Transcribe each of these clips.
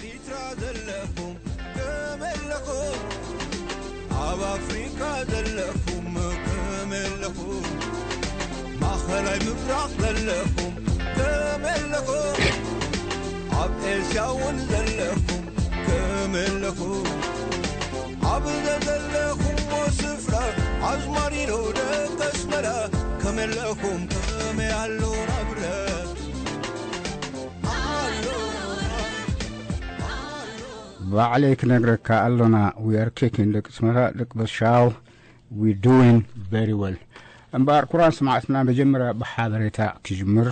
ኤርትራ ዘለኹም ከመይ ኣለኹም? ኣብ ኣፍሪካ ዘለኹም ከመይ ኣለኹም? ማእኸላይ ምብራቕ ዘለኹም ከመይ ኣለኹም? ኣብ ኤስያ እውን ዘለኹም ከመይ ኣለኹም? ኣብ ዘለኹምዎ ስፍራ ኣዝማሪኖ ደቂ ኣስመራ ከመይ ኣለኹም? ከመይ ኣሎ ናብራ? ባዕለይ ክነግረካ ኣሎና። We are kicking ደቂ ኣስመራ ደቂ በሻው። We doing very well። እምበኣር ኩራን ስማዕትና መጀመርያ ብሓበሬታ ክጅምር።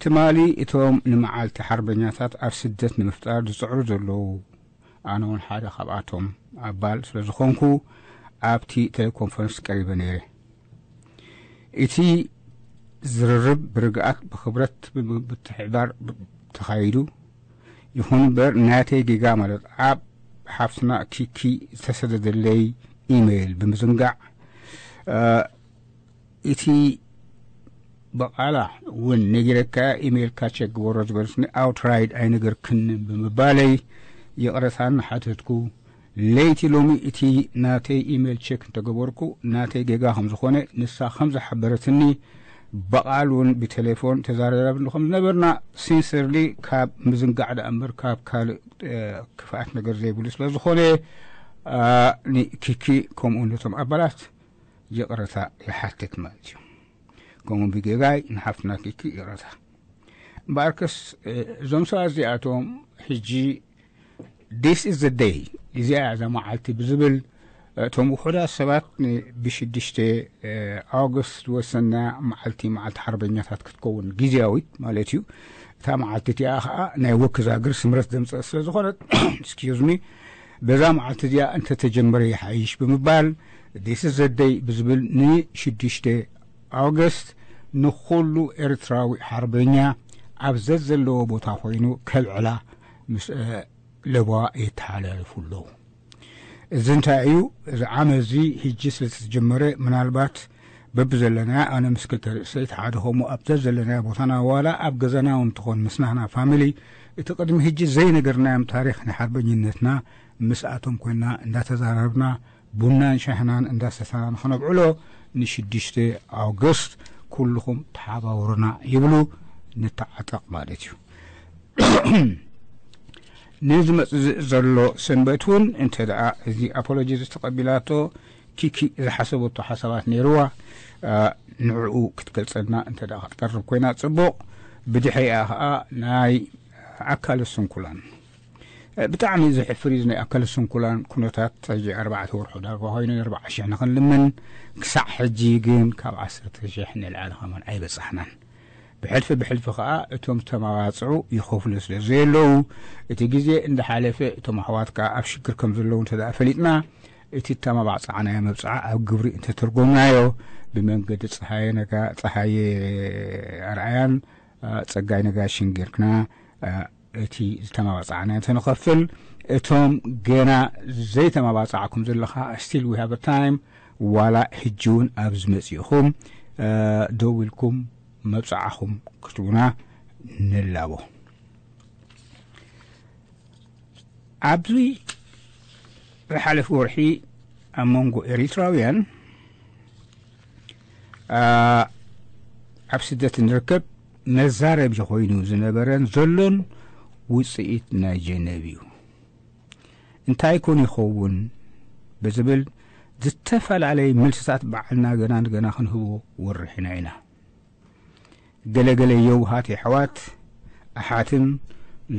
ትማሊ እቶም ንመዓልቲ ሓርበኛታት ኣብ ስደት ንምፍጣር ዝፅዕሩ ዘለዉ፣ ኣነ እውን ሓደ ካብኣቶም ኣባል ስለ ዝኾንኩ ኣብቲ ቴሌኮንፈረንስ ቀሪበ ነይረ። እቲ ዝርርብ ብርግኣት ብኽብረት ብምትሕብባር ተኻይዱ። ይኹን እምበር ናተይ ጌጋ ማለት ኣብ ሓፍትና ኪኪ ዝተሰደደለይ ኢሜይል ብምዝንጋዕ እቲ በቓላ እውን ነጊረካ ኢሜይልካ ቸክ ግበሮ ዝበልስኒ ኣውትራይድ ኣይነገርክንን ብምባለይ ይቕረታ እናሓተትኩ ለይቲ ሎሚ እቲ ናተይ ኢሜይል ቸክ እንተገበርኩ ናተይ ጌጋ ከም ዝኾነ ንሳ ከም ዝሓበረትኒ በቓል እውን ብቴሌፎን ተዛራረብኒ ከም ዝነበርና ሲንሰርሊ ካብ ምዝንጋዕ ደኣ እምበር ካብ ካልእ ክፍኣት ነገር ዘይብሉ ስለ ዝኾነ ንኪኪ ከምኡ ነቶም ኣባላት ይቕረታ ይሓትት ማለት እዩ። ከምኡ ብጌጋይ ንሓፍትና ኪኪ ይቕረታ። እምበኣርከስ እዞም ሰባት እዚኣቶም ሕጂ this is the day፣ እዚኣ እዛ መዓልቲ ብዝብል እቶም ውሑዳት ሰባት ብሽዱሽተ ኣውግስት ዝወሰና መዓልቲ መዓልቲ ሓርበኛታት ክትከውን ግዜያዊት ማለት እዩ። እታ መዓልቲ እቲኣ ከዓ ናይ ወክዛግር ስምረት ዘምፀእ ስለ ዝኾነት excuse me፣ በዛ መዓልቲ እዚኣ እንተተጀመረ ይሓይሽ ብምባል this is the day ብዝብል ንሽዱሽተ ኣውግስት ንኹሉ ኤርትራዊ ሓርበኛ ኣብ ዘዘለዎ ቦታ ኮይኑ ከብዕላ ምስ ለበዋ የተሓላለፉ ኣለዉ። እዚ እንታይ እዩ? እዚ ዓመት እዚ ሕጂ ስለ ዝተጀመረ ምናልባት በብዘለናዮ ኣነ ምስ ክልተ ርእሰይ እቲ ሓደ ከምኡ ኣብ ዘዘለናዮ ቦታና ዋላ ኣብ ገዛና እውን ትኾን ምስ ናህና ፋሚሊ እቲ ቅድሚ ሕጂ ዘይነገርናዮም ታሪኽ ናይ ሓርበኝነትና ምስኣቶም ኮይና እንዳተዛራረብና ቡናን ሻህናን እንዳሰተና ንኸነብዕሎ ንሽዱሽተ ኣውግስት ኩልኹም ተሓባበሩና ይብሉ። ንተዓጠቕ ማለት እዩ። ንዝመፅእ ዘሎ ሰንበት እውን እንተ ደኣ እዚ ኣፖሎጂ ዝተቐቢላቶ ኪኪ ዝሓሰበቶ ሓሳባት ነይርዋ ንዕኡ ክትገልፀልና እንተ ደኣ ክትቀርብ ኮይና ፅቡቕ። ብድሕሪኣ ከዓ ናይ ኣካለ ስንኩላን ብጣዕሚ ዘሕፍር እዩ። ናይ ኣካለ ስንኩላን ኩነታት ሕጂ ኣርባዕተ ወርሑ ዳርጋ ኮይኑ ኣርባዓ ሽሕ ንኽንልምን ክሳዕ ሕጂ ግን ካብ ዓሰርተ ሽሕ ንልዓሊ ከማን ኣይበጻሕናን። ብሕልፊ ብሕልፊ ከዓ እቶም ዝተመባፅዑ ይኸፍሉ ስለ ዘየለዉ እቲ ግዜ እንዳሓለፈ እቶም ኣሕዋት ከዓ ኣብ ሽግር ከም ዘለዉ እንተ ደኣ ፈሊጥና እቲ እተመባፅዓናዮ መብፅዓ ኣብ ግብሪ እንተተርጎምናዮ ብመንገዲ ፀሃየ ነጋ ፀሃየ ኣርኣያን ፀጋይ ነጋሽን ጌርክና እቲ ዝተመባፃዕና እንተንኸፍል እቶም ገና ዘይተመባፃዕኩም ዘለኻ still we have time ዋላ ሕጂ እውን ኣብ ዝመፅእኹም ደው ኢልኩም መብፅዓኹም ክትቡና ንላቦ። ኣብዚ ዝሓለፈ ወርሒ ኣብ መንጎ ኤሪትራውያን ኣብ ስደት ንርከብ መዛረቢ ኮይኑ ዝነበረን ዘሎን ውፅኢት ናይ ጀነቭ እዩ። እንታይ ኮን ይኸውን ብዝብል ዝተፈላለየ መልስታት ባዕልና ገና ንገና ክንህቦ ወርሒና ኢና። ገለገለ የውሃት የሕዋት ኣሓትን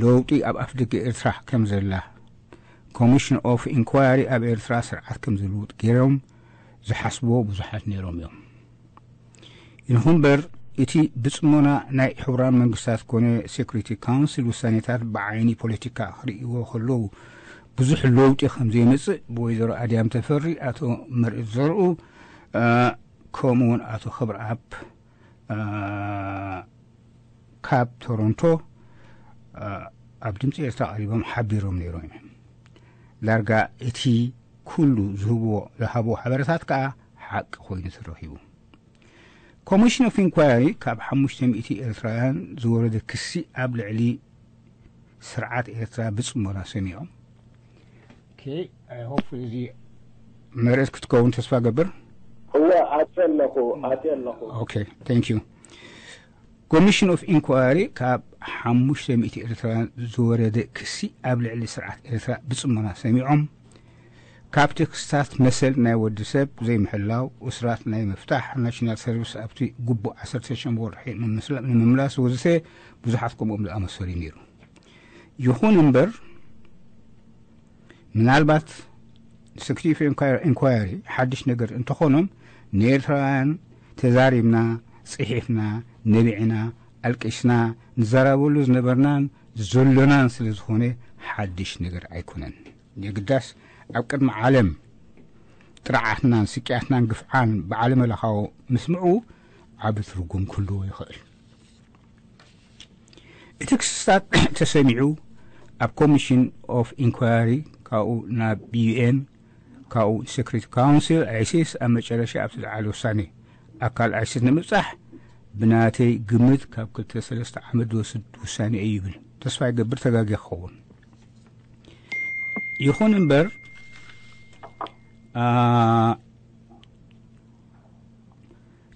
ለውጢ ኣብ ኣፍደገ ኤርትራ ከም ዘላ ኮሚሽን ኦፍ ኢንኳሪ ኣብ ኤርትራ ስርዓት ከም ዝልውጥ ገይሮም ዝሓስብዎ ብዙሓት ነይሮም እዮም። ይኹን እምበር እቲ ብጽሞና ናይ ሕቡራን መንግስታት ኮነ ሴኩሪቲ ካውንስል ውሳኔታት ብዓይኒ ፖለቲካ ክርእይዎ ከለዉ ብዙሕ ለውጢ ከም ዘይመጽእ ብወይዘሮ ኣድያም ተፈሪ፣ ኣቶ መርኢት ዘርኡ ከምኡ እውን ኣቶ ክብረኣብ ካብ ቶሮንቶ ኣብ ድምፂ ኤርትራ ቀሪቦም ሓቢሮም ነይሮም እዮም። ዳርጋ እቲ ኩሉ ዝህብዎ ዝሃብዎ ሓበረታት ከዓ ሓቂ ኮይኑ ተረኺቡ። ኮሚሽን ኦፍ ኢንኳሪ ካብ ሓሙሽተ ሚእቲ ኤርትራውያን ዝወረደ ክሲ ኣብ ልዕሊ ስርዓት ኤርትራ ብጽሞና ሰሚዖም። Okay, I hope እዚ መርት ክትከውን ተስፋ ገብር። እወ ኣትየ ኣለኹ ኣትየ ኣለኹ። Okay, thank you. ኮሚሽን ኦፍ ኢንኳሪ ካብ ሓሙሽተ ሚእቲ ኤርትራውያን ዝወረደ ክሲ ኣብ ልዕሊ ስርዓት ኤርትራ ብጽሞና ሰሚዖም። ካብ ቴክስታት መሰል ናይ ወዲ ሰብ ዘይምሕላው፣ እስራት ናይ ምፍታሕ፣ ናሽናል ሰርቪስ ኣብቲ ግቡእ ዓሰርተ ሸሞንተ ወርሒ ንምምላስ ወዘተ ብዙሓት ከምኦም ዝኣመሰሉ ነይሩ። ይኹን እምበር ምናልባት ሰክሪቲ ኢንኳሪ ሓድሽ ነገር እንተኾኖም ንኤርትራውያን ተዛሪብና፣ ጽሒፍና፣ ነቢዕና፣ ኣልቂስና፣ ንዘራበሉ ዝነበርናን ዘሎናን ስለ ዝኾነ ሓድሽ ነገር ኣይኮነን። የግዳስ ኣብ ቅድሚ ዓለም ጥርዓትናን ስቅያትናን ግፍዓን ብዓለመ ለኻዊ ምስምዑ ዓቢ ትርጉም ክህልዎ ይኽእል። እቲ ክስታት ተሰሚዑ ኣብ ኮሚሽን ኦፍ ኢንኳሪ ካብኡ ናብ ዩኤን ካብኡ ሴክሪቲ ካውንስል ኣይሲስ ኣብ መጨረሻ ኣብቲ ዝዓለ ውሳኔ ኣካል ኣይሲስ ንምብጻሕ ብናተይ ግምት ካብ ክልተ ሰለስተ ዓመት ዝወስድ ውሳኔ እዩ ይብል። ተስፋ ይገብር ተጋጊ ክኸውን። ይኹን እምበር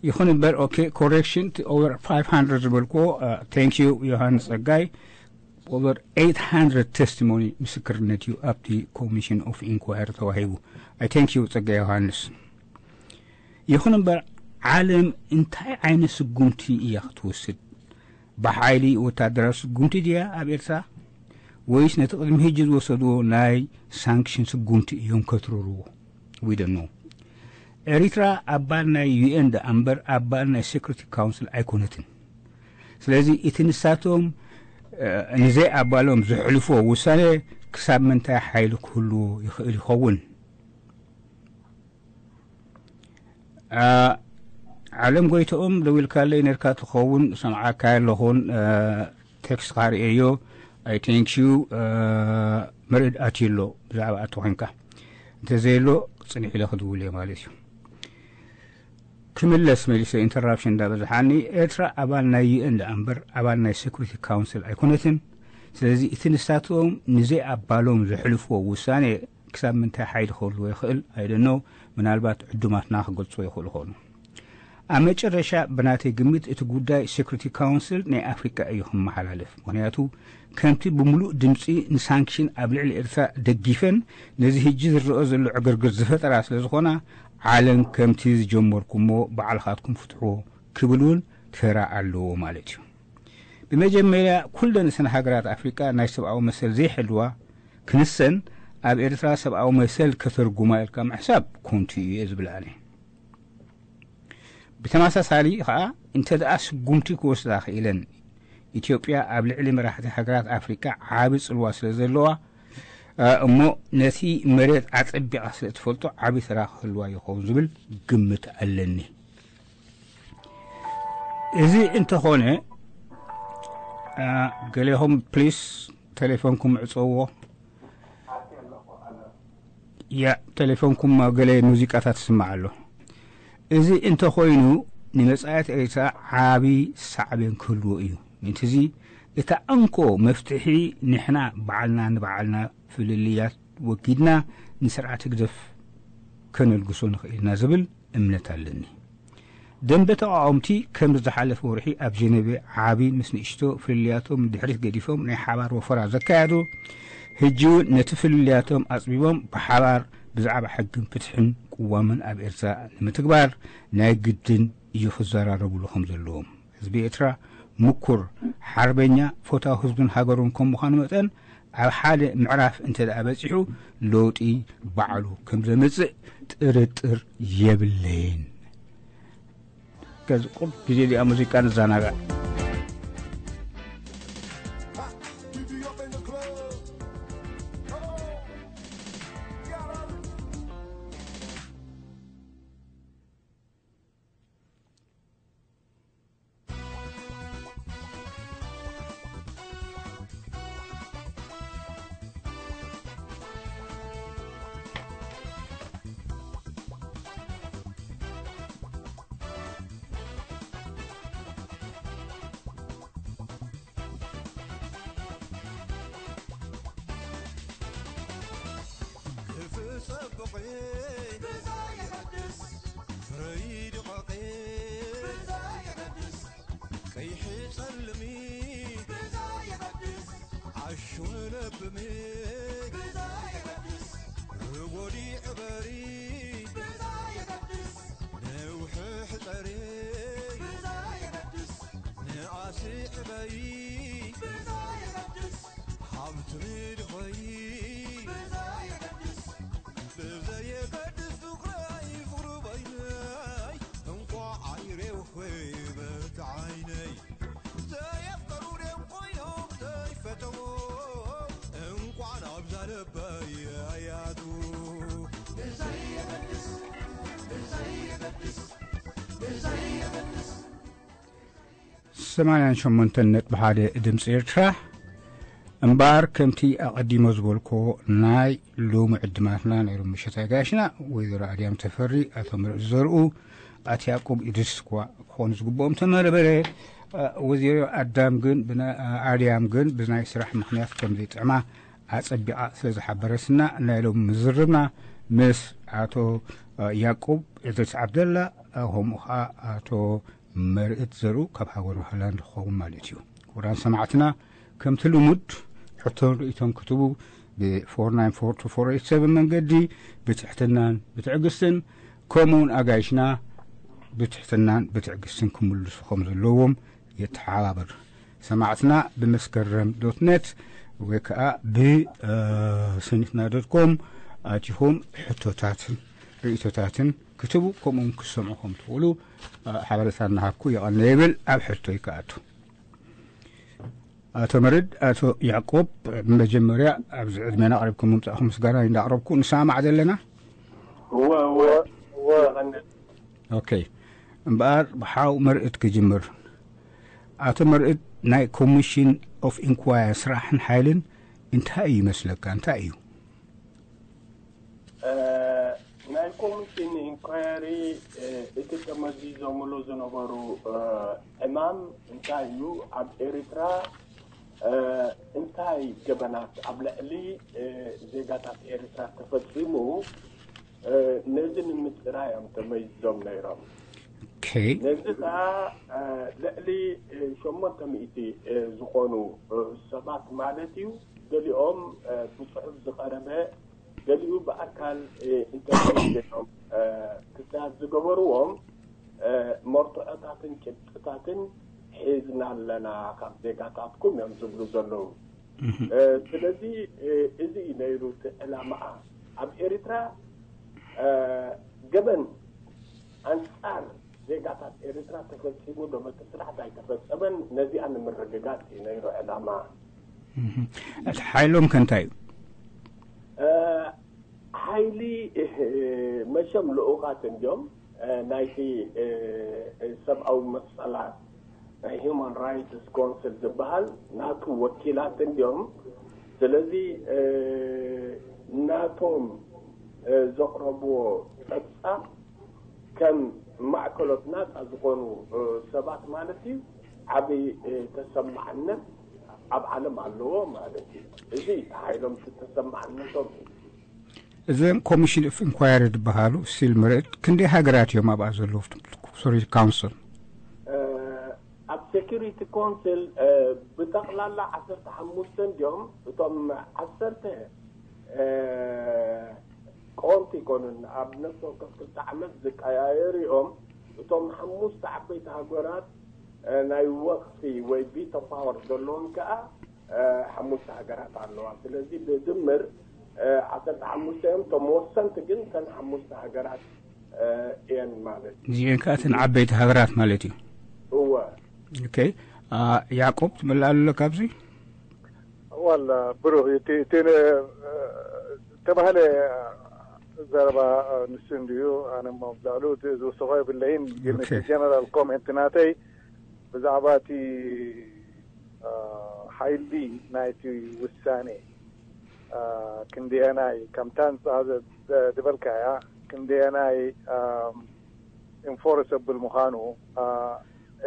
ይኹን እምበር okay, correction to over five hundred ዝበልክዎ። Thank you ዮሃንስ ጸጋይ። Over eight hundred testimony ምስክርነት እዩ ኣብቲ ኮሚሽን ኦፍ ኢንኳሪ ተዋሂቡ። I thank you ጸጋይ ዮሃንስ። ይኹን እምበር ዓለም እንታይ ዓይነት ስጉምቲ እያ ክትወስድ? ብሓይሊ ወታደራዊ ስጉምቲ ድያ ኣብ ኤርትራ ወይስ ነቲ ቅድሚ ሕጂ ዝወሰድዎ ናይ ሳንክሽን ስጉምቲ እዮም ከትርርዎ? We don't know. ኤሪትራ ኣባል ናይ ዩኤን ደኣ እምበር ኣባል ናይ ሴኩሪቲ ካውንስል ኣይኮነትን። ስለዚ እቲ ንሳቶም ንዘይ ኣባሎም ዘሕልፎ ውሳኔ ክሳብ ምንታይ ሓይሊ ክህልዎ ይኽእል ይኸውን? ዓለም ጎይትኦም ደዊልካለይ ነርካ ትኸውን ሰምዓካ ኣለኹን። ቴክስት ካርእየዮ። I thank you። መርድ ኣትዩ ኣሎ ብዛዕባ ኣቶ ኮንካ እንተዘየሎ ጽንሕ ኢለ ክድውል እየ ማለት እዩ። ክምለስ መሊሰ ኢንተራፕሽን እንዳበዝሓኒ ኤርትራ ኣባል ናይ ዩኤን ደኣ እምበር ኣባል ናይ ሴኩሪቲ ካውንስል ኣይኮነትን። ስለዚ እቲ ንሳቶም ንዘይ ኣባሎም ዘሕልፍዎ ውሳኔ ክሳብ ምንታይ ሓይሊ ክህልዎ ይኽእል ኣይደኖ። ምናልባት ዕዱማትና ክገልጽዎ ይኽእሉ ኾኑ። ኣብ መጨረሻ ብናተይ ግምት እቲ ጉዳይ ሴኩሪቲ ካውንስል ናይ ኣፍሪቃ እዩ ክመሓላለፍ። ምክንያቱ ከምቲ ብምሉእ ድምፂ ንሳንክሽን ኣብ ልዕሊ ኤርትራ ደጊፈን ነዚ ህጂ ዝረኦ ዘሎ ዕግርግር ዝፈጠራ ስለ ዝኾና ዓለም ከምቲ ዝጀመርኩሞ ባዕልኻትኩም ፍትሕዎ ክብል እውን ተራ ኣለዎ ማለት እዩ። ብመጀመርያ ኩለን እተን ሃገራት ኣፍሪቃ ናይ ሰብኣዊ መሰል ዘይሕልዋ ክንሰን ኣብ ኤርትራ ሰብኣዊ መሰል ከተርጉማ ኢልካ ምሕሳብ ኮንቱ እዩ እየ ዝብል ኣነ። ብተመሳሳሊ ከዓ እንተ ደኣ ስጉምቲ ክወስዳ ክኢለን ኢትዮጵያ ኣብ ልዕሊ መራሕቲ ሃገራት ኣፍሪቃ ዓቢ ጽልዋ ስለ ዘለዋ እሞ ነቲ መሬት ኣጸቢቓ ስለ ትፈልጦ ዓቢ ተራ ክህልዋ ይኸውን ዝብል ግምት ኣለኒ። እዚ እንተኾነ ገሌኹም ፕሊስ ቴሌፎንኩም ዕፀዎ። ያ ቴሌፎንኩም ገለ ሙዚቃታት ይስማዕ ኣሎ። እዚ እንተኾይኑ ንመጻኢት ኤርትራ ዓቢ ሳዕቤን ክህልዎ እዩ። ምእንቲ እዚ እታ እንኮ መፍትሒ ንሕና ባዕልና ንባዕልና ፍልልያት ወጊድና ንስርዓት ህግደፍ ከነልግሶ ንኽእል ኢና ዝብል እምነት ኣለኒ። ደንበ ተቓወምቲ ከም ዝሓለፈ ወርሒ ኣብ ጀነቨ ዓቢ ምስ ንእሽቶ ፍልልያቶም ድሕሪት ገዲፎም ናይ ሓባር ወፈራ ዘካየዱ ሕጂ እውን ነቲ ፍልልያቶም ኣጽቢቦም ብሓባር ብዛዕባ ሕግን ፍትሕን ቅዋምን ኣብ ኤርትራ ንምትግባር ናይ ግድን እዩ ክዘራረብሉ ከም ዘለዎም። ህዝቢ ኤርትራ ምኩር ሓርበኛ ፈታዊ ህዝብን ሃገሩን ከም ምዃኑ መጠን ኣብ ሓደ ምዕራፍ እንተ ደኣ በጺሑ ለውጢ ባዕሉ ከም ዘምጽእ ጥርጥር የብለይን። ከዚ ቁርብ ግዜ እዚኣ ሙዚቃ ንዘናጋዕ። ብዛ የገድስ ፍረይ ድቐቐ ብዛ የገድስ ቀይሒ ጸልሚ ብዛ የገድስ ዓሹ ለብሚ ብዛ የገድስ ርጎዲ ዕበሪ ብዛ የገድስ ነውሒ ሕጸሪ ብዛ የገድስ ንኣስሪ ዕበይ ብዛ የገድስ ሃብቲ ምድኾይ ብዛ የገድስ ብዘየገድስ ፍቕረይ ፍቕሪ በይነይ እንኳዕ ኣይሬውኺ በቲ ዓይነይ ዘየፍቀሩ ደም ኮይኖም ዘይፈተዎ እንኳዕ ናብዛ ልበይ ኣያቱ ብዘየገድስ ብዘየገድስ ብዘየገድስ ሰማንያን ሸሞንተን ነጥቢ ሓደ ድምፂ ኤርትራ። እምበኣር ከምቲ ኣቐዲሞ ዝበልኮ ናይ ሎሚ ዕድማትና ናይ ሎሚ ምሸት ኣጋይሽና ወይዘሮ ኣድያም ተፈሪ፣ ኣቶ ምርእ ዘርኡ፣ ኣቶ ያዕቆብ ኢድሪስ እኳ ክኾኑ ዝግብኦም ተመርበረ። ወይዘሮ ኣዳም ግን ብና- ኣድያም ግን ብናይ ስራሕ ምኽንያት ከም ዘይጥዕማ ኣጸቢቓ ስለ ዝሓበረትና ናይ ሎሚ ምዝርብና ምስ ኣቶ ያዕቆብ ኢድሪስ ዓብደላ ከምኡ ኸዓ ኣቶ መርኢት ዘርኡ ካብ ሃገሩ ሆላንድ ክኸውን ማለት እዩ። ክቡራን ሰማዕትና ከምቲ ልሙድ ሕቶን ርእይቶን ክትቡ ብ ፎር ናይን ፎር ቱ ፎር ኤይት ሰቨን መንገዲ ብትሕትናን ብትዕግስትን ከምኡውን ኣጋይሽና ብትሕትናን ብትዕግስትን ክምልሱ ከም ዘለዎም የተሓባብር። ሰማዕትና ብመስከረም ዶት ኔት ወይ ከዓ ብሰኒትና ዶት ኮም ኣቲኹም ሕቶታትን ርእይቶታትን ክትቡ ከምኡውን ክሰምዑ ከም ትኽእሉ ሓበሬታ እናሃብኩ የቐነ ይብል። ኣብ ሕቶ ይከኣቱ። ኣቶ መርድ፣ ኣቶ ያዕቆብ፣ መጀመርያ ኣብዚ ዕድሜና ኣቕሪብኩም ምምጻእኹም ምስጋና እንዳቕረብኩ ንሰማማዕ ዘለና። እወ እወ እወ። ኦኬ። እምበኣር ብሓው መርዕድ ክጅምር። ኣቶ መርዕድ፣ ናይ ኮሚሽን ኦፍ ኢንኳየር ስራሕን ሓይልን እንታይ እዩ ይመስለካ? እንታይ እዩ? ናይ ኮሚሽን ኢንኳየሪ እቲ ተመዚዞምሉ ዝነበሩ ዕማም እንታይ እዩ? ኣብ ኤርትራ እንታይ ገበናት ኣብ ልዕሊ ዜጋታት ኤርትራ ተፈጺሙ? ነዚ ንምጽራይ እዮም ተመይዞም ነይሮም። ነዚ ከዓ ልዕሊ ሸሞንተ ሚእቲ ዝኾኑ ሰባት ማለት እዩ። ገሊኦም ብፅሑፍ ዝቐረበ፣ ገሊኡ ብኣካል ኢንተርቪው ገይሮም ክስታት ዝገበርዎም መርትዖታትን ጭብጥታትን ሒዝና ኣለና ካብ ዜጋታትኩም እዮም ዝብሉ ዘለዉ። ስለዚ እዚ እዩ ነይሩ እቲ ዕላማኣ። ኣብ ኤርትራ ገበን ኣንፃር ዜጋታት ኤርትራ ተፈፂሙ ዶ መጥስራሕት ኣይተፈፀመን፣ ነዚኣ ንምርግጋፅ እዩ ነይሩ ዕላማ። እቲ ሓይሎም ከ እንታይ እዩ? ሓይሊ መሸም ልኡኻት እንዲዮም ናይቲ ሰብኣዊ መሰላት ናይ ሂማን ራይትስ ኮንስል ዝበሃል ናቱ ወኪላት እንዲዮም። ስለዚ ናቶም ዘቕረብዎ ፀብፃብ ከም ማዕከሎት ናፃ ዝኾኑ ሰባት ማለት እዩ ዓብይ ተሰማዕነት ኣብ ዓለም ኣለዎ ማለት እዩ። እዚ ሓይሎም ተሰማዕነቶም እዩ። እዘን ኮሚሽን ኦፍ ኢንኳየሪ ዝበሃሉ ሲል ምርት ክንደይ ሃገራት እዮም ኣብኣ ዘለዉ? ሶሪ ካውንስል ኣብ ሴኪሪቲ ኮንስል ብጠቕላላ ዓሰርተ ሓሙሽተ እንዲዮም። እቶም ዓሰርተ ቆንቲ ይኮኑን ኣብ ነፍሲ ወከፍ ክልተ ዓመት ዝቀያየሩ እዮም። እቶም ሓሙሽተ ዓበይቲ ሃገራት ናይ ወቅቲ ወይ ቪቶ ፓወር ዘለዎም ከዓ ሓሙሽተ ሃገራት ኣለዋ። ስለዚ ብድምር ዓሰርተ ሓሙሽተ እዮም። እቶም ወሰንቲ ግን እተን ሓሙሽተ ሃገራት እየን ማለት እዩ። እዚአን ከዓ እተን ዓበይቲ ሃገራት ማለት እዩ። እወ። ኦኬ። ያዕቆብ ትመልእ ኣሎ ካብዚ? ዋላ ብሩህ እቲ እቲ ተባህለ ዘረባ ንሱ እንድዩ። ኣነ ሞ ብልዕሉ እቲ ዝውስኾ የብለይን፣ ግን እቲ ጀነራል ኮሜንት ናተይ ብዛዕባ እቲ ሓይሊ ናይቲ ውሳኔ ክንደየናይ ከምታ ንስኻ ዝበልካያ ክንደየናይ ኢንፎርሰብል ምዃኑ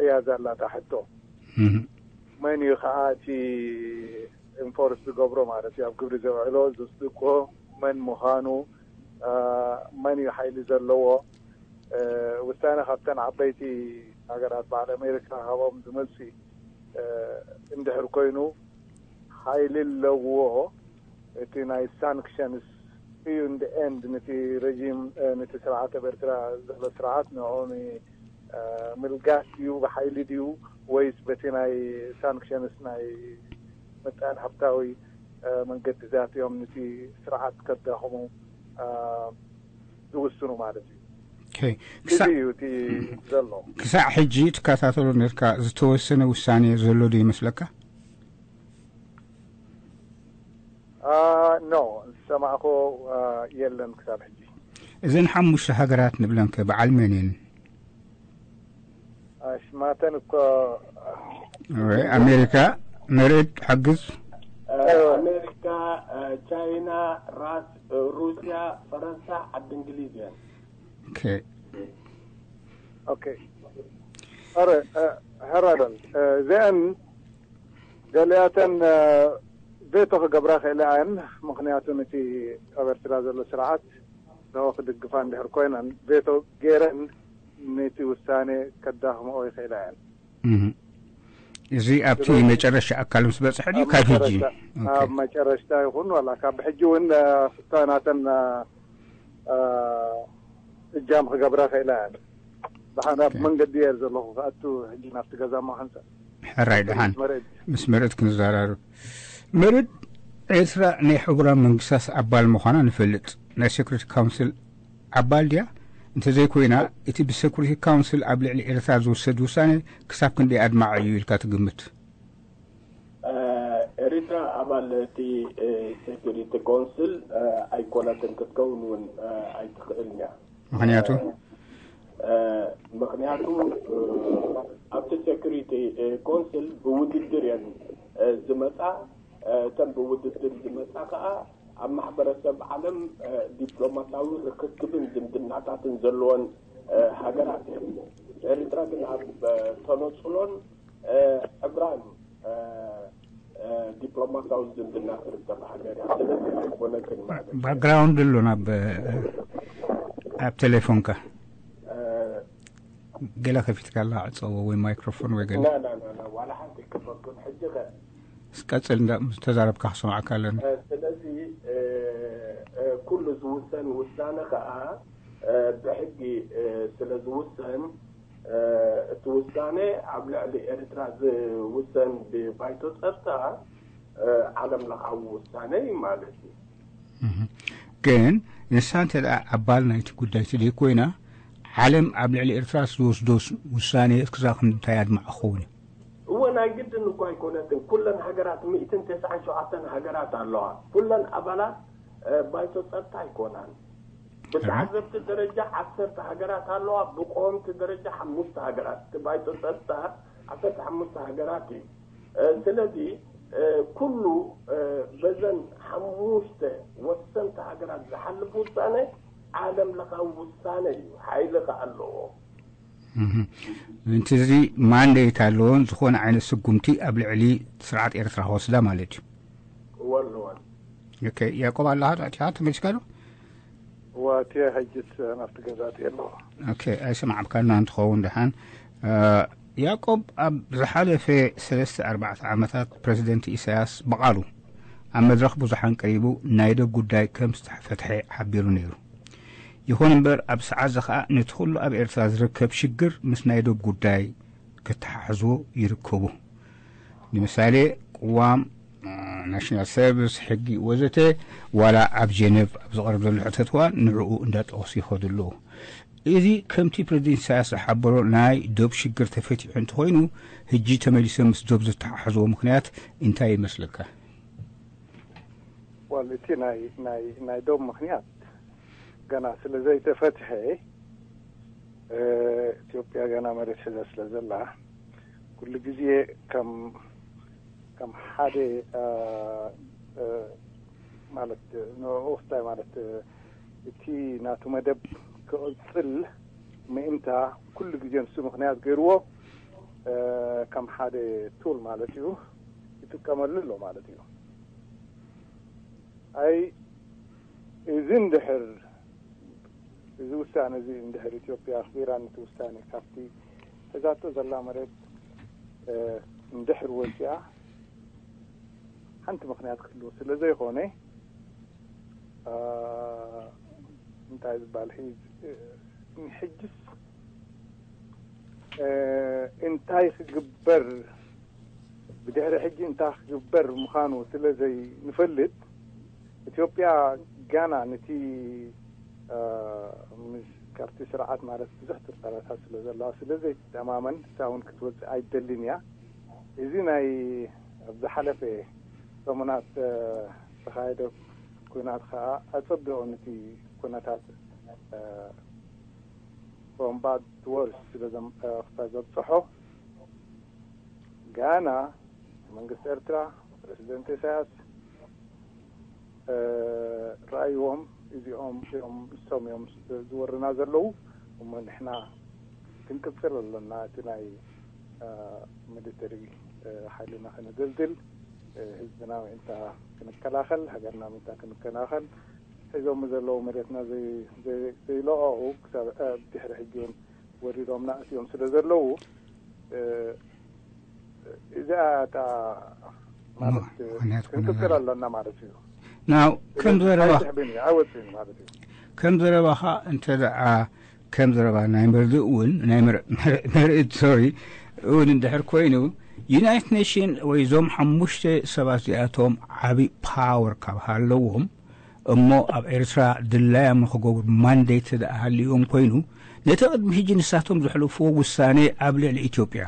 እያ ዘላታ ሕቶ። መን እዩ ከዓ እቲ ኢንፎርስ ዝገብሮ ማለት እዩ? ኣብ ግብሪ ዘውዕሎ ዝውስድ እኮ መን ምዃኑ መን እዩ ሓይሊ ዘለዎ? ውሳነ ካብተን ዓበይቲ ሃገራት በዓል ኣሜሪካ ካብኦም ዝመልሲ እንድሕር ኮይኑ፣ ሓይሊ ኣለዎ። እቲ ናይ ሳንክሸንስ እዩ እንደ ኤንድ፣ ነቲ ረጂም፣ ነቲ ስርዓት ኣብ ኤርትራ ዘሎ ስርዓት ንኦም ምልጋስ ድዩ፣ ብሓይሊ ድዩ፣ ወይስ በቲ ናይ ሳንክሸንስ ናይ መጣን ሃብታዊ መንገድታት እዮም ነቲ ስርዓት ከዳኽሙ ዝውስኑ ማለት እዩ። ክሳዕ እዩ እቲ ዘሎ። ክሳዕ ሕጂ ትከታተሎ ነርካ ዝተወሰነ ውሳኔ ዘሎ ዶ ይመስለካ? ኖ፣ ዝሰማዕኮ የለን ክሳብ ሕጂ። እዘን ሓሙሽተ ሃገራት ንብለንከ በዓል መን እየን? ሽማተን እኮ ኣሜሪካ፣ መርድ፣ ሓግዝ። ኣሜሪካ፣ ቻይና፣ ራስ፣ ሩስያ፣ ፈረንሳ፣ ዓዲ እንግሊዝ እየን። ኦኬ። ኦኬ። ረ ሀራዶን እዚአን ገሊኣተን ቬቶ ክገብራ ክእለ እየን። ምክንያቱ ነቲ ኣብ ኤርትራ ዘሎ ስርዓት ንኦ ክድግፋ እንድሕር ኮይነን ቬቶ ገይረን ነቲ ውሳኔ ከዳኽምኦ ይኽእላ እየን። እዚ ኣብቲ መጨረሻ ኣካል ምስ በፅሐ ድዩ ካብ ሕጂ? ኣብ መጨረሽታ ይኹን ዋላ ካብ ሕጂ እውን ናተን እጃም ክገብራ ክእላ እየን። ብሓና መንገዲ እየ ዘለኹ ክኣቱ ሕጂ ናብቲ ገዛ ማኸንሰ ሕራይ ድሓን ምስ መርዕት ክንዘራርብ። መርድ ኤርትራ ናይ ሕቡራ መንግስታት ኣባል ምዃና ንፈልጥ። ናይ ሴኩሪቲ ካውንስል ኣባል ድያ? እንተዘይኮይና እቲ ብሰኩሪቲ ካውንስል ኣብ ልዕሊ ኤርትራ ዝወሰድ ውሳኔ ክሳብ ክንደይ ኣድማዒ እዩ ኢልካ ትግምት? ኤሪትራ ኣባል እቲ ሴኩሪቲ ኮንስል ኣይኮነትን፣ ክትከውን እውን ኣይትኽእልን እያ። ምክንያቱ ምክንያቱ ኣብቲ ሴኩሪቲ ኮንስል ብውድድር እየን ዝመፃ። እተን ብውድድር ዝመፃ ከዓ ኣብ ማሕበረሰብ ዓለም ዲፕሎማሲያዊ ርክክብን ዝምድናታትን ዘለወን ሃገራት እየን። ኤሪትራ ግን ኣብ ተነፅሎን ዕብራን ዲፕሎማሲያዊ ዝምድና ትርከብ ሃገር እያ። ስለዚ ኣይኮነትን ማለት እዩ። ባክግራውንድ ኣሎ ናብ ኣብ ቴሌፎንካ ገለ ከፊትካ ኣላ ዕፀዎ ወይ ማይክሮፎን ወይ ገለ ና ና ና ና ዋላ ሓንቲ ኣይከፈትኩን። ሕጂ ከ ቀፅል እንዳ ተዛረብካ ክሰማዕካ ኣለኒ። ስለዚ ኩሉ ዝውሰን ውሳነ ከዓ ብሕጊ ስለ ዝውሰን እቲ ውሳነ ኣብ ልዕሊ ኤርትራ ዝውሰን ብባይቶ ጸጥታ ዓለም ለኻዊ ውሳነ እዩ ማለት እዩ። ግን ንሳ እንተ ደኣ ኣባል ናይቲ ጉዳይ ተደይ ኮይና ዓለም ኣብ ልዕሊ ኤርትራ ዝወስዶ ውሳነ ክዛ ክንታይ ኣድማዕ ክኸውን እዩ? እወ ናይ ግድን እኳ ኣይኮነትን። ኩለን ሃገራት ሚእትን ተስዓን ሸውዓተን ሃገራት ኣለዋ። ኩለን ኣባላት ባይቶ ጸጥታ ኣይኮናን። ብተዓዘብቲ ደረጃ ዓሰርተ ሃገራት ኣለዋ። ብቆወምቲ ደረጃ ሓሙሽተ ሃገራት። እቲ ባይቶ ጸጥታ ዓሰርተ ሓሙሽተ ሃገራት እዩ። ስለዚ ኩሉ በዘን ሓሙሽተ ወሰንቲ ሃገራት ዝሓልፍ ውሳነ ዓለም ለኻዊ ውሳነ እዩ። ሓይሊ ከ ኣለዎ። እንት እዚ ማንዴት ኣለዎን ዝኾነ ዓይነት ስጉምቲ ኣብ ልዕሊ ስርዓት ኤርትራ ክወስዳ ማለት እዩ። ወልዋል ኦኬ፣ ያዕቆብ ኣለኻ? ኣቲኻ ተመሊስካ ዶ? ዋትየ ሕጅስ ናብቲ ገዛት የለዎ። ኦኬ፣ ኣይሰማዕካና እንትኸውን ደሓን። ያዕቆብ ኣብ ዝሓለፈ ሰለስተ ኣርባዕተ ዓመታት ፕረዚደንት ኢሳያስ ብቓሉ ኣብ መድረኽ ብዙሓን ቀሪቡ ናይ ዶብ ጉዳይ ከም ዝተፈትሐ ሓቢሩ ነይሩ። ይኹን እምበር ኣብ ሰዓት እዚ ኸኣ ነቲ ኩሉ ኣብ ኤርትራ ዝርከብ ሽግር ምስ ናይ ዶብ ጉዳይ ከተሓሕዝዎ ይርከቡ። ንምሳሌ ቅዋም፣ ናሽናል ሰርቪስ፣ ሕጊ ወዘተ ዋላ ኣብ ጀነቭ ኣብ ዝቐርብ ዘሎ ሕተት እዋን ንዕኡ እንዳጠቐሱ ይኸዱ ኣለዉ። እዚ ከምቲ ፕረዚደንት ኢሳያስ ዝሓበሮ ናይ ዶብ ሽግር ተፈቲሑ እንተኾይኑ ህጂ ተመሊሶም ምስ ዶብ ዘተሓሕዝዎ ምኽንያት እንታይ ይመስለካ? ዋል እቲ ናይ ናይ ናይ ዶብ ምኽንያት ገና ስለ ዘይተፈትሐ ኢትዮጵያ ገና መሬት ሒዛ ስለ ዘላ ኩሉ ግዜ ከም ከም ሓደ ማለት ንኡኽታይ ማለት እቲ ናቱ መደብ ክቕፅል ምእንታ ኩሉ ግዜ ንሱ ምኽንያት ገይርዎ ከም ሓደ ቱል ማለት እዩ ይጥቀመሉ ኣሎ ማለት እዩ። ኣይ እዚ እንድሕር እዚ ውሳነ እዚ እንድሕር ኢትዮጵያ ኣኽቢራ፣ ነቲ ውሳነ ካብቲ ሒዛቶ ዘላ መሬት እንድሕር ወፂኣ፣ ሓንቲ ምኽንያት ክህልዎ ስለ ዘይኮነ፣ እንታይ ዝበሃል ሕጅስ እንታይ ክግበር፣ ብድሕሪ ሕጂ እንታይ ክግበር ምዃኑ ስለ ዘይንፈልጥ፣ ኢትዮጵያ ጋና ነቲ ምስ ካብቲ ስርዓት ማለት ብዙሕ ጥርጠራታት ስለ ዘለዋ ስለ ዘይትተማመን፣ ንሳ እውን ክትወፅእ ኣይደልን እያ። እዚ ናይ ኣብ ዝሓለፈ ሰሙናት ዝተኻየደ ኩናት ከዓ ኣፀቢቑ ነቲ ኩነታት from bad to worse ስለ ዘብፅሖ፣ ጋና መንግስቲ ኤርትራ፣ ፕረዚደንት ኢሳያስ ረኣይዎም፣ እዚኦም እዮም፣ ንሶም እዮም ዝወርና ዘለዉ። እሞ ንሕና ክንቅፅል ኣለና፣ እቲ ናይ ሚሊተሪ ሓይልና ከነደልድል፣ ህዝብና ምእንታ ክንከላኸል፣ ሃገርና ምእንታ ክንከላኸል፣ ሒዞም ዘለዉ መሬትና ዘይለቐቑ፣ ክሳብ ድሕሪ ሕጂ እውን ወሪዶምና እትዮም ስለ ዘለዉ፣ እዚኣ እታ ማለት ክንቅፅል ኣለና ማለት እዩ። ናው ከም ዘረባ ኣይወፅን ማለት እዩ። ከም ዘረባኻ እንተ ደኣ ከም ዘረባ ናይ መርድእ እውን ናይ መርድእ ሶሪ እውን እንድሕር ኮይኑ፣ ዩናይትድ ኔሽን ወይ እዞም ሓሙሽተ ሰባት እዚኣቶም ዓብዪ ፓወር ካብ ሃለዎም እሞ ኣብ ኤርትራ ድላዮም ንክገብሩ ማንዴት ደኣ ሃልዎም ኮይኑ፣ ነቲ ቅድሚ ሕጂ ንሳቶም ዘሕለፍዎ ውሳኔ ኣብ ልዕሊ ኢትዮጵያ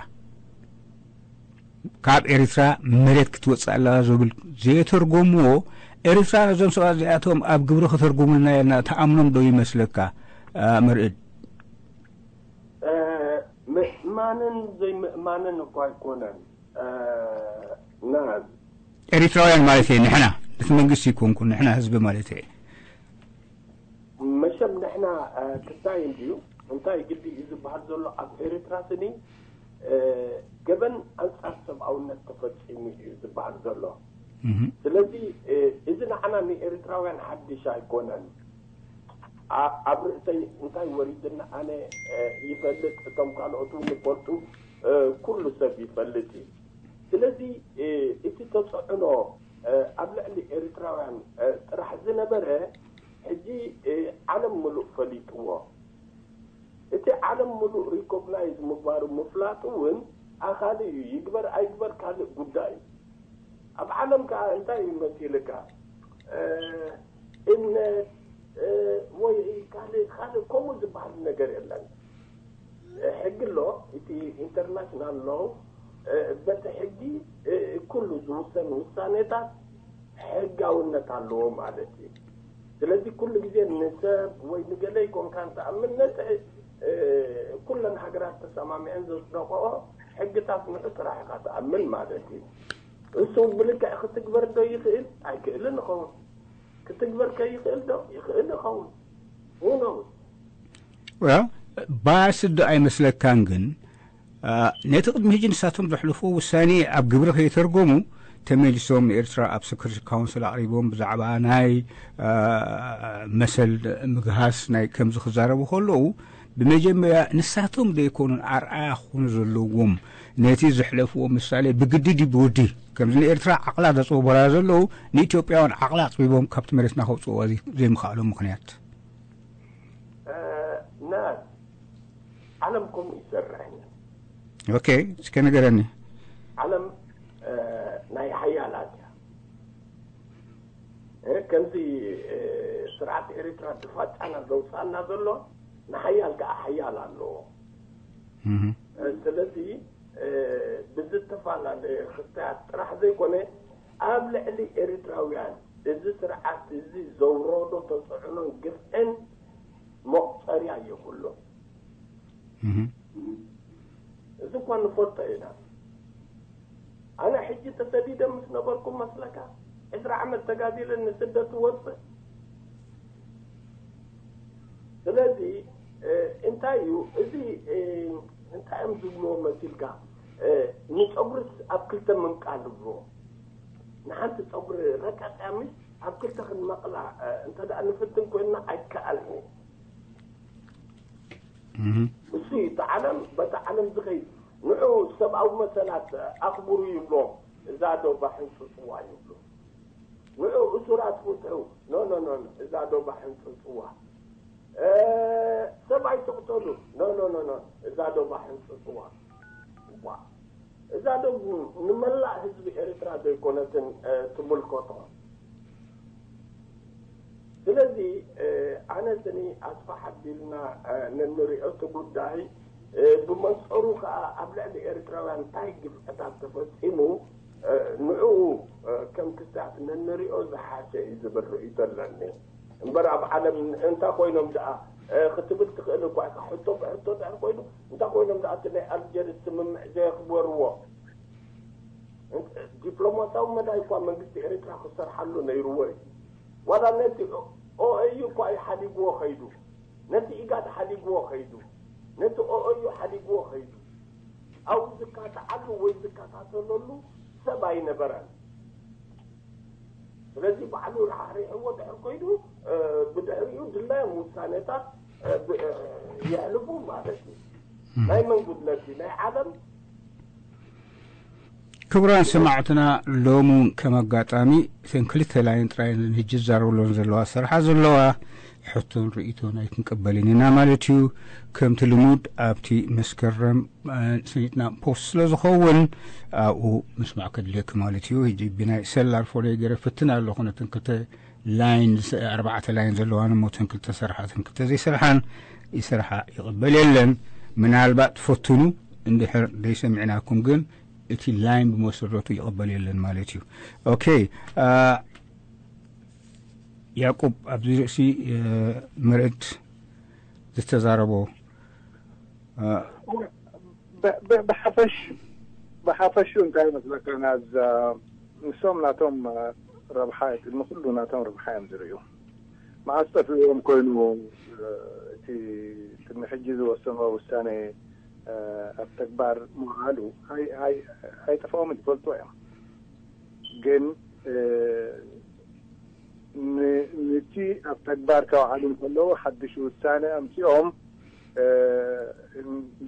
ካብ ኤርትራ መሬት ክትወፅእ ኣለዋ ዝብል ዘየተርጎምዎ፣ ኤርትራ ነዞም ሰባት እዚኣቶም ኣብ ግብሪ ከተርጉምልና ኢልና ተኣምኖም ዶ ይመስለካ? መርዕድ ምእማንን ዘይምእማንን እኳ ኣይኮነን። ና ኤሪትራውያን ማለት እየ። ንሕና ነቲ መንግስቲ ይኮንኩ፣ ንሕና ህዝቢ ማለት እየ። መሸም ንሕና ክታይ እንድዩ እንታይ ግዲ እዩ ዝበሃል ዘሎ? ኣብ ኤርትራ ስኒ ገበን ኣንጻር ሰብኣውነት ተፈጺሙ እዩ ዝበሃል ዘሎ። ስለዚ እዚ ንዓና ንኤርትራውያን ሓድሽ ኣይኮነን። ኣብ ርእሰይ እንታይ ወሪድና ኣነ ይፈልጥ፣ እቶም ካልኦት እውን ይፈልጡ፣ ኩሉ ሰብ ይፈልጥ እዩ። ስለዚ እቲ ተፅዕኖ ኣብ ልዕሊ ኤርትራውያን ጥራሕ ዝነበረ ሕጂ ዓለም ምሉእ ፈሊጥዎ። እቲ ዓለም ምሉእ ሪኮግናይዝ ምግባሩ ምፍላጡ እውን ኣኻሊ እዩ። ይግበር ኣይግበር ካልእ ጉዳይ እዩ። ኣብ ዓለም ከዓ እንታይ እዩ መሲልካ እምነት ወይ ካልእ ካልእ ከምኡ ዝበሃል ነገር የለን። ሕጊ ኣሎ፣ እቲ ኢንተርናሽናል ሎ በቲ ሕጊ ኩሉ ዝውሰን ውሳኔታት ሕጋውነት ኣለዎ ማለት እዩ። ስለዚ ኩሉ ግዜ ንሰብ ወይ ንገለ ይኮንካ ንትኣምን ነቲ ኩለን ሃገራት ተሰማሚዐን ዘጽደቆኦ ሕግታት ንዑ ጥራሕ ኢኻ ትኣምን ማለት እዩ። እሱ ብልክዕ ክትግበር ዶ ይኽእል? ኣይክእልን ይኸውን። ክትግበር ከይኽእል ዶ ይኽእል ይኸውን? ውነው well ባያስድ ዶ ኣይመስለካን? ግን ነቲ ቅድሚ ሕጂ ንሳቶም ዘሕልፍዎ ውሳኔ ኣብ ግብሪ ከይተርጎሙ ተመሊሶም ንኤርትራ ኣብ ሰኩሪቲ ካውንስል ኣቕሪቦም ብዛዕባ ናይ መሰል ምግሃስ ናይ ከምዚ ክዛረቡ ከለዉ ብመጀመርያ ንሳቶም ዘይኮኑን ኣርኣያ ክኾኑ ዘለዎም ነቲ ዘሕለፍዎ ምሳሌ ብግዲ ድዩ ብውዲ ከምዚ ንኤርትራ ዓቕላ ዘፅበቡላ ዘለዉ ንኢትዮጵያውያን ዓቕላ ኣፅቢቦም ካብቲ መሬትና ከውፅእዋ ዘይምኽኣሎም ምኽንያት ና ዓለም ከምኡ ይሰርሕ። ኦኬ እስከ ንገረኒ። ዓለም ናይ ሓያላት እያ። ከምዚ ስርዓት ኤርትራ ድፋጫና ዘውፅኣና ዘሎ ንሓያል ከዓ ሓያል ኣለዎ። ስለዚ ብዝተፈላለየ ክስታያት ጥራሕ ዘይኮነ ኣብ ልዕሊ ኤርትራውያን እዚ ስርዓት እዚ ዘውረዶ ተፅዕኖን ግፍዕን መቑፀርያ የብሉን። እዚ እኳ ንፈልጦ ኢና። ኣነ ሕጂ ተሰዲደ ምስ ነበርኩ መስለካ ዕስራ ዓመት ተጋዲለ ንስደት እወፅእ። ስለዚ እንታይ እዩ እዚ እንታይ እዮም ዝብልዎ መሲልካ ንፀጉርስ ኣብ ክልተ ምምቃል ዝብልዎ ንሓንቲ ፀጉሪ ረቀቅ እያ ምሽ ኣብ ክልተ ክንመቕላ እንተ ደኣ ንፍትን ኮይንና ኣይከኣልን እዩ። እሱ እዩ እቲ ዓለም በቲ ዓለም ዝኸይድ። ንዑ ሰብኣዊ መሰላት ኣኽብሩ ይብሎም፣ እዛ ዶባ ሕንፅፅዋ ይብሉ። ንዑ እሱራት ፍትሑ፣ ኖ ኖ ኖ፣ እዛ ዶባ ሕንፅፅዋ። ሰብኣይ ትቕተሉ፣ ኖ ኖ ኖ፣ እዛ ዶባ ሕንፅፅዋ። እዛ ዶብ ንመላእ ህዝቢ ኤርትራ ዘይኮነትን ትምልከቶ። ስለዚ ኣነ ስኒ ኣስፋሕ ኣቢልና ነንሪኦ እቲ ጉዳይ፣ ብመንፀሩ ከዓ ኣብ ልዕሊ ኤርትራውያን እንታይ ግፍዕታት ተፈፂሙ፣ ንዕኡ ከም ክስታት ነንሪኦ ዝሓሸ እዩ ዝብል ርእይቶ ኣለኒ። እምበር ኣብ ዓለም እንታይ ኮይኖም ደኣ ክትብል ትኽእል እኳ ኢኻ። ሕቶ ብሕቶ ድሕር ኮይኑ እንታይ ኮይኖም ደኣ እቲ ናይ ኣልጀርስ ስምምዕ ዘየኽበርዎ? ዲፕሎማሲያዊ መዳይ እኳ መንግስቲ ኤርትራ ክሰርሓሉ ነይርዎ እዩ። ዋላ ነቲ ኦኤዩ እኳ እዩ ሓዲግዎ ከይዱ፣ ነቲ ኢጋድ ሓዲግዎ ከይዱ፣ ነቲ ኦኤዩ ሓዲግዎ ከይዱ። ኣብኡ ዝካታዓሉ ወይ ዝከታተለሉ ሰብ ኣይነበረን። ስለዚ ባዕሉ ራሕሪሕዎ ድሕር ኮይዱ ብድሕሪኡ ድላዮም ውሳኔታት የሕልፉ ማለት እዩ። ናይ መን ጉድለት እዩ? ናይ ዓለም። ክቡራን ሰማዕትና፣ ሎም እውን ከም ኣጋጣሚ እተን ክልተ ላይን ጥራይ እዘን ሕጂ ዝዛረብሎን ዘለዋ ዝሰርሓ ዘለዋ ሕቶን ርእይቶን ኣይክንቅበልን ኢና ማለት እዩ። ከምቲ ልሙድ ኣብቲ መስከረም ሰኒትና ፖስት ስለ ዝኸውን ኣብኡ ምስማዕ ከድልየኪ ማለት እዩ። ሕጂ ብናይ ሰላር ፎነይ ገይረ ፍትን ኣለኹ ነተን ክልተ ላይን ኣርባዕተ ላይን ዘለዋን እሞ እተን ክልተ ሰርሓ እተን ክልተ ዘይሰርሓን ይሰርሓ ይቕበል የለን። ምናልባት ፈትኑ እንድሕር ዘይሰሚዕናኩም ግን እቲ ላይን ብመሰረቱ ይቕበል የለን ማለት እዩ። ኦኬ፣ ያዕቁብ ኣብዚ ርእሲ ምርኢት ዝተዛረቦ ብሓፈሽ ብሓፈሹ እንታይ ይመስለካ ናዝ ንሶም ናቶም ረብሓ ቅድሚ ኩሉ ናቶም ረብሓ እዮም ዝርእዩ። መዓስ ጠፊእዎም ኮይኑ እቲ ቅድሚ ሕጂ ዝወሰንዎ ውሳኔ ኣብ ተግባር ምውዓሉ ኣይጠፍኦምን ይፈልጡ እዮም። ግን ንቲ ኣብ ተግባር ከውዓሉ ከለዉ ሓድሽ ውሳነ ኣምፅኦም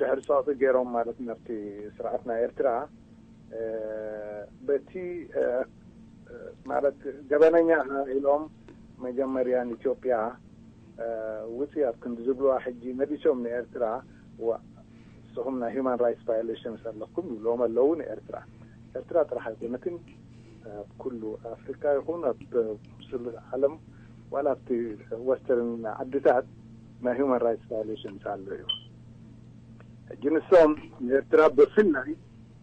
ድሕሪ ፀቕጢ ገይሮም ማለት ናብቲ ስርዓት ናይ ኤርትራ በቲ ማለት ገበነኛ ኢሎም መጀመርያ ንኢትዮጵያ ውፅእ ኣብ ክንዲ ዝብልዋ ሕጂ መሊሶም ንኤርትራ ንስኹም ናይ human rights violations ኣለኩም ይብልዎም ኣለዉ ንኤርትራ። ኤርትራ ጥራሕ ኣይኮነትን ኣብ ኩሉ ኣፍሪካ ይኹን ኣብ ስሉጥ ዓለም ዋላ ኣብቲ western ዓድታት ናይ human rights violations ኣሎ እዩ። ሕጂ ንሶም ንኤርትራ ብፍላይ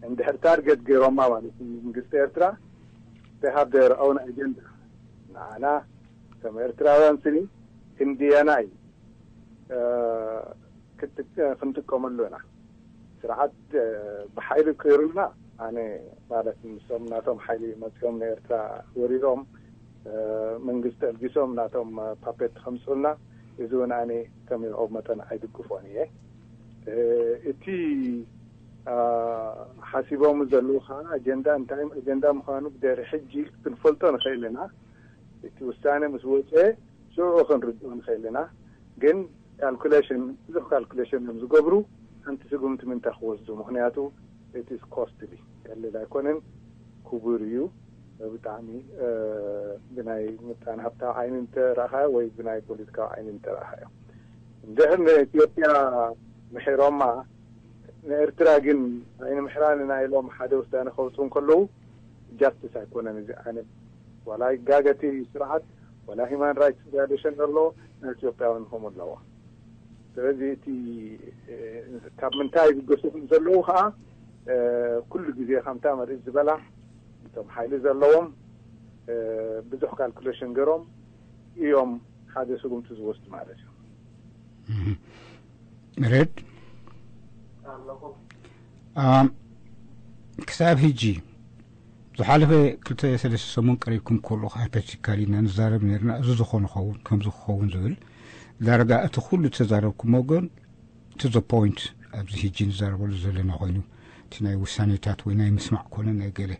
እንድሕር ታርገት ገይሮማ ማለት እዩ መንግስቲ ኤርትራ they have their own agenda። ንዓና ከም ኤርትራውያን ስኒ ክንድየናይ ክንጥቀመሉ ኢና። ስርዓት ብሓይሊ ክህሩልና ኣነ ማለት ንሶም ናቶም ሓይሊ መፂኦም ንኤርትራ ወሪሮም መንግስቲ ኣልጊሶም ናቶም ፓፔት ከምፅኡልና እዚ እውን ኣነ ከም ኢልኦም መጠን ኣይድግፎን እየ። እቲ ሓሲቦም ዘለዉ ከዓ ኣጀንዳ እንታይ ኣጀንዳ ምዃኑ ብድሕሪ ሕጂ ክንፈልጦ ንኽእል ኢና። እቲ ውሳነ ምስ ወፀ ሽዑ ክንርድኦ ንኽእል ኢና። ግን ካልኩሌሽን ብዙሕ ካልኩሌሽን እዮም ዝገብሩ። ሓንቲ ስጉምቲ ምንታይ ክወስዱ ምክንያቱ it is costly ቀሊል ኣይኮነን፣ ክቡር እዩ ብጣዕሚ ብናይ ምጣን ሃብታዊ ዓይኒ እንተረኣኻዮ ወይ ብናይ ፖለቲካዊ ዓይኒ እንተረኣኻዮ። እንድሕር ንኢትዮጵያ ምሒሮማ ንኤርትራ ግን ኣይንምሕራን ኢና ኢሎም ሓደ ውሳነ ከውፅኡ እንከለዉ ጃስቲስ ኣይኮነን እዚ ዓይነት ዋላ ይጋገቲ ስርዓት ዋላ human rights violation ኣሎ ናይ ኢትዮጵያ እውን ከምኡ ኣለዎ። ስለዚ እቲ ካብ ምንታይ ዝገሱ ዘለዉ ከዓ ኩሉ ግዜ ከምታ መርኢት ዝበላ እቶም ሓይሊ ዘለዎም ብዙሕ ካልኩሌሽን ገይሮም እዮም ሓደ ስጉምቲ ዝወስዱ ማለት እዩ። ሬድ ክሳብ ሕጂ ዝሓለፈ ክልተ ሰለስተ ሰሙን ቀሪብኩም ከለኹ ሃይፖቴቲካሊ ኢና ንዛረብ ነርና። እዚ ዝኾነ ኸውን ከምዚ ክኸውን ዝብል ዳርጋ እቲ ኩሉ ዝተዛረብኩሞ ግን to the point ኣብዚ ሕጂ ንዛረበሉ ዘለና ኮይኑ እቲ ናይ ውሳኔታት ወይ ናይ ምስማዕ ኮነ ናይ ገለ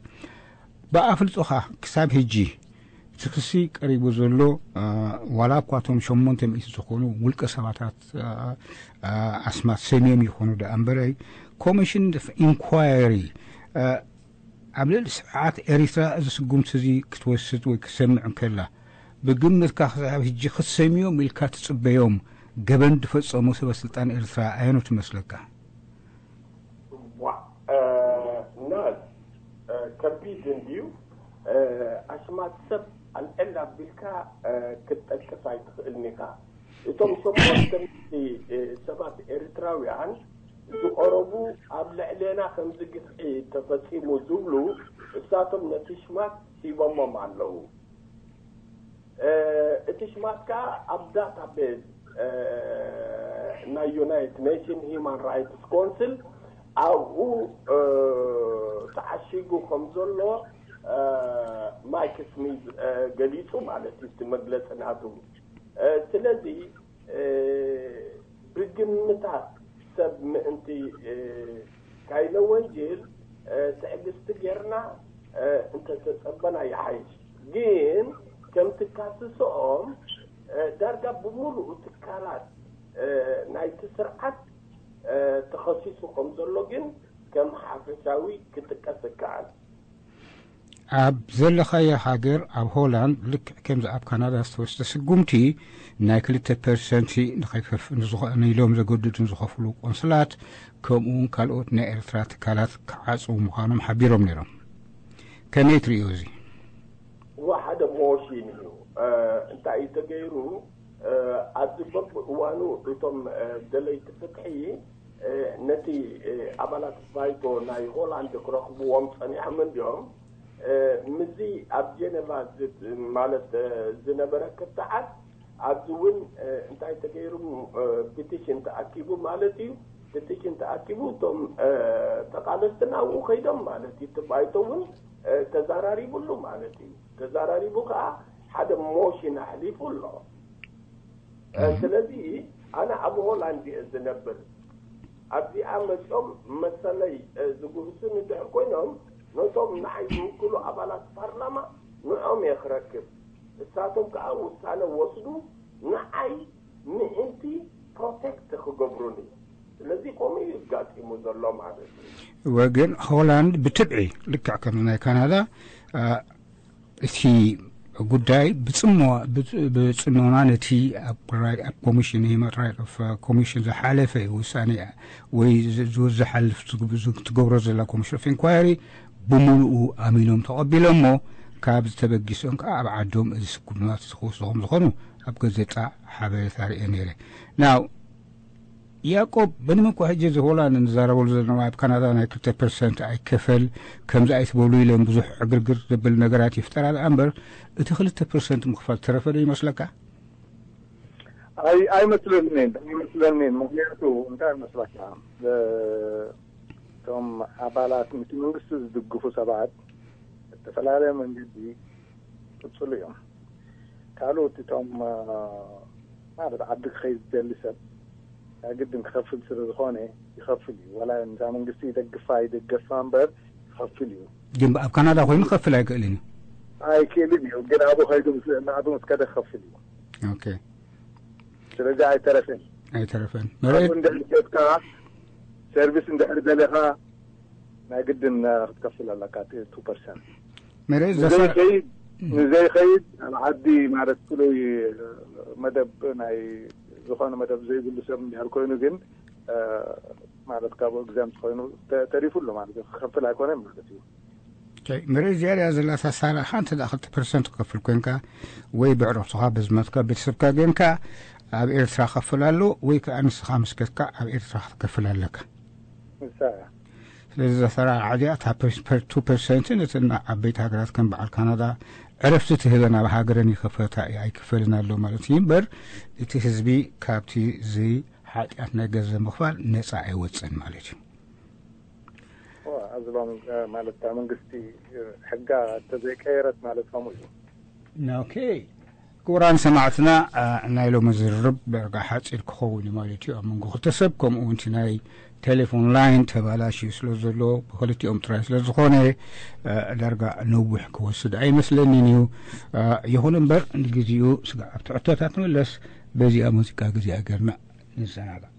ብኣፍልጦኻ ክሳብ ሕጂ እቲ ክሲ ቀሪቡ ዘሎ ዋላ እኳ እቶም ሸሞንተ ሚእቲ ዝኾኑ ውልቀ ሰባታት ኣስማት ሰሚዮም ይኾኑ ደኣ እምበረይ፣ ኮሚሽን ኢንኳየሪ ኣብ ልዕሊ ስርዓት ኤሪትራ እዚ ስጉምቲ እዚ ክትወስድ ወይ ክትሰምዕ እንከላ፣ ብግምትካ ክሳብ ሕጂ ክትሰምዮም ኢልካ ትጽበዮም ገበን ዝፈጸሙ ሰበ ስልጣን ኤርትራ ኣየኖት ይመስለካ? ዋ ናዝ ከቢድ እንድዩ። ኣስማት ሰብ ኣልዕል ኣቢልካ ክትጠቅስ ኣይትኽእልን ኢኻ። እቶም ሸሞንተ ሚእቲ ሰባት ኤርትራውያን ዝቐረቡ ኣብ ልዕሌና ከምዚ ግፍዒ ተፈጺሙ ዝብሉ እሳቶም ነቲ ሽማት ሂቦሞም ኣለዉ። እቲ ሽማት ከዓ ኣብ ዳታቤዝ ናይ ዩናይትድ ኔሽን ሂማን ራይትስ ኮንስል ኣብኡ ተዓሺጉ ከም ዘሎ ማይክ ስሚዝ ገሊፁ ማለት እዩ እቲ መግለፂ ናቱ። ስለዚ ብግምታት ሰብ ምእንቲ ካይነወንጅል ትዕግስቲ ጌርና እንተተጸበና ይሓይሽ። ግን ከም ትካስስኦም ዳርጋ ብምሉኡ ትካላት ናይቲ ስርዓት ተኸሲሱ ከም ዘሎ ግን ከም ሓፈሻዊ ክጥቀስ ይከኣል። ኣብ ዘለኻዮ ሃገር ኣብ ሆላንድ ልክዕ ከምዚ ኣብ ካናዳ ዝተወስደ ስጉምቲ ናይ ክልተ ፐርሰንቲ ንኸይከፍ ንዝኾነ ኢሎም ዘገድዱ ንዝኸፍሉ ቆንስላት ከምኡ እውን ካልኦት ናይ ኤርትራ ትካላት ክዓፅዉ ምዃኖም ሓቢሮም ነይሮም። ከመይ ትርእዮ እዚ? እዋ ሓደ ሞሽን እዩ። እንታይ እዩ ተገይሩ? ኣብዚ በብእዋኑ እቶም ደለይቲ ፍትሒ ነቲ ኣባላት ባይቶ ናይ ሆላንድ ክረኽብዎም ጸኒሖም እንድዮም። ምስዚ ኣብ ጀነቫ ማለት ዝነበረ ክትዓት ኣብዚ እውን እንታይ ተገይሩ? ፒቲሽን ተኣኪቡ ማለት እዩ። ፒቲሽን ተኣኪቡ እቶም ተቓለስቲ ናብኡ ከይዶም ማለት እዩ። እቲ ባይቶ እውን ተዛራሪቡሉ ማለት እዩ። ተዛራሪቡ ከዓ ሓደ ሞሽን ኣሕሊፉ ኣሎ። ስለዚ ኣነ ኣብ ሆላንድ እየ ዝነብር። ኣብዚኣ መፅኦም መሰለይ ዝጉህሱ እንድሕር ኮይኖም ነቶም ንዓይ ዝውክሉ ኣባላት ፓርላማ ንዖም እየ ክረክብ። እሳቶም ከዓ ውሳነ ወስዱ ንዓይ ምእንቲ ፕሮቴክት ክገብሩኒ። ስለዚ ከምኡ እዩ ጋጢሙ ዘሎ ማለት እዩ። ወገን ሆላንድ ብትብዒ ልክዕ ከም ናይ ካናዳ እቲ ጉዳይ ብጽሞና ነቲ ኣብ ኮሚሽን ሂማን ራይት ኦፍ ኮሚሽን ዝሓለፈ ውሳኔ ወይ ዝሓልፍ ትገብሮ ዘላ ኮሚሽን ኦፍ ኢንኳየሪ ብምሉኡ ኣሚኖም ተቐቢሎሞ ካብ ዝተበጊሶም ከዓ ኣብ ዓዶም እዚ ስጉምቲ ዝወስዱ ከም ዝኾኑ ኣብ ገዜጣ ሓበሬታ ርኤ ነይረ። ናው ያዕቆብ በንመ እኳ ሕጂ እዚ ሆላንድ ንዛረበሉ ዘለና ኣብ ካናዳ ናይ ክልተ ፐርሰንት ኣይከፈል ከምዚ ኣይትበሉ ኢሎም ብዙሕ ዕግርግር ዘብል ነገራት ይፍጠራ ደኣ እምበር እቲ ክልተ ፐርሰንት ምኽፋል ተረፈ ዶ ይመስለካ? ኣይ ኣይመስለንን ኣይመስለንን። ምክንያቱ እንታይ ይመስለካ፣ እቶም ኣባላት ነቲ መንግስቲ ዝድግፉ ሰባት ዝተፈላለየ መንገዲ ይቅፅሉ እዮም። ካልኦት እቶም ማለት ዓዲ ክኸይድ ዝደሊ ሰብ ግድን ክኸፍል ስለ ዝኾነ ይኸፍል እዩ። ዋላ ንዛ መንግስቲ ይደግፋ ይደገፋ እምበር ይኸፍል እዩ። ግን ኣብ ካናዳ ኮይኑ ክኸፍል ኣይክእልን እዩ። ኣይክእልን እዩ። ግን ኣብኡ ከይዱ ምስ ናዕዱ ምስ ከደ ክኸፍል እዩ። ኦኬ። ስለዚ ኣይተረፈን። ኣይተረፈን። መሬት ኣብኡ እንድሕር ከድካ ሰርቪስ እንድሕር ደሊኻ ናይ ግድን ክትከፍል ኣለካ እቲ ቱ ፐርሰንት። መሬት ንዘይኸይድ ንዘይኸይድ ኣብ ዓዲ ማለት ፍሉይ መደብ ናይ ዝኾነ መደብ ዘይብሉ ሰብ እንድሕር ኮይኑ ግን ማለት ካብኡ ኤግዘምፕት ኮይኑ ተሪፉ ኣሎ ማለት እዩ። ክኸፍል ኣይኮነን ማለት እዩ። መሬት ዝያዳ ዘላታ ሳራ ሓንቲ ደኣ ክልተ ፐርሰንት ክከፍል ኮንካ ወይ ብዕረፍትኻ በዝመትካ ቤተሰብካ ገንካ ኣብ ኤርትራ ከፍል ኣሎ ወይ ከዓ ንስኻ ምስ ከድካ ኣብ ኤርትራ ክትከፍል ኣለካ። ንሳ እያ። ስለዚ እዛ ሰራርዓ እዚኣ እታ ቱ ፐርሰንት ነተን ዓበይቲ ሃገራት ከም በዓል ካናዳ ዕረፍቲ ትህበን ኣብ ሃገረን ይኸፈታ ኣይክፈልን ኣሎ ማለት እዩ እምበር እቲ ህዝቢ ካብቲ እዚ ሓጢኣት ናይ ገንዘብ ምኽፋል ነፃ ኣይወፅእን ማለት እዩ። ኣዝሎም ማለት እታ መንግስቲ ሕጋ ተዘይቀየረት ማለት ከምኡ እዩ። ኦኬ ክቡራን ሰማዕትና ናይ ሎሚ ዝርርብ ዳርጋ ሓፂር ክኸውን እዩ ማለት እዩ ኣብ መንጎ ክልተ ሰብ ከምኡ እውን እቲ ናይ ቴሌፎን ላይን ተባላሽዩ ስለ ዘሎ፣ ብክልቲኦም ጥራይ ስለ ዝኾነ፣ እ፣ ዳርጋ ነዊሕ ክወስድ ኣይመስለንን እዩ። እ፣ ይኹን እምበር፣ ንግዜኡ ስጋብ ኣብቲ ሕቶታት ንመለስ፣ በዚኣ ሙዚቃ ግዜኣ ጌርና ንዘናጋዕ።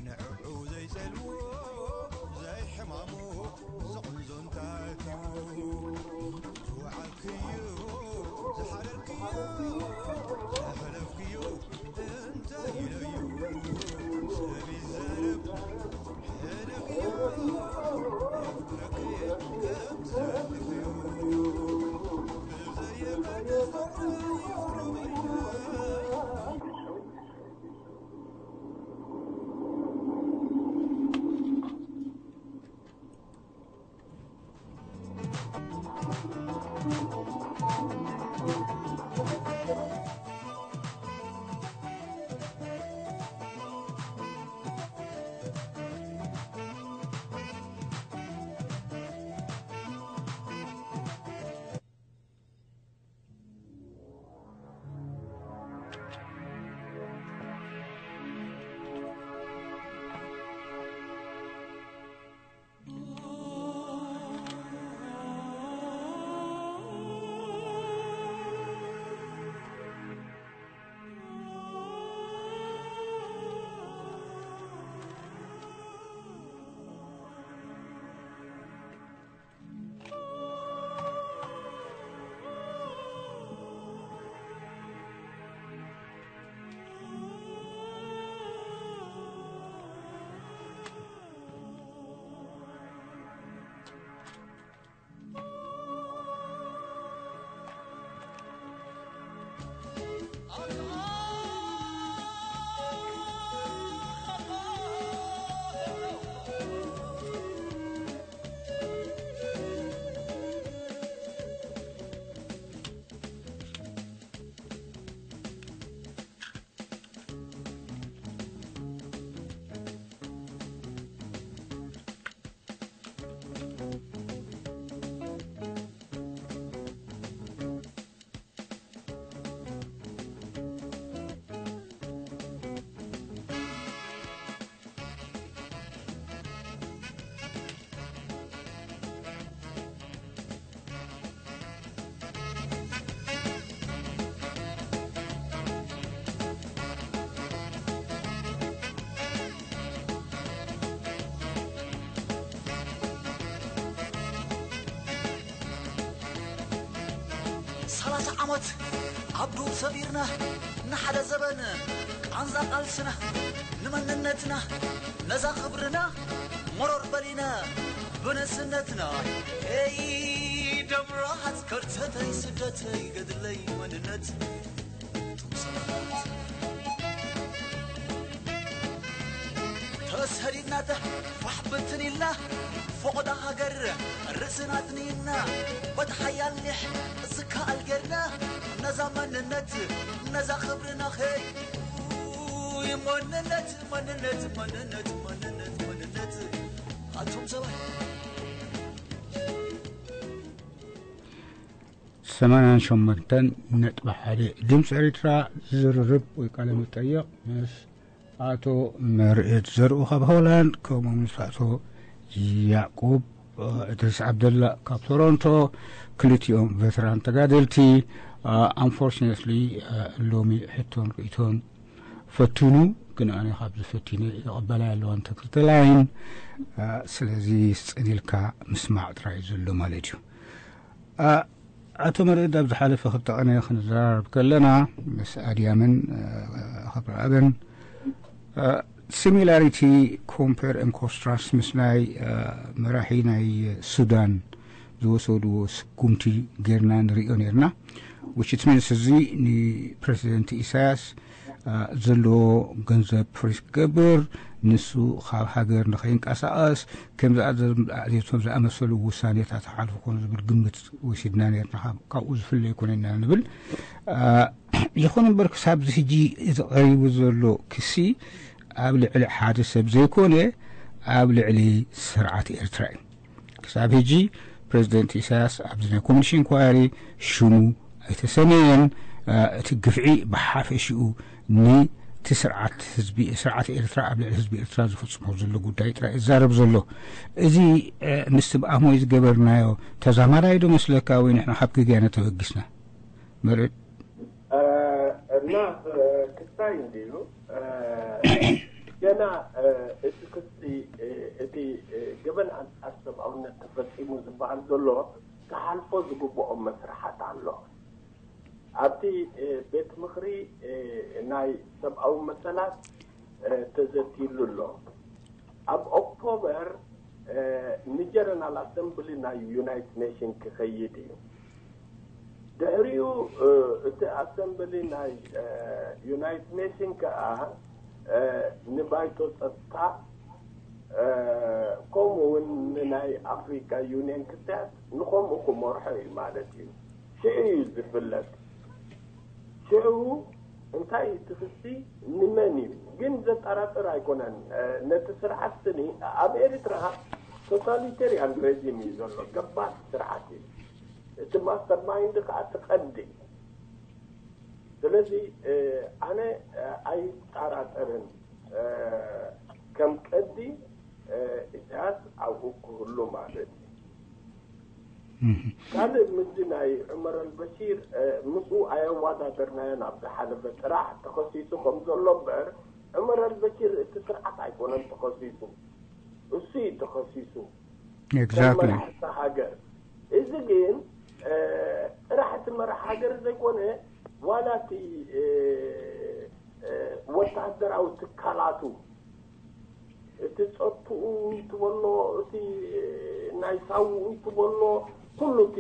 ንዕኡ ዘይጸልዎ ዘይሕማሙ ዝቕንዞ እንታትዩ ዝወዓልክዮ ዝሓደርክዮ ዘሕለፍክዮ እንታይ ኢለዩ ሰብ ይዛረብ ሕደግዮ ኣፍቅረክየ ከም ዘለኽዮ ብዘየቀደ ፍቕሪ ይሩበይና ሰላሳ ዓመት ኣብ ዱር ሰቢርና ንሓደ ዘበን ቃንዛ ቃልስና ንመንነትና ነዛ ክብርና መሮር በሊና ብንእስነትና ኤይ ደብረሃት ከርተተይ ስደተይ ገድለይ መንነት እቶም ሰባት ተሰዲድና ፋሕ ብትን ኢልና ፎቕዳ ሃገር ርእስና ኣጽኒዕና በቲ ሓያል ኒሕ ዝከኣል ጌርና ነዛ መንነት ነዛ ክብርና ኸይ መንነት መንነት መንነት መንነት መንነት ኣቶም ሰባት ሰማንያን ሸሞንተን ነጥቢ ሓደ ድምፂ ኤሪትራ ዝርርብ ወይ ቃለ መጠየቕ ምስ ኣቶ መርኤት ዘርኡ ካብ ሆላንድ፣ ከምኡ ምስ ኣቶ ያዕቆብ፣ እ፣ እድሪስ ዓብደላ ካብ ቶሮንቶ፣ ክልቲኦም ቬተራን ተጋደልቲ። እ፣ ኣንፎርችነትሊ፣ እ፣ ሎሚ ሕቶን ርእይቶን ፈትኑ፣ ግን ኣነ ካብዚ ፈቲነ ይቕበላ ኣለዋ እንተ ክልተ ላይን። እ፣ ስለዚ ጽን ኢልካ ምስማዕ ጥራይ እዩ ዘሎ ማለት እዩ። እ፣ ኣቶ መርኤት ኣብ ዝሓለፈ ክልተ ቐነ ክንዘራረብ ከለና ምስ ኣድያምን፣ እ፣ ኸብረኣብን፣ እ፣ ሲሚላሪቲ ኮምፔር ኤን ኮንትራስት ምስ ናይ፣ እ፣ መራሒ ናይ ሱዳን ዝወሰድዎ ስጉምቲ ጌርና ንሪኦ ኔርና። Which it means እዚ ንፕረሲደንት ኢሳያስ፣ እ፣ ዘለዎ ገንዘብ ፍሪዝ ክገብር፣ ንሱ ካብ ሃገር ንኸይንቀሳቐስ፣ ከምዚ ኣዘ-፣ ኣዘዞም ዝኣመሰሉ ውሳኔታት ሓልፉ ኮኑ ዝብል ግምት ወሲድና ኔርና። ካብ-፣ ካብኡ ዝፍለ ኣይኮነና ንብል። እ፣ ይኹን እምበር ክሳብ እዚ ሕጂ እዚ ቀሪቡ ዘሎ ክሲ ኣብ ልዕሊ ሓደ ሰብ ዘይኮነ ኣብ ልዕሊ ስርዓት ኤርትራ እዩ። ክሳብ ሕጂ ፕሬዚደንት ኢሳያስ ኣብዚ ናይ ኮሚሽን ኢንኳሪ ሽሙ ኣይተሰመየን። እቲ ግፍዒ ብሓፈሽኡ ንቲ ስርዓት ህዝቢ ስርዓት ኤርትራ ኣብ ልዕሊ ህዝቢ ኤርትራ ዝፍጽሞ ዘሎ ጉዳይ ጥራይ ይዛረብ ዘሎ። እዚ ምስቲ ብኣሞይ ዝገበርናዮ ተዛማዳይ ዶ መስለካ ወይ ንሕና ካብ ጌጋና ተበጊስና? መርእ እና ክስታይ እንዲሉ ገና እቲ ክስቲ እቲ ገበን ኣንጻር ሰብኣውነት ተፈጺሙ ዝበሃል ዘሎ ክሓልፎ ዝግብኦም መስርሓት ኣሎ። ኣብቲ ቤት ምኽሪ ናይ ሰብኣዊ መሰላት ተዘትይሉ ኣሎ። ኣብ ኦክቶበር ንጀነራል ኣሰምብሊ ናይ ዩናይትድ ኔሽን ክኸይድ እዩ። ድሕሪኡ እቲ ኣሰምብሊ ናይ ዩናይትድ ኔሽን ከዓ ንባይቶ ፀጥታ ከምኡ እውን ንናይ ኣፍሪካ ዩኒየን ክስያት ንከምኡ ክመርሖ እዩ ማለት እዩ። ሽዑ እዩ ዝፍለጥ። ሽዑ እንታይ እዩ እቲ ክሲ ንመን እዩ ግን ዘጠራጥር ኣይኮነን። ነቲ ስርዓት ስኒ ኣብ ኤርትራ ቶታሊተሪያን ሬጂም እዩ ዘሎ። ገባቲ ስርዓት እዩ። እቲ ማስተር ማይንድ ከዓ ትቐዲ። ስለዚ ኣነ ኣይጠራጠርን ከም ቀዲ ኢሳያስ ኣብኡ ክህሉ ማለት እዩ። ካልእ ምዲ ናይ ዑመር ኣልበሺር ምስኡ ኣየዋዳደርናዮን ኣብ ዝሓለፈ ጥራሕ ተኸሲሱ ከም ዘሎ እምበር ዑመር ኣልበሺር እቲ ስርዓት ኣይኮነን ተኸሲሱ፣ እሱ እዩ ተኸሲሱ። Exactly። መራሕቲ ሃገር እዚ ግን ጥራሕ እቲ መራሕ ሃገር ዘይኮነ ዋላ እቲ ወታደራዊ ትካላቱ እቲ ጸጥትኡ ትበሎ እቲ ናይ ሳውኡ ትበሎ ኩሉ እቲ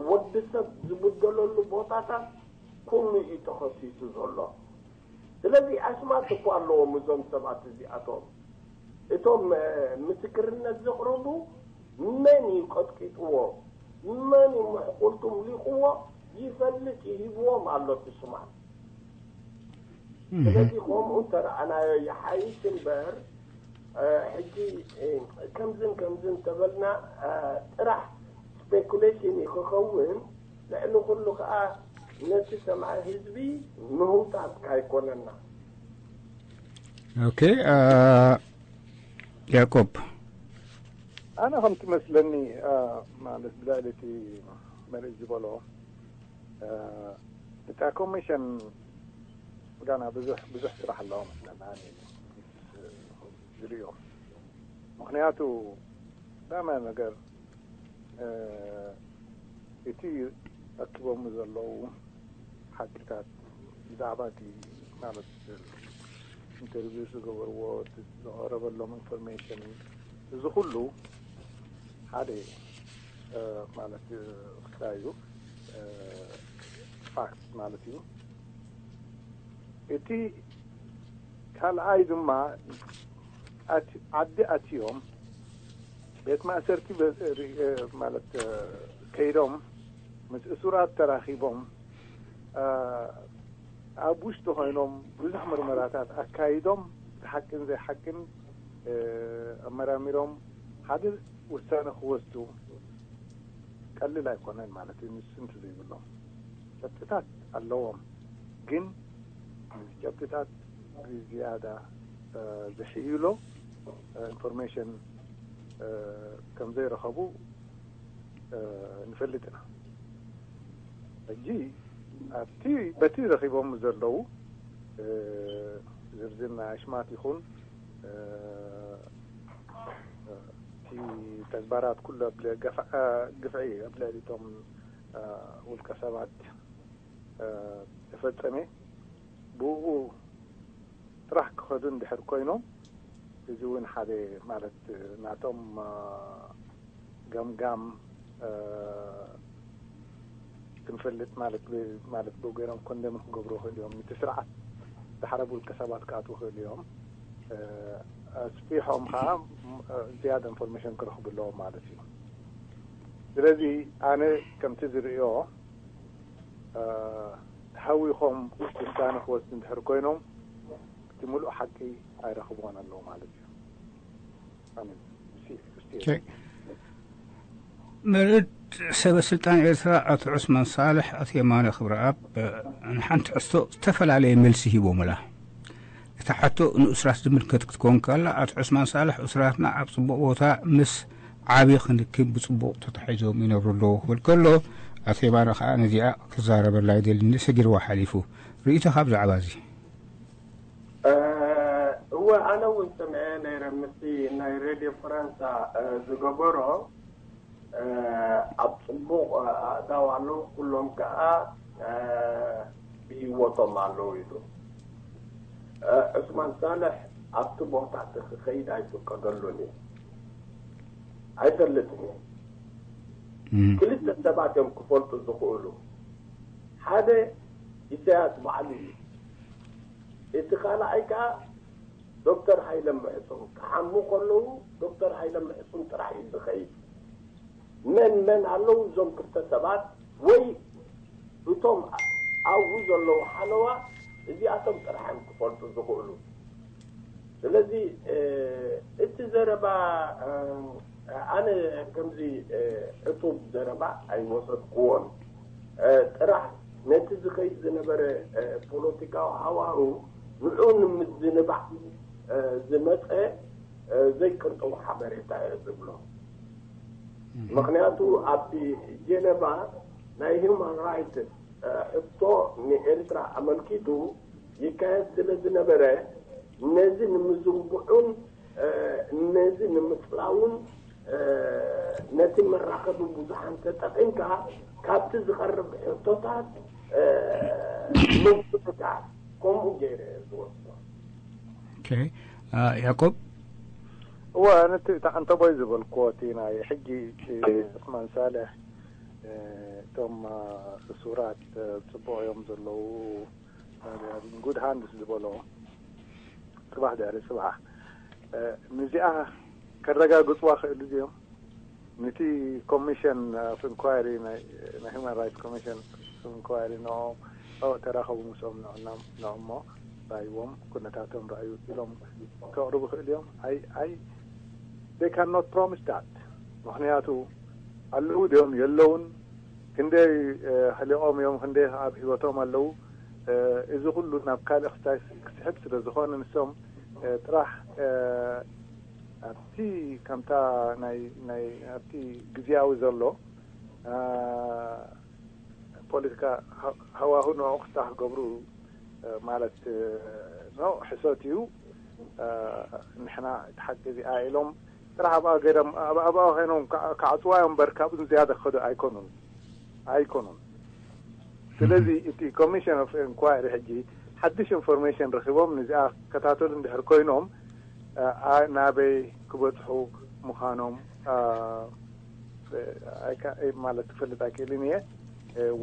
ወዲ ሰብ ዝብደለሉ ቦታታት ኩሉ እዩ ተኸሲሱ ዘሎ። ስለዚ ኣስማት እኮ ኣለዎም እዞም ሰባት እዚኣቶም። እቶም ምስክርነት ዘቕረቡ መን እዩ ቀጥቂጥዎ፣ መን እዩ ምሕቁልቱ ምሊቕዎ ይፈልጥ እዩ፣ ሂብዎም ኣሎ እቲ ስማት። ስለዚ ከምኡ እንተረኣናዮ ይሓይሽ እምበር ሕጂ ከምዝን ከምዝን ተበልና ጥራሕ ስፔኩሌሽን እዩ ክኸውን። ልዕሊ ኩሉ ከዓ ነቲ ሰማዒ ህዝቢ ምህውታት ካይኮነና። ኦኬ ያዕቆብ። ኣነ ከም ትመስለኒ ማለት ብልዕሊ እቲ መርእ ዝበሎ እታ ኮሚሽን ጋና ብዙሕ ብዙሕ ስራሕ ኣለዎ መስለና ዝርእዮ። ምክንያቱ ዳማ ነገር እቲ ኣኪቦም ዘለዉ ሓቅታት ብዛዕባ እቲ ማለት ኢንተርቪው ዝገበርዎ፣ እቲ ዝቐረበሎም ኢንፎርሜሽን፣ እዚ ኩሉ ሓደ ማለት ክራዩ ፋክት ማለት እዩ። እቲ ካልኣይ ድማ ዓዲ ኣትዮም ቤት ማእሰርቲ ማለት ከይዶም ምስ እሱራት ተራኺቦም ኣብ ውሽጢ ኮይኖም ብዙሕ ምርመራታት ኣካይዶም ሓቅን ዘይሓቅን ኣመራሚሮም ሓደ ውሳነ ክወስዱ ቀልል ኣይኮነን ማለት እዩ። ንሱ እንተዘይብሎም ጨብጥታት ኣለዎም፣ ግን ጨብጥታት ብዝያዳ ዝሕይሎ ኢንፎርሜሽን ከም ዘይረኸቡ ንፈልጥ ኢና። ሕጂ ኣብቲ በቲ ረኺቦም ዘለዉ ዝርዝር ናይ ኣሽማት ይኹን እቲ ተግባራት ኩሉ ግፍዒ ኣብ ልዕሊቶም ውልቀ ሰባት ተፈጸመ ብኡ ጥራሕ ክኸዱ እንድሕር ኮይኖም እዚ እውን ሓደ ማለት ናቶም ገምጋም ክንፈልጥ ማለት ማለት ብኡ ገይሮም ኮንደምን ክገብሩ ይኽእሉ እዮም። ነቲ ስርዓት ዝሓረቡ ውልቀ ሰባት ክኣትዉ ይኽእሉ እዮም። ኣስፊሖም ከዓ ዝያዳ ኢንፎርሜሽን ክረኽቡ ኣለዎም ማለት እዩ። ስለዚ ኣነ ከምቲ ዝርእዮ ተሃዊኾም ውሳነ ክወስዱ እንድሕር ኮይኖም እቲ ሙሉእ ሓቂ ኣይረኽብዎን ኣለዉ ማለት እዩ። ኣሜን። Okay. መርድ ሰበ ስልጣን ኤርትራ ኣቶ ዑስማን ሳልሕ ኣቶ የማነ ክብረኣብ ንሓንቲ ሕቶ ዝተፈላለየ መልሲ ሂቦምላ። እታ ሕቶ ንእሱራት ዝምልከት ክትኮን ከላ ኣቶ ዑስማን ሳልሕ እሱራትና ኣብ ጽቡቕ ቦታ ምስ ዓቢ ክንክን ብጽቡቕ ተታሒዞም ይነብሩ ኣለዉ ክብል ከሎ ኣቶ የማነ ከኣ ነዚኣ ክዛረበላ ይደሊ ሰጊርዋ ሓሊፉ። ርእይቶኻ ብዛዕባ እዚ? እወ ኣነ እውን ሰምዐ ነይረ ምስቲ ናይ ሬድዮ ፈረንሳ ዝገበሮ ኣብ ፅቡቕ ኣእዳው ኣለዉ ኩሎም ከዓ ብሂወቶም ኣለዉ ኢሉ። ዑስማን ሳልሕ ኣብቲ ቦታ እቲ ክኸይድ ኣይፍቀደሉን እዩ። ኣይፈልጥን እዩ። ክልተ ሰባት እዮም ክፈልጡ ዝኽእሉ። ሓደ ኢሳያስ ባዕሉ እዩ። እቲ ካልኣይ ከዓ ዶክተር ሃይለ ምሕጹን ክሓሙ ከለዉ ዶክተር ሃይለ ምሕጹን ጥራሕ እዩ ዝኸይድ። መን መን ኣለዉ እዞም ክልተ ሰባት ወይ እቶም ኣብኡ ዘለዉ ሓለዋ እዚኣቶም ጥራሕ እዮም ክፈልጡ ዝኽእሉ። ስለዚ እቲ ዘረባ ኣነ ከምዚ ዕቱብ ዘረባ ኣይወሰድክዎን። ጥራሕ ነቲ ዝኸይድ ዝነበረ ፖለቲካዊ ሃዋህው ንዑ ንምዝንባዕ ዝመፀ ዘይቅንጠው ሓበሬታ እየ ዝብሎ። ምክንያቱ ኣብቲ ጀነቫ ናይ ሂውማን ራይትስ ሕቶ ንኤርትራ ኣመልኪቱ ይካየድ ስለ ዝነበረ ነዚ ንምዝንቡዑን ነዚ ንምፅላውን ነቲ መራኸቢ ብዙሓን ተጠቒምካ ካብቲ ዝቐርብ ሕቶታት ምግብታት ከምኡ ገይረ እየ ዝወስዶ። ያዕቆብ እወ ነቲ እታ ዕንተቦይ ዝበልክዎ እቲ ናይ ሕጂ ዑስማን ሳልሕ እቶም እሱራት ፅቡቕ እዮም ዘለዉ good hands ዝበሎ ፅባሕ ድሕሪ ፅባሕ ንዚኣ ከረጋግፅዋ ክእሉ ድዮም? ነቲ ኮሚሽን ኦፍ ኢንኳይሪ ናይ ሂውማን ራይትስ ኮሚሽን ኦፍ ኢንኳይሪ ንኦም ተራኸቡ ምስኦም ንዕናም ንዕሞ ራይዎም ኩነታቶም ረኣዩ ኢሎም ከቕርቡ ክእል እዮም። ኣይ ኣይ they cannot promise that ምክንያቱ ኣለዉ ድዮም የለውን ክንደይ ሕሊቖም እዮም ክንደይ ኣብ ህይወቶም ኣለዉ እዚ ኩሉ ናብ ካልእ ክስታይ ክስሕብ ስለ ዝኾነ ንሶም ጥራሕ ኣብቲ ከምታ ናይ ናይ ኣብቲ ግዝያዊ ዘሎ ፖለቲካ ሃዋሁ ንኡ ክስታ ክገብሩ ማለት ኖ ሕሶት እዩ። ንሕና እቲ ሓቂ እዚኣ ኢሎም ጥራሕ ኣብኣ ገይሮም ኣብኣ ኮይኖም ክዓፅዋ እዮም እምበር ካብኡ ዝያዳ ክኸዱ ኣይኮኑን ኣይኮኑን። ስለዚ እቲ ኮሚሽን ኦፍ ኢንኳይሪ ሕጂ ሓድሽ ኢንፎርሜሽን ረኪቦም ንዚኣ ክከታተሉ እንድሕር ኮይኖም ናበይ ክበፅሑ ምዃኖም ማለት ክፈልጥ ኣይክእልን እየ።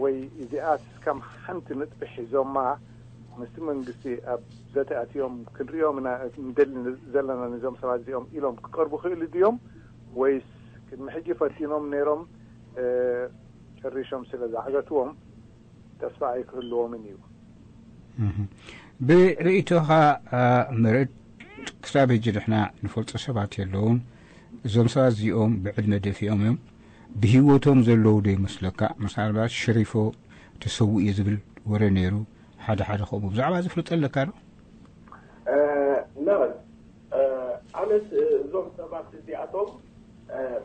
ወይ እዚኣስ ከም ሓንቲ ንጥፊ ሒዞማ ምስቲ መንግስቲ ኣብ ዘተ ኣትዮም ክንሪኦም ኢና ንደሊ ዘለና ነዞም ሰባት እዚኦም ኢሎም ክቀርቡ ክእሉ ድዮም ወይስ ቅድሚ ሕጂ ፈቲኖም ነይሮም ጨሪሾም ስለ ዝዓገትዎም ተስፋ ኣይክህልዎምን እዩ። ብርእይቶኻ ምርድ ክሳብ ሕጂ ንሕና ንፈልጦ ሰባት የለውን። እዞም ሰባት እዚኦም ብዕድመ ደፊኦም እዮም። ብህይወቶም ዘለዉ ዶ ይመስለካ? ምናልባት ሸሪፎ ተሰውኡ ዝብል ወረ ነይሩ። ሓደ ሓደ ከምኡ ብዛዕባ ዝፍልጠ ኣለካ ዶ? ናበል ኣነስ እዞም ሰባት እዚኣቶም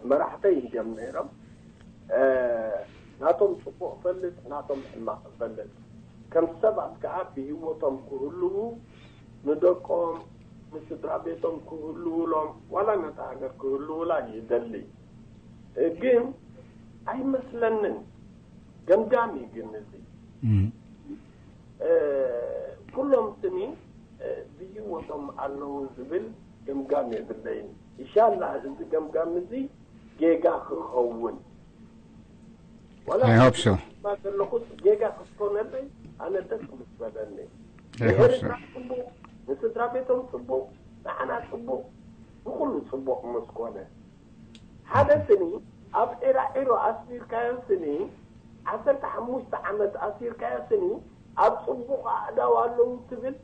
መራሕተይ እዮም ነይሮም። ናቶም ፅቡቕ ፈልጥ ናቶም ሕማቕ ፈልጥ። ከም ሰባት ከዓ ብህይወቶም ክህልዉ ንደቆም ንስድራ ቤቶም ክህልውሎም ዋላ ነታ ሃገር ክህልውላ ይደሊ። ግን ኣይመስለንን። ገምጋም እዩ ግን እዚ ኩሎም ስኒ ብህይወቶም ኣለዉ ዝብል ገምጋም የብለይን። ኢንሻላህ እዚ ገምጋም እዚ ጌጋ ክኸውን I hope so. ዘለኹስ ጌጋ ክትኮነለይ ኣነ ደስ ምስ በለኒ። I hope so. ንኤርትራ ፅቡቕ፣ ንስድራ ቤቶም ፅቡቕ፣ ንዓና ፅቡቕ፣ ንኩሉ ፅቡቕ ምስ ኮነ ሓደ ስኒ ኣብ ዒራዒሮ ኣስፊርካዮ ስኒ ዓሰርተ ሓሙሽተ ዓመት ኣሲርካዮ ስኒ ኣብ ፅቡቕ ኣእዳው ኣለዉ ትብል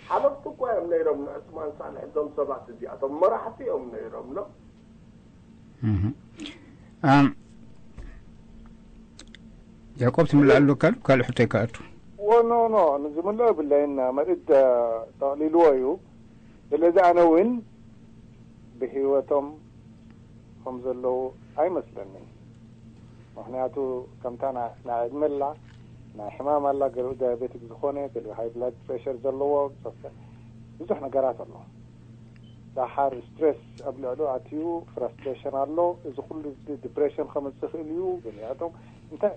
ሓለፍቲ እኮ እዮም ነይሮም ንዑስማን ሳልሕ። እዞም ሰባት እዚኣቶም መራሕቲ እዮም ነይሮም። ሎ እህ። ኣም፣ ያዕቆብ ትምልእ ኣሎ ካልእ ካልእ ሕቶ ይከኣቱ። ኖ ኖ፣ ንዝምልኦ የብለይን። መርድ ጠቕሊልዎ እዩ። ስለዚ ኣነ እውን ብህይወቶም ከም ዘለዉ ኣይመስለንን። ምክንያቱ ከምታ ናይ ዕድመ ኣላ፣ ናይ ሕማም ኣላ፣ ገሊኡ ዳያቤቲክ ዝኾነ፣ ገሊኡ ሃይ ብላድ ፕሬሸር ዘለዎ፣ ብዙሕ ነገራት ኣሎ። ዳሓር ስትሬስ ኣብ ልዕሉ ኣትዩ፣ ፍራስትሬሽን ኣሎ። እዚ ኩሉ ዲፕሬሽን ከምፅእ ይኽእል እዩ። ገሊኣቶም እንታይ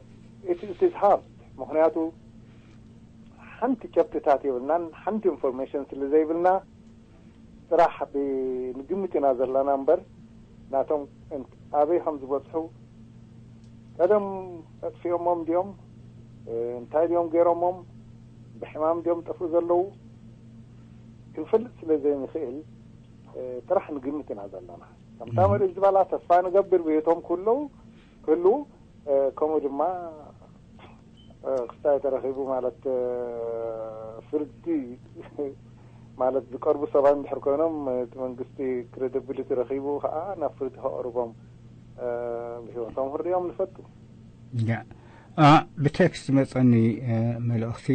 ኢትስ ሃርድ። ምክንያቱ ሓንቲ ጨብጥታት የብልናን፣ ሓንቲ ኢንፎርሜሽን ስለ ዘይብልና ጥራሕ ንግምት ኢና ዘለና እምበር ናቶም ኣበይ ከም ዝበፅሑ ቀደም ኣጥፊኦሞም ድዮም እንታይ ድዮም ገይሮሞም ብሕማም ድዮም ጠፍኡ ዘለዉ ክንፈልጥ ስለ ዘይንኽእል ጥራሕ ንግምት ኢና ዘለና። ከምታ መርእ ዝበላ ተስፋ ንገብር ብህይወቶም ክህልዉ ክህልዉ ከምኡ ድማ ክስታይ ተረኺቡ ማለት ፍርዲ ማለት ዝቀርቡ ሰባት እንድሕር ኮይኖም እቲ መንግስቲ ክሬዲቢሊቲ ረኺቡ ከዓ ናብ ፍርዲ ከቕርቦም ብህይወቶም ክንሪኦም ንፈቱ። ብቴክስት መፀኒ መልእኽቲ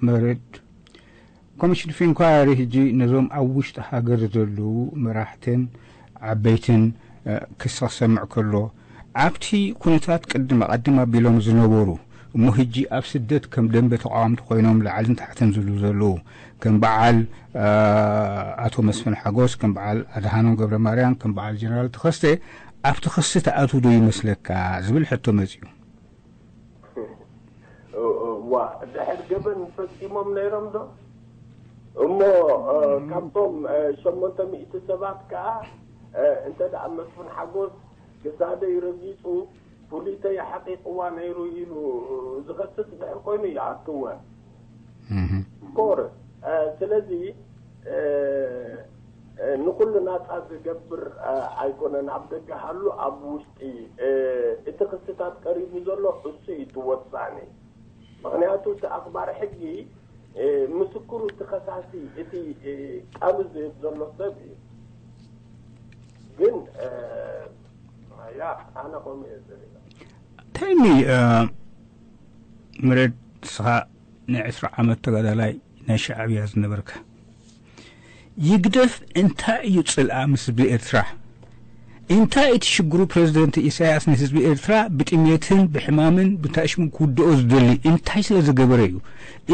መርድ ኮሚሽን ኦፍ ኢንኳሪ ሕጂ ነዞም ኣብ ውሽጢ ሃገር ዘለዉ መራሕትን ዓበይትን ክሲ ክሰምዕ ከሎ ኣብቲ ኩነታት ቅድም ኣቐድም ኣቢሎም ዝነበሩ እሞ ሕጂ ኣብ ስደት ከም ደንበ ተቃወምቲ ኮይኖም ላዕልን ታሕትን ዝብሉ ዘለዉ ከም በዓል ኣቶ መስፍን ሓጎስ ከም በዓል ኣድሃኖም ገብረ ማርያም ከም በዓል ጀነራል ተኸስተ ኣብቲ ክሲ ተኣትዉ ዶ ይመስለካ ዝብል ሕቶ መፅዩ። ዋ ድሕር ገበን ፈፂሞም ነይሮም ዶ እሞ ካብቶም ሸሞንተ ሚእቲ ሰባት ከዓ እንተ ደኣ መስፍን ሓጎስ ክሳደይ ረጊፁ ፍሉይተይ ሓቂቕዋ ነይሩ ኢሉ ዝኸስስ ድሕር ኮይኑ ይኣትወ ኮር ስለዚ ንኩሉ ናፃ ዝገብር ኣይኮነን ኣብ ደገ ሃሉ ኣብ ውሽጢ እቲ ክስታት ቀሪቡ ዘሎ እሱ እዩ ትወሳኒ ምክንያቱ እቲ ኣኽባር ሕጊ ምስክሩ እቲ ከሳሲ እቲ ቃሉ ዝህብ ዘሎ ሰብ እዩ ግን ያ ኣነ ከምኡ እየ ዝርኢ ተሚ ምረድ ንስኻ ናይ ዕስራ ዓመት ተጋዳላይ ናይ ሻዕብያ ዝነበርካ ይግደፍ እንታይ እዩ ፅልኣ ምስ ህዝቢ ኤርትራ እንታይ እቲ ሽግሩ ፕሬዝደንት ኢሳያስ ንህዝቢ ኤርትራ ብጥሜትን ብሕማምን ብታሽሙ ክውድኦ ዝደሊ እንታይ ስለ ዝገበረ እዩ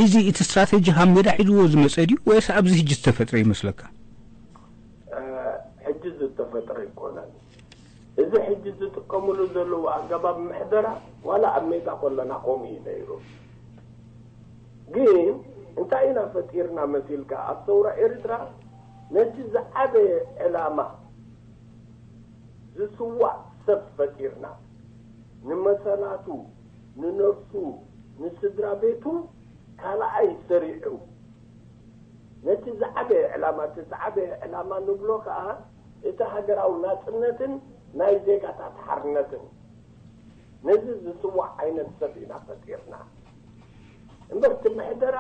እዚ እቲ ስትራቴጂ ካብ ሜዳ ሒዝዎ ዝመፀ ድዩ ወይስ ኣብዚ ህጂ ዝተፈጥረ ይመስለካ ሕጂ ዝተፈጥረ ይኮነን እዚ ሕጂ ዝጥቀምሉ ዘለዉ ኣገባብ ምሕደራ ዋላ ኣብ ሜዳ ኮለና ከምኡ እዩ ነይሩ ግን እንታይ ኢና ፈጢርና መሲልካ ኣብ ሰውራ ኤርትራ ነቲ ዝዓበየ ዕላማ ዝስዋእ ሰብ ፈጢርና ንመሰላቱ ንነፍሱ ንስድራ ቤቱ ካልኣይ ሰሪዑ ነቲ ዝዓበየ ዕላማ እቲ ዝዓበየ ዕላማ ንብሎ ከዓ እቲ ሃገራዊ ናፅነትን ናይ ዜጋታት ሓርነትን ነዚ ዝስዋዕ ዓይነት ሰብ ኢና ፈጢርና እምበር እቲ ምሕደራ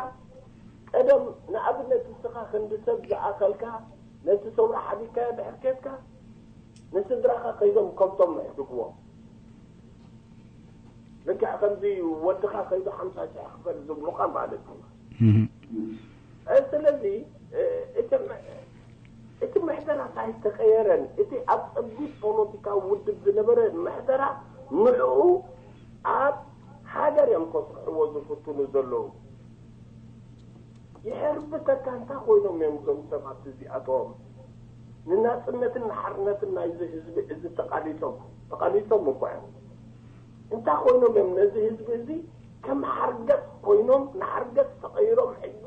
ቀደም ንኣብነት እስኻ ክንዲ ሰብ ዝኣኸልካ ነቲ ሰውራ ሓዲግካዮ ድሕር ኬድካ ንስድራኻ ከይዶም ከብቶም ምሕድግዎም ልክዕ ከምዚ ወድኻ ከይዱ ሓምሳ ሽሕ ክፈል ዝብሉኻ ማለት እዩ ስለዚ እቲ ምሕደራ ሳይተቀየረን እቲ ኣብ ፀቢብ ፖለቲካዊ ውድብ ዝነበረ ምሕደራ ንዕኡ ኣብ ሃገር እዮም ከስርሕዎ ዝፍትኑ ዘለዉ ይሕርብተካ እንታይ ኮይኖም እዮም እዞም ሰባት እዚኣቶም ንናፅነትን ንሓርነትን ናይዚ ህዝቢ እዚ ተቃሊሶም ተቃሊሶም እኳ እዮም እንታይ ኮይኖም እዮም ነዚ ህዝቢ እዚ ከም ሓርገፅ ኮይኖም ንሓርገፅ ተቀይሮም ሕጂ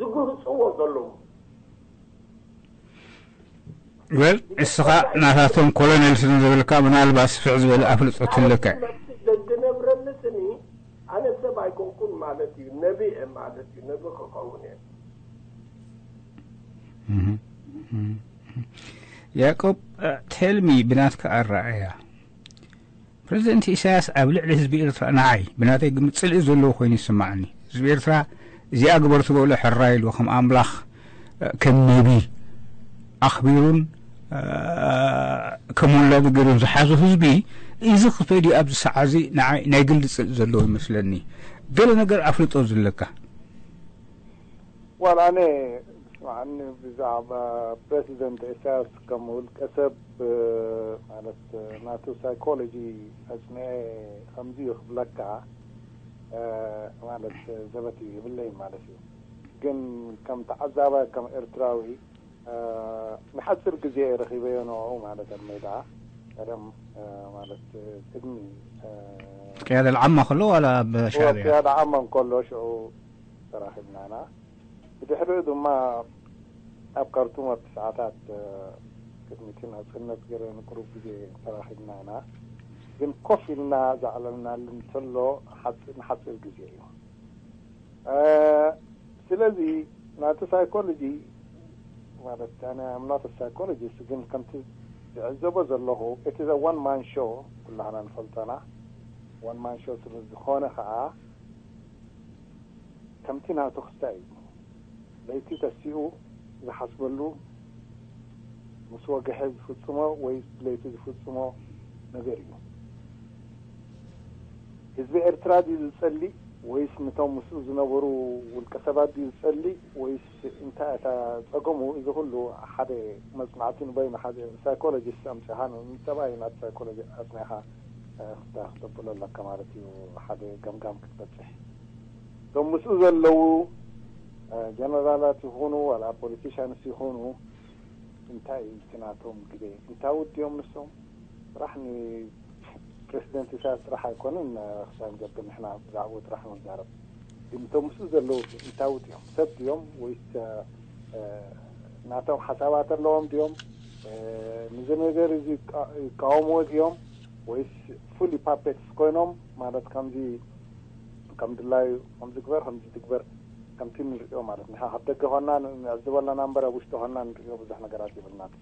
ዝግህፅዎ ዘለዉ ወል እስኻ ናታቶም ኮሎኔል ስለ ዝበልካ ምናልባት ስፍሕ ዝበለ ኣፍልጦ ትልከ ዘድነብረኒ ስኒ ኣነ ሰብ ኣይኮንኩን ማለት እዩ ነቢ ማለት እዩ ነቢ ክኸውን እየ ያዕቆብ ቴልሚ ብናትካ ኣረኣያ ፕሬዚደንት ኢሳያስ ኣብ ልዕሊ ህዝቢ ኤርትራ ንዓይ ብናተይ ግምት ፅልኢ ዘለዎ ኮይኑ ይስማዓኒ ህዝቢ ኤርትራ እዚኣ ግበር ትበሎ ሕራይ ኢሉ ከም ኣምላኽ፣ ከም ነቢ ኣኽቢሩን ከም ወላዲ ገይሩን ዝሓዞ ህዝቢ፣ እዚ ክፈዲ ኣብዚ ሰዓዚ ንዓይ ናይ ግሊ ጽልኢ ዘለዎ ይመስለኒ። ገለ ነገር ኣፍልጦ ዝለካ። ዋላ ኣነ ስማዕኒ ብዛዕባ ፕረሲደንት ኢሳያስ ከም ውልቀ ሰብ ማለት ናቱ ሳይኮሎጂ ኣጽኒዐ ከምዚ እዩ ክብለካ ማለት ዘበት ይብለይ ማለት እዩ። ግን ከም ተዓዛባይ ከም ኤርትራዊ ንሓፂር ግዜ ረኺበዮ ንዕኡ ማለት ኣብ ሜዳ ቀደም ማለት ቅድሚ ቅያደ ልዓማ ከሎ ዋላ ኣብ ሻዕብያ ቅያደ ዓማ እንከሎ ሽዑ ተራኺብናና። ብድሕሪኡ ድማ ኣብ ካርቱም ኣብቲ ሰዓታት ቅድሚ እቲ ናፅነት ገለ ንቁሩብ ግዜ ተራኺብና ኢና። ግን ኮፍ ኢልና ዘዕለልናሉ እንተሎ ንሓፂር ግዜ እዩ። ስለዚ ናቲ ሳይኮሎጂ ማለት ኣነ ኣምናት ሳይኮሎጂስት ግን ከምቲ ዝዕዘቦ ዘለኹ እቲ one man show ኩላህና ንፈልጦና one man show ስለ ዝኾነ ከዓ ከምቲ ናቱ ክስታይ እዩ። ለይቲ ተሲኡ ዝሓስበሉ ምስ ወግሐ ዝፍፅሞ ወይ ለይቲ ዝፍፅሞ ነገር እዩ። ህዝቢ ኤርትራ ድዩ ዝፀልእ ወይስ ንቶም ምስኡ ዝነበሩ ውልቀ ሰባት ድዩ ዝፀልእ ወይስ እንታይ እታ ፀገሙ? እዚ ኩሉ ሓደ መፅናዕቲ ንበይኑ ሓደ ሳይኮሎጂስት ኣምፅኻ ንሰብኣይ ናት ሳይኮሎጂ ኣፅኒኻ ክተብሎ ኣለካ ማለት እዩ። ሓደ ገምጋም ክትበፅሕ እቶም ምስኡ ዘለዉ ጀነራላት ይኹኑ ዋላ ፖለቲሻንስ ይኹኑ እንታይ እዩ እቲ ናቶም ግዜ እንታውት ድዮም ንሶም ጥራሕ ንፕሬዚደንት ኢሳያስ ጥራሕ ኣይኮነን ክሳብ ንገብር ንሕና ብዛዕባኡ ጥራሕ ንዛረብ። ግን እቶም ምስኡ ዘለዉ እንታውት እዮም ሰብ ድዮም ወይስ ናቶም ሓሳባት ኣለዎም ድዮም? ንዚ ነገር እዚ ይቃወምዎ ድዮም ወይስ ፉሊ ፓፔትስ ኮይኖም ማለት ከምዚ ከም ድላዩ ከምዚ ግበር ከምዚ ትግበር ከምቲ ንሪኦ ማለት ንሓ ካብ ደገ ኾና ንዕዝቦ ኣለና እምበር ኣብ ውሽጢ ኾና ንሪኦ ብዙሕ ነገራት የብልናን።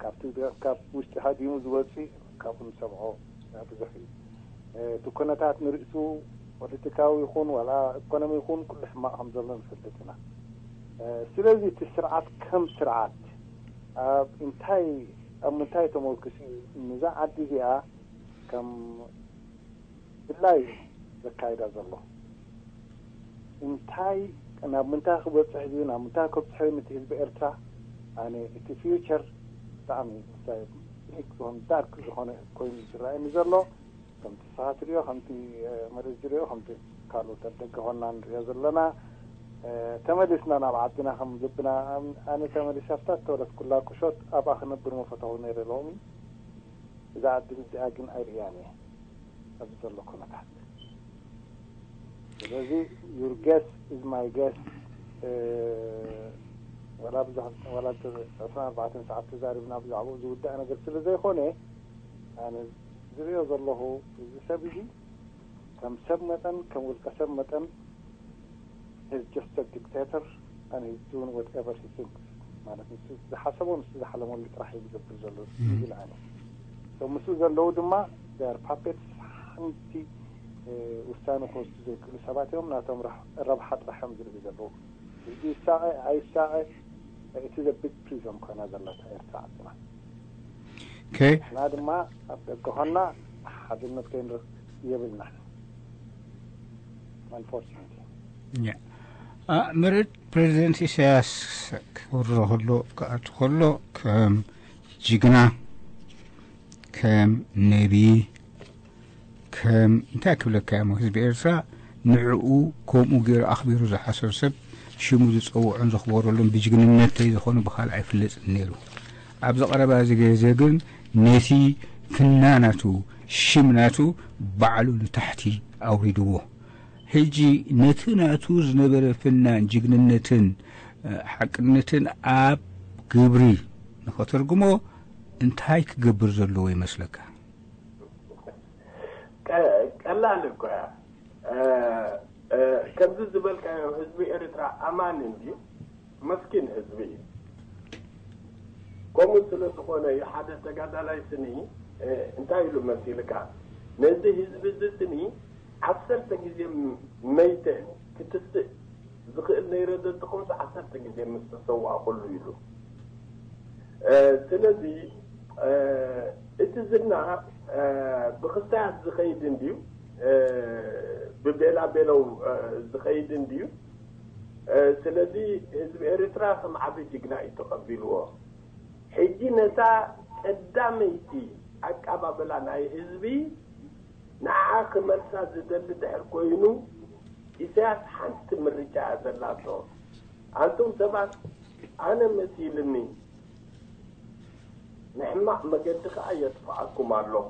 ካብቲ ካብ ውሽጢ ሃዲሙ ዝወፅእ ካብኡ ንሰምዖ ብዙሕ እዩ። እቲ ኩነታት ንርእሱ ፖለቲካዊ ይኹን ዋላ ኢኮኖሚ ይኹን ኩሉ ሕማቕ ከም ዘሎ ንፈልጥ ኢና። ስለዚ እቲ ስርዓት ከም ስርዓት ኣብ እንታይ ኣብ ምንታይ ተመርኩስ እዩ ንዛ ዓዲ እዚኣ ከም ድላዩ ዘካይዳ ዘሎ እንታይ ናብ ምንታይ ክበፅሕ ድዩ ናብ ምንታይ ከብፅሐ እዩ ነቲ ህዝቢ ኤርትራ ኣነ እቲ ፊውቸር ብጣዕሚ እንታይ ብሊክ ዝኾነ ዳርክ ዝኾነ ኮይኑ ዝረኣየኒ ዘሎ ከምቲ ንስኻ ትሪኦ ከምቲ መሬት ዝሪኦ ከምቲ ካልኦት ኣብ ደገ ኾና ንሪኦ ዘለና ተመሊስና ናብ ዓድና ከም ልብና ኣነ ተመሊሰ ኣብታ ዝተወለድኩላ ቁሸት ኣብኣ ክነብር መፈተኹ ነይረ ሎሚ እዛ ዕድል እዚኣ ግን ኣይርእያን እየ ኣብዚ ዘሎ ኩነታት። ስለዚ your guess is my guess። ወላ ብዙሕ ወላ ዕስራን ኣርባዕተን ሰዓት ተዛሪብና ብዛዕባኡ ዝውዳእ ነገር ስለ ዘይኮነ ኣነ ዝሪኦ ዘለኹ እዚ ሰብ እዚ ከም ሰብ መጠን ከም ውልቀ ሰብ መጠን he's just a dictator and he's doing whatever he thinks ማለት ንሱ ዝሓሰቦ ንሱ ዝሓለመሉ ጥራሕ እዩ ዝገብር ዘሎ ይብል ኣነ እቶም ምስኡ ዘለዉ ድማ ር ፓፔትስ ሓንቲ ውሳነ ክወስዱ ዘይክእሉ ሰባት እዮም ናቶም ረብሓ ጥራሕ እዮም ዝርኢ ዘለዉ ህዝቢ ይሳቐ ኣይሳቐ እቲ ዘብግ ፕሪዞን ኮይና ዘለታ ኤርትራ ዓድና ንሕና ድማ ኣብ ደገ ኾና ሓድነት ከይንረክብ የብልናን። ምርድ ፕሬዚደንት ኢሳያስ ክወርዶ ከሎ ክኣቱ ከሎ ከም ጅግና ከም ነቢይ ከም እንታይ ክብለካ እሞ ህዝቢ ኤርትራ ንዕኡ ከምኡ ገይሩ ኣኽቢሩ ዝሓሰብ ሰብ ሽሙ ዝፀውዖን ዘኽበረሉን ብጅግንነተይ ዝኾኑ ብኻልእ ኣይፍለጥን ነይሩ። ኣብዚ ቀረባ እዚ ግዜ ግን ነቲ ፍና ናቱ ሽም ናቱ ባዕሉ ንታሕቲ ኣውሪድዎ። ሕጂ ነቲ ናቱ ዝነበረ ፍናን ጅግንነትን ሓቅነትን ኣብ ግብሪ ንኸተርጉሞ እንታይ ክገብር ዘለዎ ይመስለካ? ቀላል እኮ እያ። ከምዚ ዝበልካዮ ህዝቢ ኤርትራ ኣማኒ እንድዩ፣ መስኪን ህዝቢ እዩ። ከምኡ ስለ ዝኾነ እዩ ሓደ ተጋዳላይ ስኒ እንታይ ኢሉ መሲልካ፣ ነዚ ህዝቢ እዚ ስኒ ዓሰርተ ግዜ መይተ ክትስእ ዝኽእል ትኹምስ ዓሰርተ ግዜ ምስ ተሰዋእኩሉ ኢሉ። ስለዚ እቲ ዝና ብክስታያት ዝኸይድ እንድዩ፣ ብቤላ ቤለው ዝኸይድ እንድዩ። ስለዚ ህዝቢ ኤርትራ ከም ዓቢ ጅግና እዩ ተቐቢልዎ። ሕጂ ነታ ቀዳመይቲ ኣቀባብላ ናይ ህዝቢ ንዓ ክመልሳ ዝደሊ ድሕር ኮይኑ፣ ኢሳያስ ሓንቲ ምርጫ እያ ዘላቶ። ኣንቱም ሰባት፣ ኣነ መሲልኒ፣ ንሕማቕ መገዲ ከኣ የጥፍኣኩም ኣለኹ።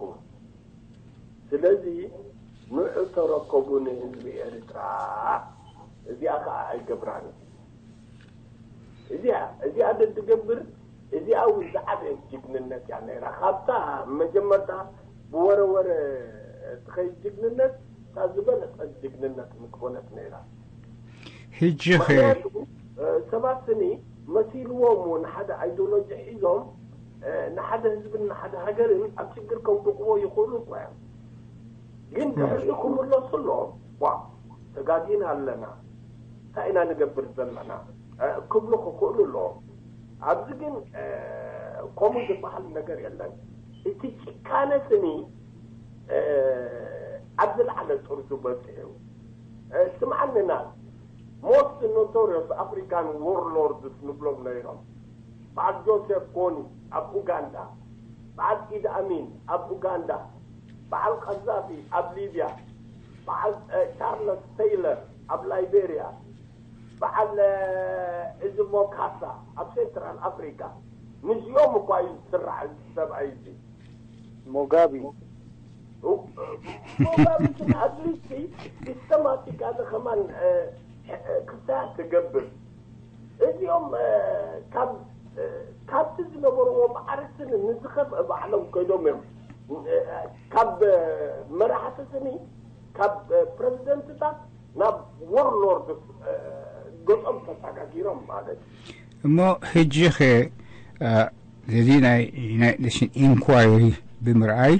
ስለዚ ንዑ ተረከቡ ንህዝቢ ኤርትራ። እዚኣ ከኣ ኣይገብራን። እዚኣ እዚኣ ደትገብር፣ እዚኣ እውን ዝዓበየት ጅግንነት እያ ነይራ። ካብታ መጀመርታ ብወረወረ ትኸይድ ጅግንነት፣ እታ ዝበለጸት ጅግንነት ምትኾነት ነይራ። ሕጂ ኸ ምክንያቱ ሰባት ስኒ መሲልዎም እውን ሓደ ኣይዲዮሎጂ ሒዞም ንሓደ ህዝብን ንሓደ ሃገርን ኣብ ሽግር ከውድቕዎ ይኽእሉ እኮ እዮም። ግን ድሕሪኡ ክምለሱ ኣለዎም። ዋ፣ ተጋጊና ኣለና፣ እንታይ ኢና ንገብር ዘለና ክብሉ ክኽእሉ ኣለዎም። ኣብዚ ግን ከምኡ ዝበሃል ነገር የለን። እቲ ጭካነ ስኒ ኣብ ዝለዓለ ጥርዙ በፂሑ። ስምዓኒ ናዝ፣ most notorious African warlords ንብሎም ነይሮም። በዓል ጆሴፍ ኮኒ ኣብ ኡጋንዳ፣ በዓል ኢድ ኣሚን ኣብ ኡጋንዳ፣ በዓል ቀዛፊ ኣብ ሊብያ፣ በዓል ቻርለስ ቴይለር ኣብ ላይቤርያ፣ በዓል እዚ ሞካሳ ኣብ ሴንትራል ኣፍሪካ። ምስዚኦም እኳ እዩ ዝስራዕ እዚ ሰብኣይ እዚ። ሞጋቢ ሞጋቢ ግን ኣትሊስት ሲስተማቲካሊ ከማን ክሳያት ትገብር። እዚኦም ካብ ካብቲ ዝነበርዎ ማዕርግትን ንዝኸፍአ ባዕሎም ከይዶም እዮም። ካብ መራሕቲ ስኒ፣ ካብ ፕረዚደንትታት ናብ ዎርሎርድስ ገጾም ተሰጋጊሮም ማለት እዩ። እሞ ሕጂ ኸ እዚ ናይ ዩናይትድ ኔሽን ኢንኳይሪ ብምርኣይ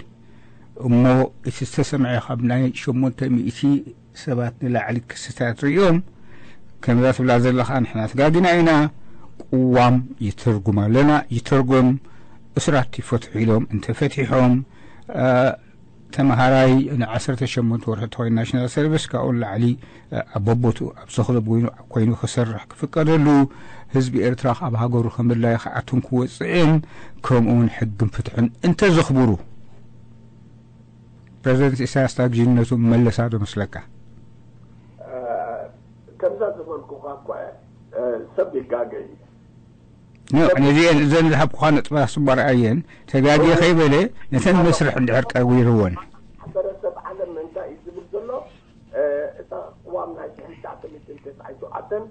እሞ እቲ ዝተሰምዐ ካብ ናይ ሸሞንተ ሚእቲ ሰባት ንላዕሊ ክስታት ሪኦም ከምዛ ትብላ ዘለኻ ንሕና ተጋጊና ኢና፣ ቅዋም ይትርጉም ኣለና፣ ይትርጉም፣ እስራት ይፈትሑ ኢሎም እንተፈቲሖም ተምሃራይ ንዓሰርተ ሸሞንተ ወርሒ ተኾይኑ ናሽናል ሰርቪስ ካብኡ ንላዕሊ ኣብ በቦትኡ ኣብ ዝኽእል ኮይኑ ኮይኑ ክሰርሕ ክፍቀደሉ ህዝቢ ኤርትራ ካብ ሃገሩ ከም ድላዩ ክኣቱን ክወፅእን ከምኡ እውን ሕግን ፍትሕን እንተዘኽብሩ ፕረዚደንት ኢሳያስ ታግዥነቱ መለሳ ዶ መስለካ? ከምዛ ዝበልኩኻ እኳ ሰብ ይጋገ እዩ። ነዚአን እዘን ዝሃብኩኻ ነጥባት ስባር ኣየን ተጋግየ ከይበለ ነተን መስርሕ እንድሕር ቀይርወን ማሕበረሰብ ዓለም እንታይ እዩ ዝብል ዘሎ? እታ ቅዋም ናይ ሽሕን ትሽዓተ ሚእትን ተስዓን ሸውዓተን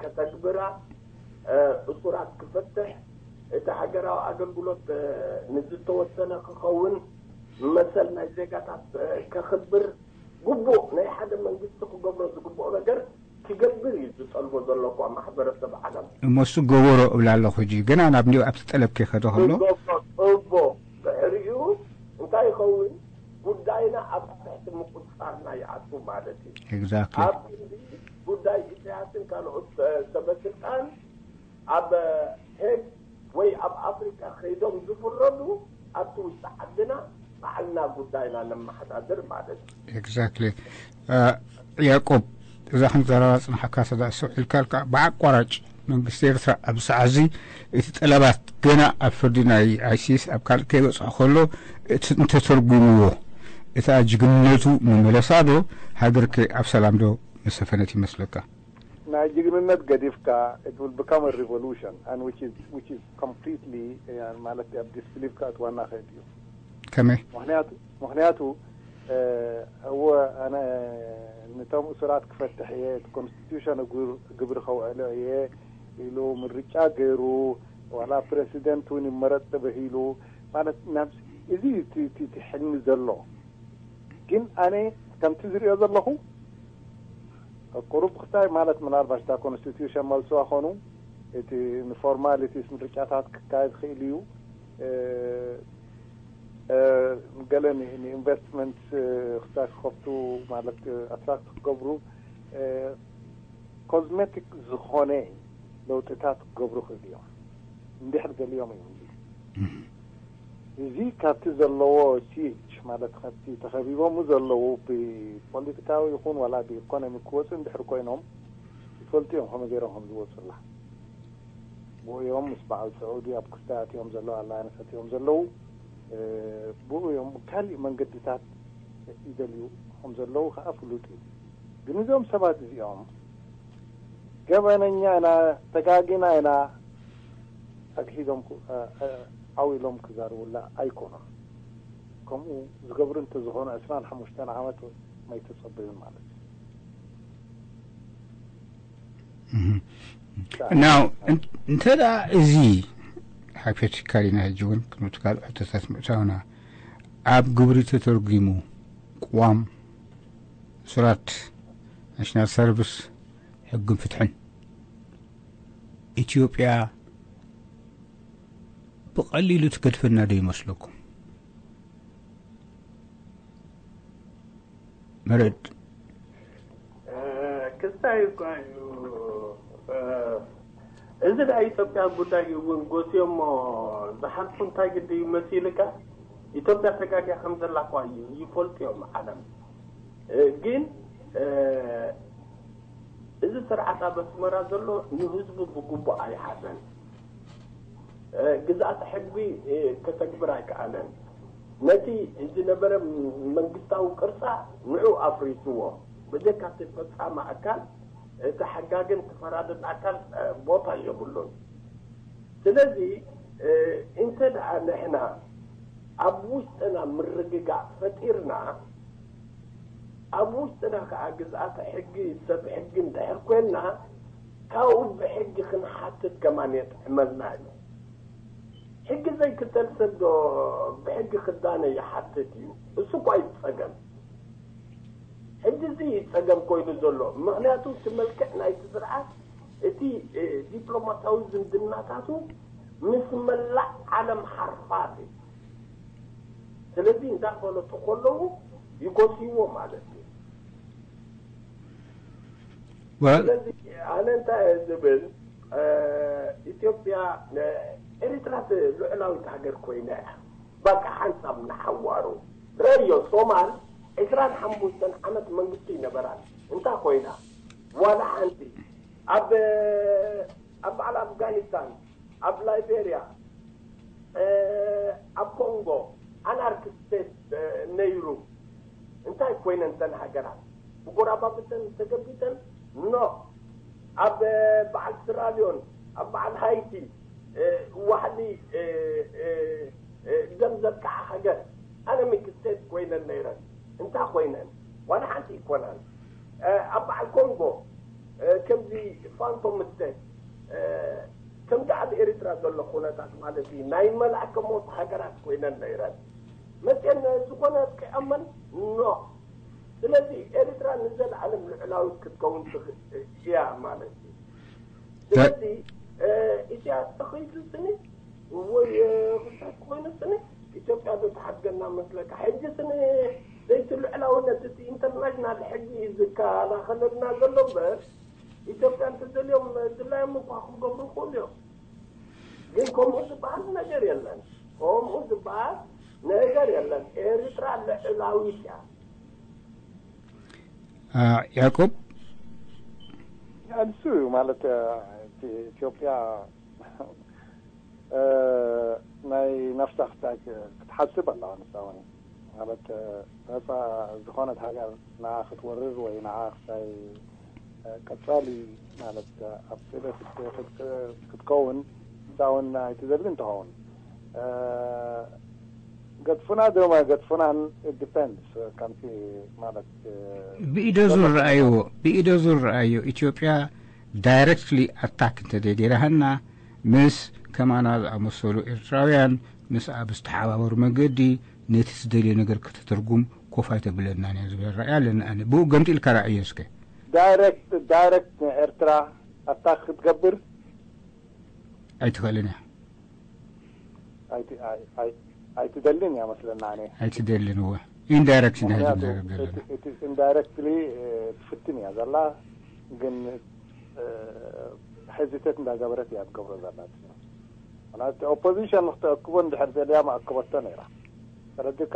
ከተግብራ፣ እሱራት ክፈትሕ፣ እቲ ሃገራዊ ኣገልግሎት ንዝተወሰነ ክኸውን፣ መሰል ናይ ዜጋታት ከኽብር፣ ግቡእ ናይ ሓደ መንግስቲ ክገብሮ ዝግብኦ ነገር ክገብር እዩ ዝጠልቦ ዘሎ እኳ ማሕበረሰብ ዓለም። እሞ እሱ ገበሮ እብላ ኣለኹ ሕጂ ግና ናብ እንዲኡ ኣብቲ ጠለብ ከይኸደ ከሎ እቦ ድሕሪኡ እንታይ ይኸውን? ጉዳይና ኣብ ትሕቲ ምቁፅፃርና ይኣቱ ማለት እዩ። ኤግዛክትሊ ኣብ ክንዲ ጉዳይ ኢሳያስን ካልኦት ሰበስልጣን ኣብ ሄግ ወይ ኣብ ኣፍሪካ ከይዶም ዝፍረዱ ኣብቲ ውሽጢ ዓድና ባዕልና ጉዳይና ነመሓዳድር ማለት እዩ። ኤግዛክትሊ ያዕቆብ እዛ ክንዘራራ ፅናሓካ ሰዳ ሰውዒልካ ብዓቋራጭ መንግስቲ ኤርትራ ኣብዚ ሰዓት እዚ እቲ ጠለባት ገና ኣብ ፍርዲ ናይ ኣይሲስ ኣብ ካልእ ከይበፅሖ ከሎ እንተተርጉምዎ እታ ጅግንነቱ መመለሳ ዶ ሃገር ከ ኣብ ሰላም ዶ መሰፈነት ይመስለካ? ናይ ጅግንነት ገዲፍካ it will become a revolution and which is which is completely ማለት ኣብ disbelief ከእትወና ክእል እዩ። ከመይ? ምክንያቱ ምክንያቱ እወ ኣነ ንቶም እሱራት ክፈትሕ እየ እቲ constitution ግብሪ ከውዕሎ እየ ኢሉ ምርጫ ገይሩ ዋላ ፕረሲደንት እውን ይመረፅ ተበሂሉ ማለት ናብ እዚ እቲ ሕልሚ ዘሎ ግን ኣነ ከምቲ ዝሪኦ ዘለኹ ቁሩብ ክሳይ ማለት ምናልባሽ እታ constitution መልስዋ ኾኑ እቲ ንፎርማሊቲስ ምርጫታት ክካየድ ክእል እዩ ገለ ንኢንቨስትመንት ክሳይ ክኸፍቱ ማለት ኣትራክት ክገብሩ ኮዝሜቲክ ዝኾነ ለውጥታት ክገብሩ ክእል እዮም፣ እንድሕር ደልዮም እዮም። እዚ ካብቲ ዘለዎ ሲጅ ማለት ካብቲ ተኸቢቦም ዘለዉ ብፖለቲካዊ ይኹን ዋላ ብኢኮኖሚ ክወፁ እንድሕር ኮይኖም ይፈልጡ እዮም ከመይ ገይሮም ከም ዝወፁላ። ብኡ እዮም ምስ በዓል ስዑዲ ኣብ ክስታያት እዮም ዘለዉ፣ ኣላያንሳት እዮም ዘለዉ። ብኡ እዮም ካሊእ መንገድታት ይደልዩ ከም ዘለዉ ከዓ ፍሉጥ እዩ። ግን እዞም ሰባት እዚኦም ገበነኛ ኢና፣ ተጋጊና ኢና ኣግሒዶም ዓው ኢሎም ክዛርቡላ ኣይኮኑን። ከምኡ ዝገብሩ እንተዝኾኑ ዕስራን ሓሙሽተን ዓመት ኣይተፀበዩን ማለት እዩ። ናው እንተ ደኣ እዚ ሓፈት ካሊና ሕጂ እውን ክንብትካል ሕቶታት ምእታውና ኣብ ግብሪ ተተርጉሙ ቅዋም ስራት ናሽናል ሰርቪስ ሕግን ፍትሕን ኢትዮጵያ ብቐሊሉ ትገድፈና ዶ ይመስለኩም? መረድ ክስታይ እኳ እዩ። እዚ ናይ ኢትዮጵያ ጉዳይ እውን ጎስዮሞ ዝሓልፉ እንታይ ግዲ እዩ መሲልካ? ኢትዮጵያ ተጋግያ ከም ዘላ እኳ እዩ ይፈልጡ እዮም ዓለም። ግን እዚ ስርዓት ኣብ ኣስመራ ዘሎ ንህዝቡ ብግቡእ ኣይሓዘን። ግዝኣተ ሕጊ ከተግብር ኣይከኣለን። ነቲ ዝነበረ መንግስታዊ ቅርጻ ንዑ ኣፍሪስዎ። ብጀካ እቲ ፈጻሚ ኣካል እቲ ሓጋግን እቲ ፈራድን ኣካል ቦታ የብሉን። ስለዚ እንተ ደኣ ንሕና ኣብ ውሽጥና ምርግጋእ ፈጢርና ኣብ ውሽጥና ከዓ ግዝኣተ ሕጊ ሰብ ሕጊ እንድሕር ኮይንና ካብኡ ብሕጊ ክንሓትት ከማን የጥዕመልና እዩ። ሕጊ ዘይክተል ሰብ ዶ ብሕጊ ክዳነ ይሓትት እዩ? እሱ እኳ እዩ ጸገም። ሕጂ እዚ እዩ ጸገም ኮይኑ ዘሎ። ምኽንያቱ እቲ መልክዕ ናይቲ ስርዓት እቲ ዲፕሎማሲያዊ ዝምድናታቱ ምስ መላእ ዓለም ሓርፋት እዩ። ስለዚ እንዳፈለጡ ከለዉ ይጎስይዎ ማለት እዩ። ስለዚ ኣነ እንታይ እየ ዝብል፣ ኢትዮጵያ ኤሪትራ ልዑላዊት ሃገር ኮይና እያ። በቃ ሓንሳብ ንሓዋሩ ረዮ ሶማል ዕስራን ሓሙሽተን ዓመት መንግስቲ ይነበራል። እንታይ ኮይና ዋላ ሓንቲ ኣብ ኣብ በዓል ኣፍጋኒስታን ኣብ ላይቤርያ ኣብ ኮንጎ ኣናርክ ስቴት ነይሩ። እንታይ ኮይነን እተን ሃገራት ብጎራባብተን ተገቢተን ኖ ኣብ በዓል ስራሊዮን ኣብ በዓል ሃይቲ ዋሕዲ ደም ዘጥቃዓ ሃገር ኣነሚክ ስቴት ኮይነን ነይረን። እንታይ ኮይነን ዋላ ሓንቲ ይኮናን። ኣብ በዓል ኮንጎ ከምዚ ፋንቶም ስቴት ከምዚ ኣብ ኤርትራ ዘሎ ኩነታት ማለት እዩ ናይ መልኣከ ሞት ሃገራት ኮይነን ነይረን መፅየን ዝኾነ ጥቂዖመን ኖ ስለዚ ኤርትራ ንዘለዓለም ልዕላዊት ክትከውን ትኽእል እያ ማለት እዩ። ስለዚ ኢሳያስ ተኸይዱ ስኒ ወይ ክሳት ኮይኑ ስኒ ኢትዮጵያ ዶ ትሓድገና መስለካ? ሕጂ ስኒ ዘይቲ ልዕላውነት እቲ ኢንተርናሽናል ሕጊ እዩ ዝከላኸለልና ዘሎ እምበር ኢትዮጵያ እንተደልዮም ድላዮም እኳ ክገብሩ ይኽእሉ እዮም። ግን ከምኡ ዝበሃል ነገር የለን። ከምኡ ዝበሃል ነገር የለን። ኤርትራ ልዕላዊት እያ። ያዕቆብ ንሱ እዩ ማለት ኢትዮጵያ ናይ ነፍሳ ክትሓስብ ኣለዋ። ንሳ እውን ማለት ነፃ ዝኾነት ሃገር ንዓ ክትወርር ወይ ንዓ ክሳይ ቀፃሊ ማለት ኣብ ስእለት ክትከውን ንሳ እውን ኣይትደልን እንትኸውን ገድፉና ዶ ገድፉናን ዲፐንድስ ከምቲ ማለት ብኢደ ዙር ረኣይዎ ብኢደ ዙር ረኣዮ ኢትዮጵያ ዳይረክትሊ ኣታክ እንተዘይገይራሃና ምስ ከማና ዝኣመሰሉ ኤርትራውያን ምስኣ ብዝተሓባበሩ መገዲ ነቲ ዝደልዮ ነገር ከተተርጉም ኮፍ ኣይተብለናን እያ ዝብል ራእይ ኣለኒ ኣነ። ብኡ ገምጢልካ ራእዮ እስከ። ዳይረክት ዳይረክት ንኤርትራ ኣታክ ክትገብር ኣይትኽእልን እያ። ኣይትደልን እያ መስለና ኣነ። ኣይትደልን እወ ኢንዳይረክት ኢንዳይረክትሊ ትፍትን እያ ዘላ ግን ሄዚተት እንዳገበረት እያ ትገብሮ ዘላ። ምክንያቱ ኦፖዚሽን ንክተእክቦ እንድሕር ደልያ መእከበቶ ነይራ። ተረድካ?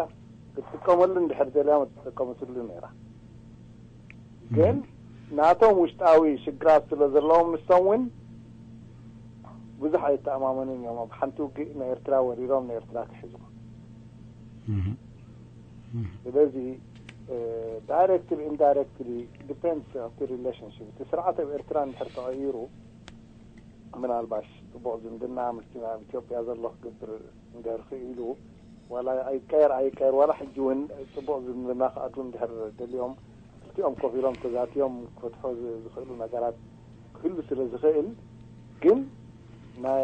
ክትጥቀመሉ እንድሕር ደልያ ትጥቀመትሉ ነይራ። ግን ናቶም ውሽጣዊ ሽግራት ስለ ዘለዎም ንሶም እውን ብዙሕ ኣይተኣማመኑን እዮም። ኣብ ሓንቲ ውግእ ንኤርትራ ወሪሮም ንኤርትራ ክሕዙ። ስለዚ ዳይሬክትሊ ኢንዳይሬክትሊ ዲፔንድስ ኣብቲ ሪሌሽንሽፕ። እቲ ስርዓት ኣብ ኤርትራ እንድሕር ተቐይሩ ምናልባሽ ጽቡቕ ዝምድና ምስቲ ኣብ ኢትዮጵያ ዘሎ ክገብር እንድሕር ክኢሉ፣ ዋላ ኣይቀየር ኣይቀየር፣ ዋላ ሕጂ እውን ጽቡቕ ዝምድና ክኣትዉ እንድሕር ደልዮም፣ ክልቲኦም ኮፍ ኢሎም ተዛትዮም ክፈትሖ ዝ- ዝኽእሉ ነገራት ክህሉ ስለ ዝኽእል፣ ግን ናይ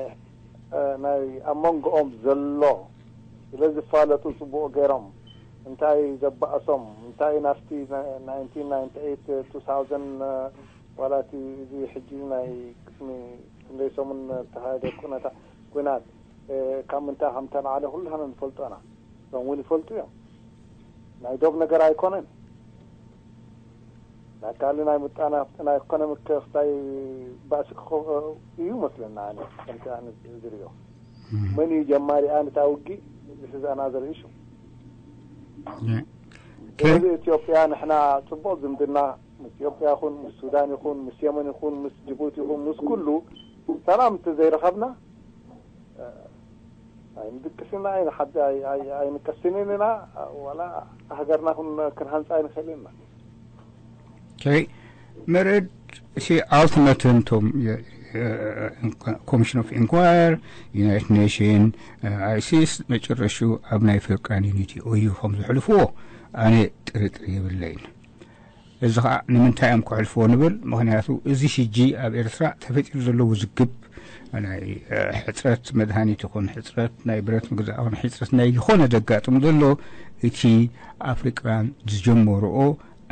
እ፣ ናይ ኣብ መንጎኦም ዘሎ ስለ ዝፋለጡ ጽቡቕ ገይሮም እንታይ ዘባእሶም እንታይ ናብቲ ናይንቲን ናይንቲ ኤይት ቱ ታውዘንድ ዋላ እቲ እዚ ሕጂ ናይ ቅድሚ ክንደይ ሰሙን ዝተኻየደ ኩነታ ኩናት ካብ ምንታይ ከም ተላዕለ ኩላህና ንፈልጦ ኢና። እቶም እውን ይፈልጡ እዮም። ናይ ዶብ ነገር ኣይኮነን። ናይ ካልእ ናይ ምጣነ ሃፍቲ ናይ ኢኮኖሚ ክፍታይ ባእሲ ክኸ- እዩ መስለና። ኣነ ከምቲ ኣነ ዝሪኦ መን እዩ ጀማሪ ኣንታ ውጊ ዝሕዛና ዘርኢ ሹ ስለዚ ኢትዮጵያ ንሕና ጽቡቕ ዝምድና ምስ ኢትዮጵያ ይኹን ምስ ሱዳን ይኹን ምስ የመን ይኹን ምስ ጅቡቲ ይኹን ምስ ኩሉ ሰላም እንተዘይረኸብና ኣይንድቅስና ኣይንሓድ ኣይንቀስንን ኢና። ዋላ ሃገርና ክንሃንፃ ኣይንኽእልን ኢና። መርድ እቲ ኣልቲመተም ቶም ኮሚሽን ኦፍ ኢንኳየር ዩናይትድ ኔሽን ኣይሲስ መጨረሹ ኣብ ናይ ፈርቃን ዩኒቲ ኦዩ ከም ዝሕልፍዎ ኣነ ጥርጥር የብለይን። እዚ ከዓ ንምንታይ እዮም ክሕልፍዎ ንብል? ምክንያቱ እዚ ሽጂ ኣብ ኤርትራ ተፈጢሩ ዘሎ ውዝግብ ናይ ሕፅረት መድሃኒት ይኹን ሕፅረት ናይ ብረት ምግዛእ ይኹን ሕፅረት ናይ ዝኾነ ዘጋጥም ዘሎ እቲ ኣፍሪቃውያን ዝጀመርኦ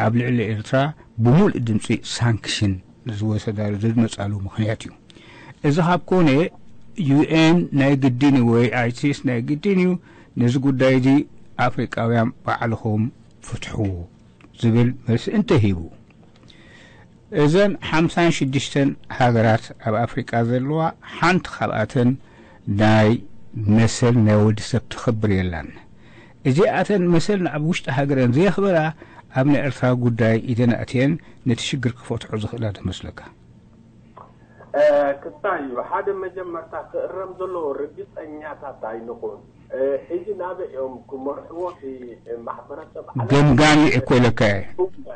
ኣብ ልዕሊ ኤርትራ ብሙሉእ ድምፂ ሳንክሽን ዝወሰዳሉ ዝመፃሉ ምክንያት እዩ። እዚ ካብ ኮነ ዩኤን ናይ ግድን እዩ ወይ ኣይሲስ ናይ ግድን እዩ ነዚ ጉዳይ እዚ ኣፍሪቃውያን ባዕልኹም ፍትሕዎ ዝብል መልሲ እንተሂቡ እዘን ሓምሳን ሽዱሽተን ሃገራት ኣብ ኣፍሪቃ ዘለዋ ሓንቲ ካብኣተን ናይ መሰል ናይ ወዲ ሰብ ትኽብር የላን። እዚኣተን መሰል ኣብ ውሽጢ ሃገረን ዘየኽበራ ኣብ ናይ ኤርትራ ጉዳይ ኢደን ኣእትየን ነቲ ሽግር ክፈትሖ ዝኽእላ ትመስለካ? ክስታይ እዩ ሓደ መጀመርታ ክእረም ዘለዎ ርግፀኛታት ኣይንኹን። እዚ ናበይ እዮም ክመርሕዎ እቲ ማሕበረሰብ ዓለም? ገምጋሚ እኮ ኢለካ እየ።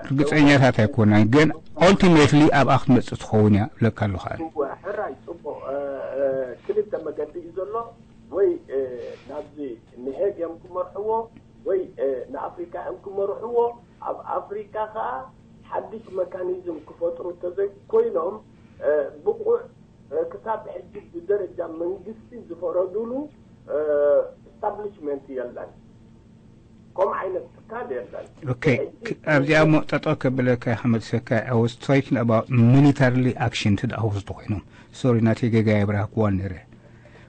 ርግፀኛታት ኣይኮናን፣ ግን ኦልቲሜትሊ ኣብኣ ክትመፅእ ትኸውን እያ እብለካ ኣለኹ ኣነ። እወ፣ ሕራይ ፅቡቕ። እ፣ እ፣ ክልተ መገዲ እዩ ዘሎ። ወይ እ፣ ናብዚ ንሄግ እዮም ክመርሕዎ ወይ እ፣ ንኣፍሪካ እዮም ክመርሕዎ። ኣብ ኣፍሪካ ከዓ ሓድሽ መካኒዝም ክፈጥሩ ተዘይኮይኖም እ፣ ብቑዕ እ፣ ክሳብ ሕጂ ብደረጃ መንግስቲ ዝፈረዱሉ እ፣ ስታብሊሽመንት የለን። ከምኡ ዓይነት ትካል የለን። ኦኬ፣ ኣብዚኣ እሞ ጠጠው ከብለካ ከመልሰካ I was talking about militarily action እንተ ደኣ ክወስዱ ኮይኖም። ሶሪ ናተይ ጌጋ የብራህክዋን ነይረ።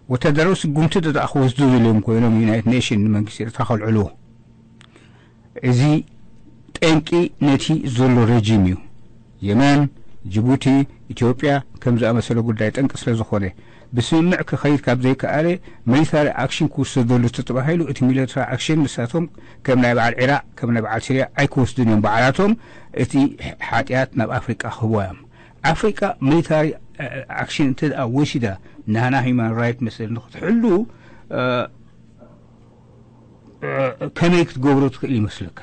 ወታደራዊ ስጉምቲ እንተ ደኣ ክወስዱ ዝልዮም ኮይኖም ዩናይትድ ኔሽን ንመንግስቲ ኤርትራ ከልዕልዎ። እዚ ጠንቂ ነቲ ዘሎ ረጂም እዩ። የመን፣ ጅቡቲ፣ ኢትዮጵያ ከም ዝኣመሰለ ጉዳይ ጠንቂ ስለ ዝኾነ ብስምምዕ ክኸይድ ካብ ዘይከኣለ ሚሊታሪ ኣክሽን ክውሰደሉ ተተባሂሉ እቲ ሚሊታሪ ኣክሽን ንሳቶም ከም ናይ በዓል ዒራቅ ከም ናይ በዓል ሲርያ ኣይክወስዱን እዮም ባዕላቶም እቲ ሓጢኣት ናብ ኣፍሪቃ ክህቦ እዮም ኣፍሪቃ ሚሊታሪ ኣክሽን እንተ ደኣ ወሲዳ ናና ሂማን ራይት መሰል ንክትሕሉ ከመይ ክትገብሮ ትኽእል ይመስለካ?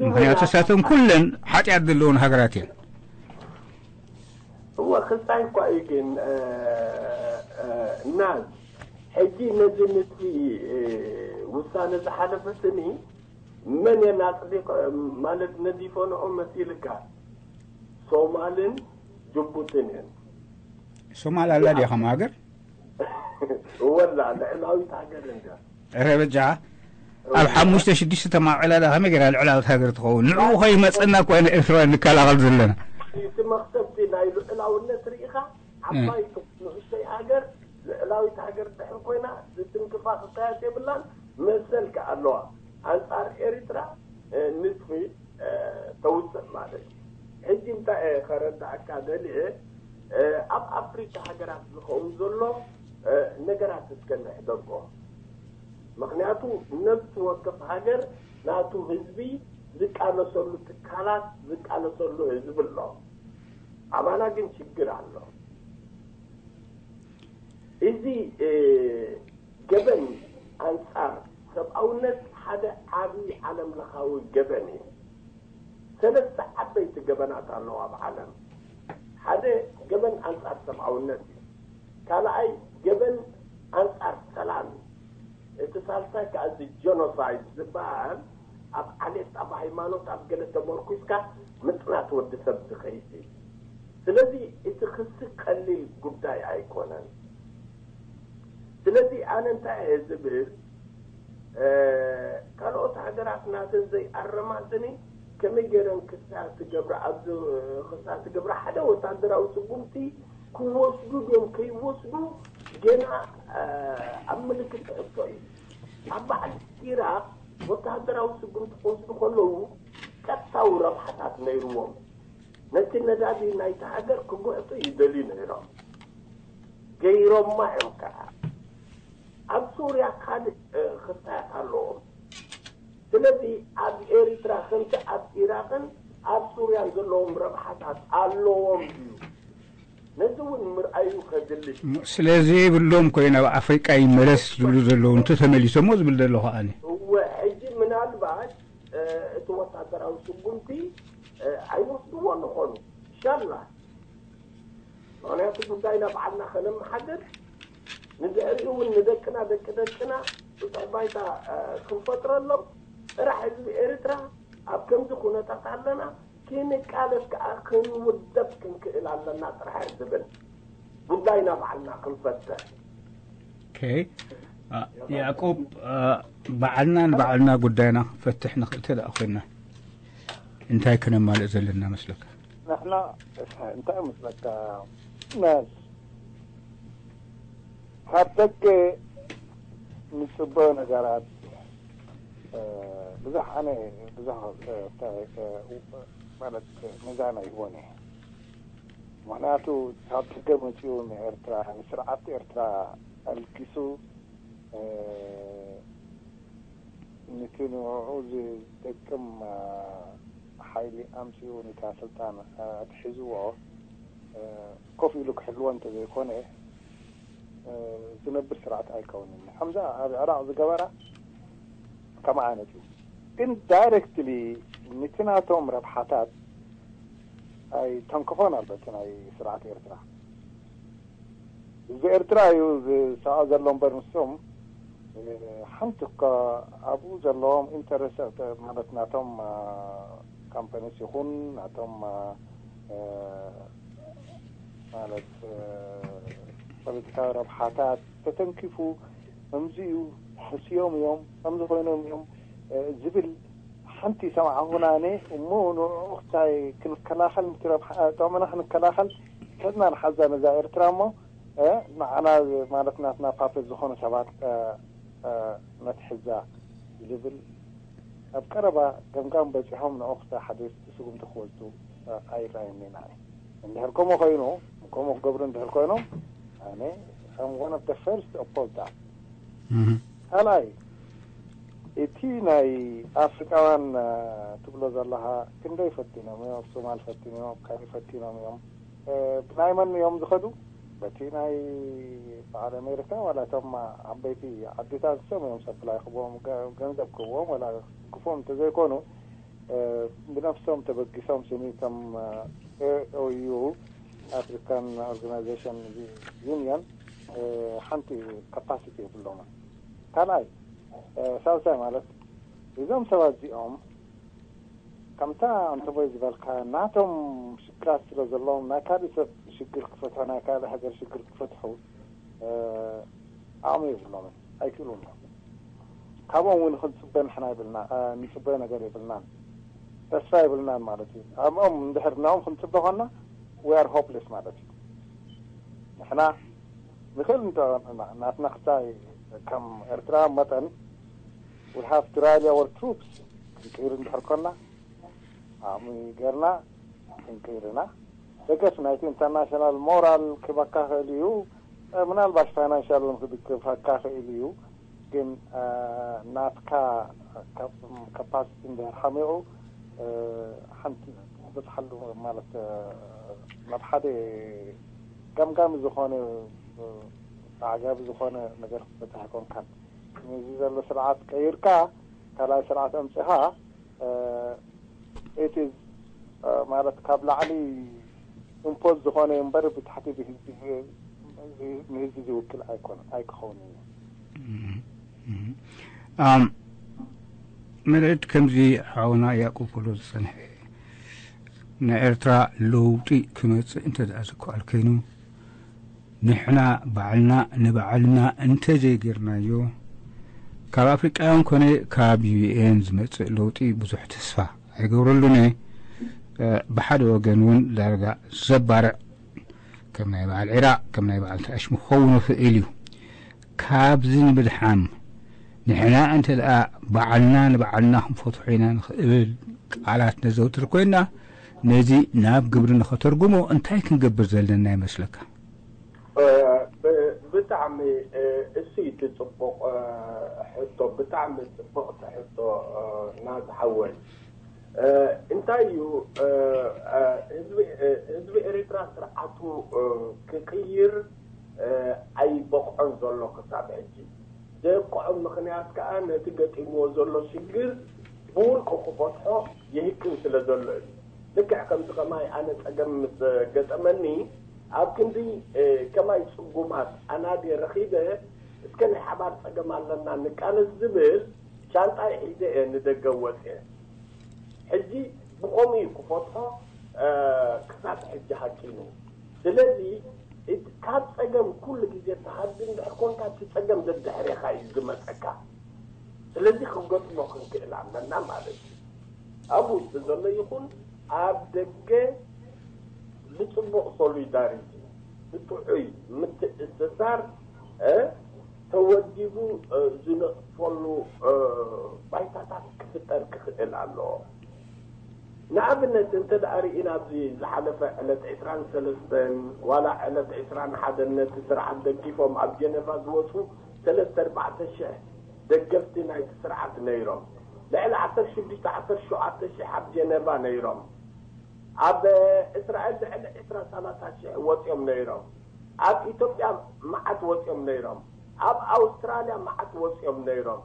ምክንያቱ እሳተን ኩለን ሓጢኣት ዘለዎን ሃገራት እየን። እወ ክስታይ እኳ እዩ ግን ናዝ ሕጂ ነዚ ምስቲ ውሳነ ዝሓለፈ ስኒ መን እየን ኣፅዲቅ ማለት ነዲፈንኦ መሲልካ ሶማልን ጅቡትን እየን። ሶማል ኣላ ድያ ከም ሃገር? ወላ ልዕላዊት ሃገር እንዳ ረ በጃ ኣብ ሓሙሽተ ሽዱሽተ ተማቒላ ዳ ከመይ ገይራ ልዕላዊት ሃገር ትኸውን? ንዕኡ ከይመፀና እኮ ኢና ኤርትራውያን ንከላኸል ዘለና። እቲ መኽሰብቲ ናይ ልዕላውነት ርኢኻ ዓባይ ንእሽተይ ሃገር ልዕላዊት ሃገር ድሕር ኮይና ዝትንክፋ ክካየት የብላን። መሰል ከ ኣለዋ ኣንፃር ኤርትራ ንጥፊ ተውፅእ ማለት እዩ። ሕጂ እንታይ እየ ከረዳእካ ደልየ፣ ኣብ ኣፍሪካ ሃገራት ዝኸውን ዘሎ ነገራት እስከ ንሕደጎ። ምክንያቱ ነብሲ ወከፍ ሃገር ናቱ ህዝቢ ዝቃለሰሉ ትካላት፣ ዝቃለሰሉ ህዝቢ ኣሎ። ኣባና ግን ችግር ኣሎ። እዚ ገበን ኣንጻር ሰብኣውነት ሓደ ዓቢ ዓለም ለኻዊ ገበን እዩ። ሰለስተ ዓበይቲ ገበናት ኣለዉ ኣብ ዓለም። ሓደ ገበን ኣንጻር ሰብኣውነት እዩ። ካልኣይ ገበን ኣንጻር ሰላም እዩ። እቲ ሳልሳይ ከኣ እዚ ጀኖሳይድ ዝበሃል ኣብ ዓሌት፣ ኣብ ሃይማኖት፣ ኣብ ገለ ተመርኩስካ ምጽናት ወዲ ሰብ ዝኸይድ እዩ። ስለዚ እቲ ክሲ ቀሊል ጉዳይ ኣይኮነን። ስለዚ ኣነ እንታይ እየ ዝብል፣ ካልኦት ሃገራት ናተን ዘይኣረማትኒ ከመይ ገይረን ክሳ ትገብራ ኣብዚ ክሳ ትገብራ ሓደ ወታደራዊ ስጉምቲ ክወስዱ ድዮም ከይወስዱ ገና ኣብ ምልክት ሕቶ እዩ። ኣብ በዓል ኢራቅ ወታደራዊ ስጉምቲ ክወስዱ ከለዉ ቀጥታዊ ረብሓታት ነይርዎም። ነቲ ነዳዲ ናይቲ ሃገር ክጉሕጡ ይደልዩ ነይሮም፣ ገይሮማ እዮም ከዓ። ኣብ ሱርያ ካልእ ክስታያት ኣለዎም። ስለዚ ኣብ ኤሪትራ ከምቲ ኣብ ኢራቅን ኣብ ሱርያን ዘለዎም ረብሓታት ኣለዎም እዩ። ነዚ እውን ምርኣዩ ከድሊ። ስለዚ ይብሎም ኮይኑ ኣብ ኣፍሪቃ ይመለስ ዝብሉ ዘለዉ እንተ ተመሊሶሞ ዝብል ዘለኹ ኣነ። እወ፣ ሕጂ ምናልባት እቲ ወታደራዊ ስጉምቲ ኣይወስድዎ ንኾኑ ሻላ። ምክንያቱ ጉዳይና ባዕልና ከነመሓደር፣ ንድሕሪኡ እውን ንደቅና ደቂ ደቅና ብፅሕ ባይታ ክንፈጥረሎም ጥራሕ ህዝቢ ኤርትራ ኣብ ከምዚ ኩነታት ኣለና ክንቃለስ ከዓ ክንውደብ ክንክእል ኣለና ጥራሕ ዝብል ጉዳይና ባዕልና ክንፈትሕ። ያዕቆብ፣ ባዕልና ንባዕልና ጉዳይና ክንፈትሕ ንኽእል ተደኣ ኮይና እንታይ ከነማልእ ዘለና መስለካ? ንሕና እንታይ መስለካ? ነስ ካብ ደገ ንፅበዮ ነገራት ብዙሕ ኣነ ብዙሕ ማለት ሚዛን ኣይህቦን እየ። ምክንያቱ ካብ ደገ መፂኡ ንኤርትራ ንስርዓት ኤርትራ ኣልጊሱ ንቲ ንዕኡ ዝጠቅም ሓይሊ ኣምጺኡ ኒታ ስልጣን ኣትሒዝዎ ኮፍ ኢሉ ክሕልዎ እንተዘይኮነ ዝነብር ስርዓት ኣይከውንን። ከምዛ ኣብ ዕራቕ ዝገበራ ከምኣ ዓይነት እዩ። ግን ዳይረክትሊ ንቲ ናቶም ረብሓታት ኣይተንክፎን ኣሎ እቲ ናይ ስርዓት ኤርትራ። ህዝቢ ኤርትራ እዩ ዝስዖ ዘሎ እምበር ንሶም ሓንቲ እኳ ኣብኡ ዘለዎም ኢንተረስት ማለት ናቶም ካምፓኒስ ይኹን ናቶም ማለት ፖለቲካዊ ረብሓታት ተተንኪፉ ከምዚ እዩ ሕስዮም እዮም ከምዚ ኮይኖም እዮም ዝብል ሓንቲ ይሰማዕኹን ኣነ እሞ ንዕኡ ክታይ ክንከላኸል ንቲ ረብሓ ጥቕምና ክንከላኸል ከድና ንሓዛ ነዛ ኤርትራ እሞ ንዓና ማለት ናትና ፓፕት ዝኾኑ ሰባት ነትሕዛ ዝብል ኣብ ቀረባ ገምጋም በፂሖም ንኡ ክታይ ሓደ ስጉምቲ ክወስዱ ኣይረኣየኒ ንዓይ። እንድሕር ከምኡ ኮይኑ ከምኡ ክገብሩ እንድሕር ኮይኖም ኣነ I'm one of the first oppose that። ካልኣይ እቲ ናይ ኣፍሪቃውያን ትብሎ ዘለኻ ክንደይ ፈቲኖም እዮም፣ ኣብ ሶማል ፈቲኖም እዮም፣ ኣብ ካልእ ፈቲኖም እዮም። ብናይ መን እዮም ዝኸዱ? በቲ ናይ በዓል ኣሜሪካ ዋላ እቶም ዓበይቲ ዓዲታት ንሶም እዮም ሰፕላይ ክቦም ገንዘብ ክቦም ዋላ ክፎም እንተዘይኮኑ ብነፍሶም ተበጊሶም ስኒ ከም ኤኦዩ ኣፍሪካን ኦርጋናይዜሽን ዩኒየን ሓንቲ ካፓሲቲ የብሎምን። ካልኣይ ሳልሳይ ማለት እዞም ሰባት እዚኦም ከምታ ኣንተቦይ ዝበልካ ናቶም ሽግራት ስለ ዘለዎም ናይ ካልእ ሰብ ሽግር ክፈትሑ ናይ ካልእ ሃገር ሽግር ክፈትሑ ዓቕሚ የብሎምን ኣይክእሉን እዮም። ካብኦም እውን ክንፅበ ንሕና ይብልና ንፅበ ነገር የብልናን ተስፋ የብልናን ማለት እዩ። ኣብኦም እንድሕር ናኦም ክንፅበ ኮና we are hopeless ማለት እዩ። ንሕና ንኽእል ናትና ክታይ ከም ኤርትራ መጠን we have to rally our troops ክንቅይር እንድሕር ኮና ዓቕሚ ገርና ክንቅይር ኢና። ደገፍ ናይቲ ኢንተርናሽናል ሞራል ክበካ ክእል እዩ። ምናልባሽ ፋይናንሻል እውን ክድግፈካ ክእል እዩ። ግን ናትካ ካፓሲቲ እንድሕር ሓሚቑ ሓንቲ ትበፅሓሉ ማለት ናብ ሓደ ገምጋሚ ዝኾነ ኣዕጋቢ ዝኾነ ነገር ክትበፅሕ ኣይኮንካን። ነዚ ዘሎ ስርዓት ቀይርካ ካልኣይ ስርዓት ኣምፅኻ ኢትዝ ማለት ካብ ላዕሊ ኢምፖዝ ዝኾነ እምበር ብታሕቲ ንህዝቢ ዝውክል ኣይኮነ ኣይክኸውን እዩ። መርዕድ ከምዚ ሓውና ያዕቆብ ክብሎ ዝፀንሐ ናይ ኤርትራ ለውጢ ክመፅእ እንተ ደኣ ዝከኣል ኮይኑ ንሕና ባዕልና ንባዕልና እንተዘይጌርናዮ ካብ ኣፍሪቃውያን ኮነ ካብ ዩኤን ዝመፅእ ለውጢ ብዙሕ ተስፋ ኣይገብረሉን እየ። ብሓደ ወገን እውን ዳርጋ ዘባርዕ ከም ናይ በዓል ዒራቕ ከም ናይ በዓል ታሽሙ ክኸውን ይኽእል እዩ። ካብዚ ንምድሓን ንሕና እንተ ደኣ ባዕልና ንባዕልና ክንፈትሖ ኢና ንኽእል ቃላት ነዘውትር ኮይና ነዚ ናብ ግብሪ ንኸተርጉሞ እንታይ ክንገብር ዘለና ይመስለካ? ብጣዕሚ እሱ እቲ ፅቡቕ ሕቶ፣ ብጣዕሚ ፅብቕቲ ሕቶ ናዝሓወይ። እንታይ እዩ ህዝቢ ኤርትራ ስርዓቱ ክቅይር ኣይበቕዖን ዘሎ ክሳብ ሕጂ። ዘብቅዖ ምኽንያት ከዓ ነቲ ገጢምዎ ዘሎ ሽግር ብውልቁ ክፈትሖ ይህቅን ስለ ዘሎ እዩ። ልክዕ ከምዚ ከማይ ኣነ ጸገም ምስ ገጠመኒ ኣብ ክንዲ ከማይ ጽጉማት ኣናድየ ረኺበ እስከ ናይ ሓባር ጸገም ኣለና ንቃለስ ዝብል ሻንጣይ ሒዘ እየ ንደገ ወፅየ። ሕጂ ብኸምኡ እዩ ክፈትሖ ክሳብ ሕጂ ሃቂኑ። ስለዚ ካብ ጸገም ኩሉ ግዜ ትሃድም እንድሕር ኮንካ እቲ ጸገም ደድሕሬኻ እዩ ዝመጸካ። ስለዚ ክንገጥሞ ክንክእል ኣለና ማለት እዩ። ኣብ ውሽጢ ዘሎ ይኹን ኣብ ደገ ብጽቡቕ ሶሊዳሪቲ ብጥዑይ ምትእስሳር ተወዲቡ ዝነጥፈሉ ባይታታት ክፍጠር ክኽእል ኣለዎ። ንኣብነት እንተ ደኣ ርኢና ኣብዚ ዝሓለፈ ዕለት ዕስራን ሰለስተን ዋላ ዕለት ዕስራን ሓደን ነቲ ስርዓት ደጊፎም ኣብ ጀነቫ ዝወፁ ሰለስተ ኣርባዕተ ሽሕ ደገፍቲ ናይቲ ስርዓት ነይሮም። ልዕሊ ዓሰርተ ሽዱሽተ ዓሰርተ ሸውዓተ ሽሕ ኣብ ጀነቫ ነይሮም። ኣብ እስራኤል ልዕሊ ዕስራ ሰላሳ ሽሕ ወፂኦም ነይሮም። ኣብ ኢትዮጵያ መዓት ወፂኦም ነይሮም። ኣብ ኣውስትራልያ መዓት ወፂኦም ነይሮም።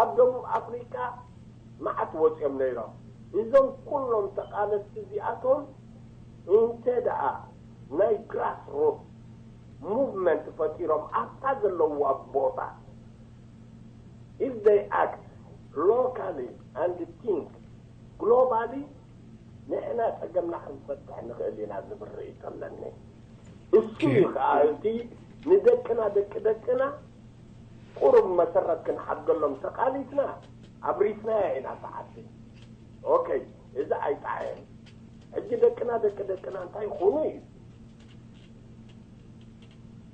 ኣብ ደቡብ ኣፍሪቃ መዓት ወፂኦም ነይሮም። እዞም ኩሎም ተቃለስቲ እዚኣቶም እንተ ደኣ ናይ ግራስ ሩት ሙቭመንት ፈጢሮም ኣብታ ዘለዋ ቦታ if they act locally and think globally ንሕና ጸገምና ክንፈትሕ ንኽእል ኢና ዝብል ርእይቶ ኣለኒ። እሱ እዩ ከዓ እቲ ንደቅና ደቂ ደቅና ቁሩብ መሰረት ክንሓድገሎም ተቃሊስና ኣብሪስናያ ኢና ሰዓቲ። ኦኬ፣ እዚ ኣይጠዓየን። ሕጂ ደቅና ደቂ ደቅና እንታይ ይኾኑ እዩ?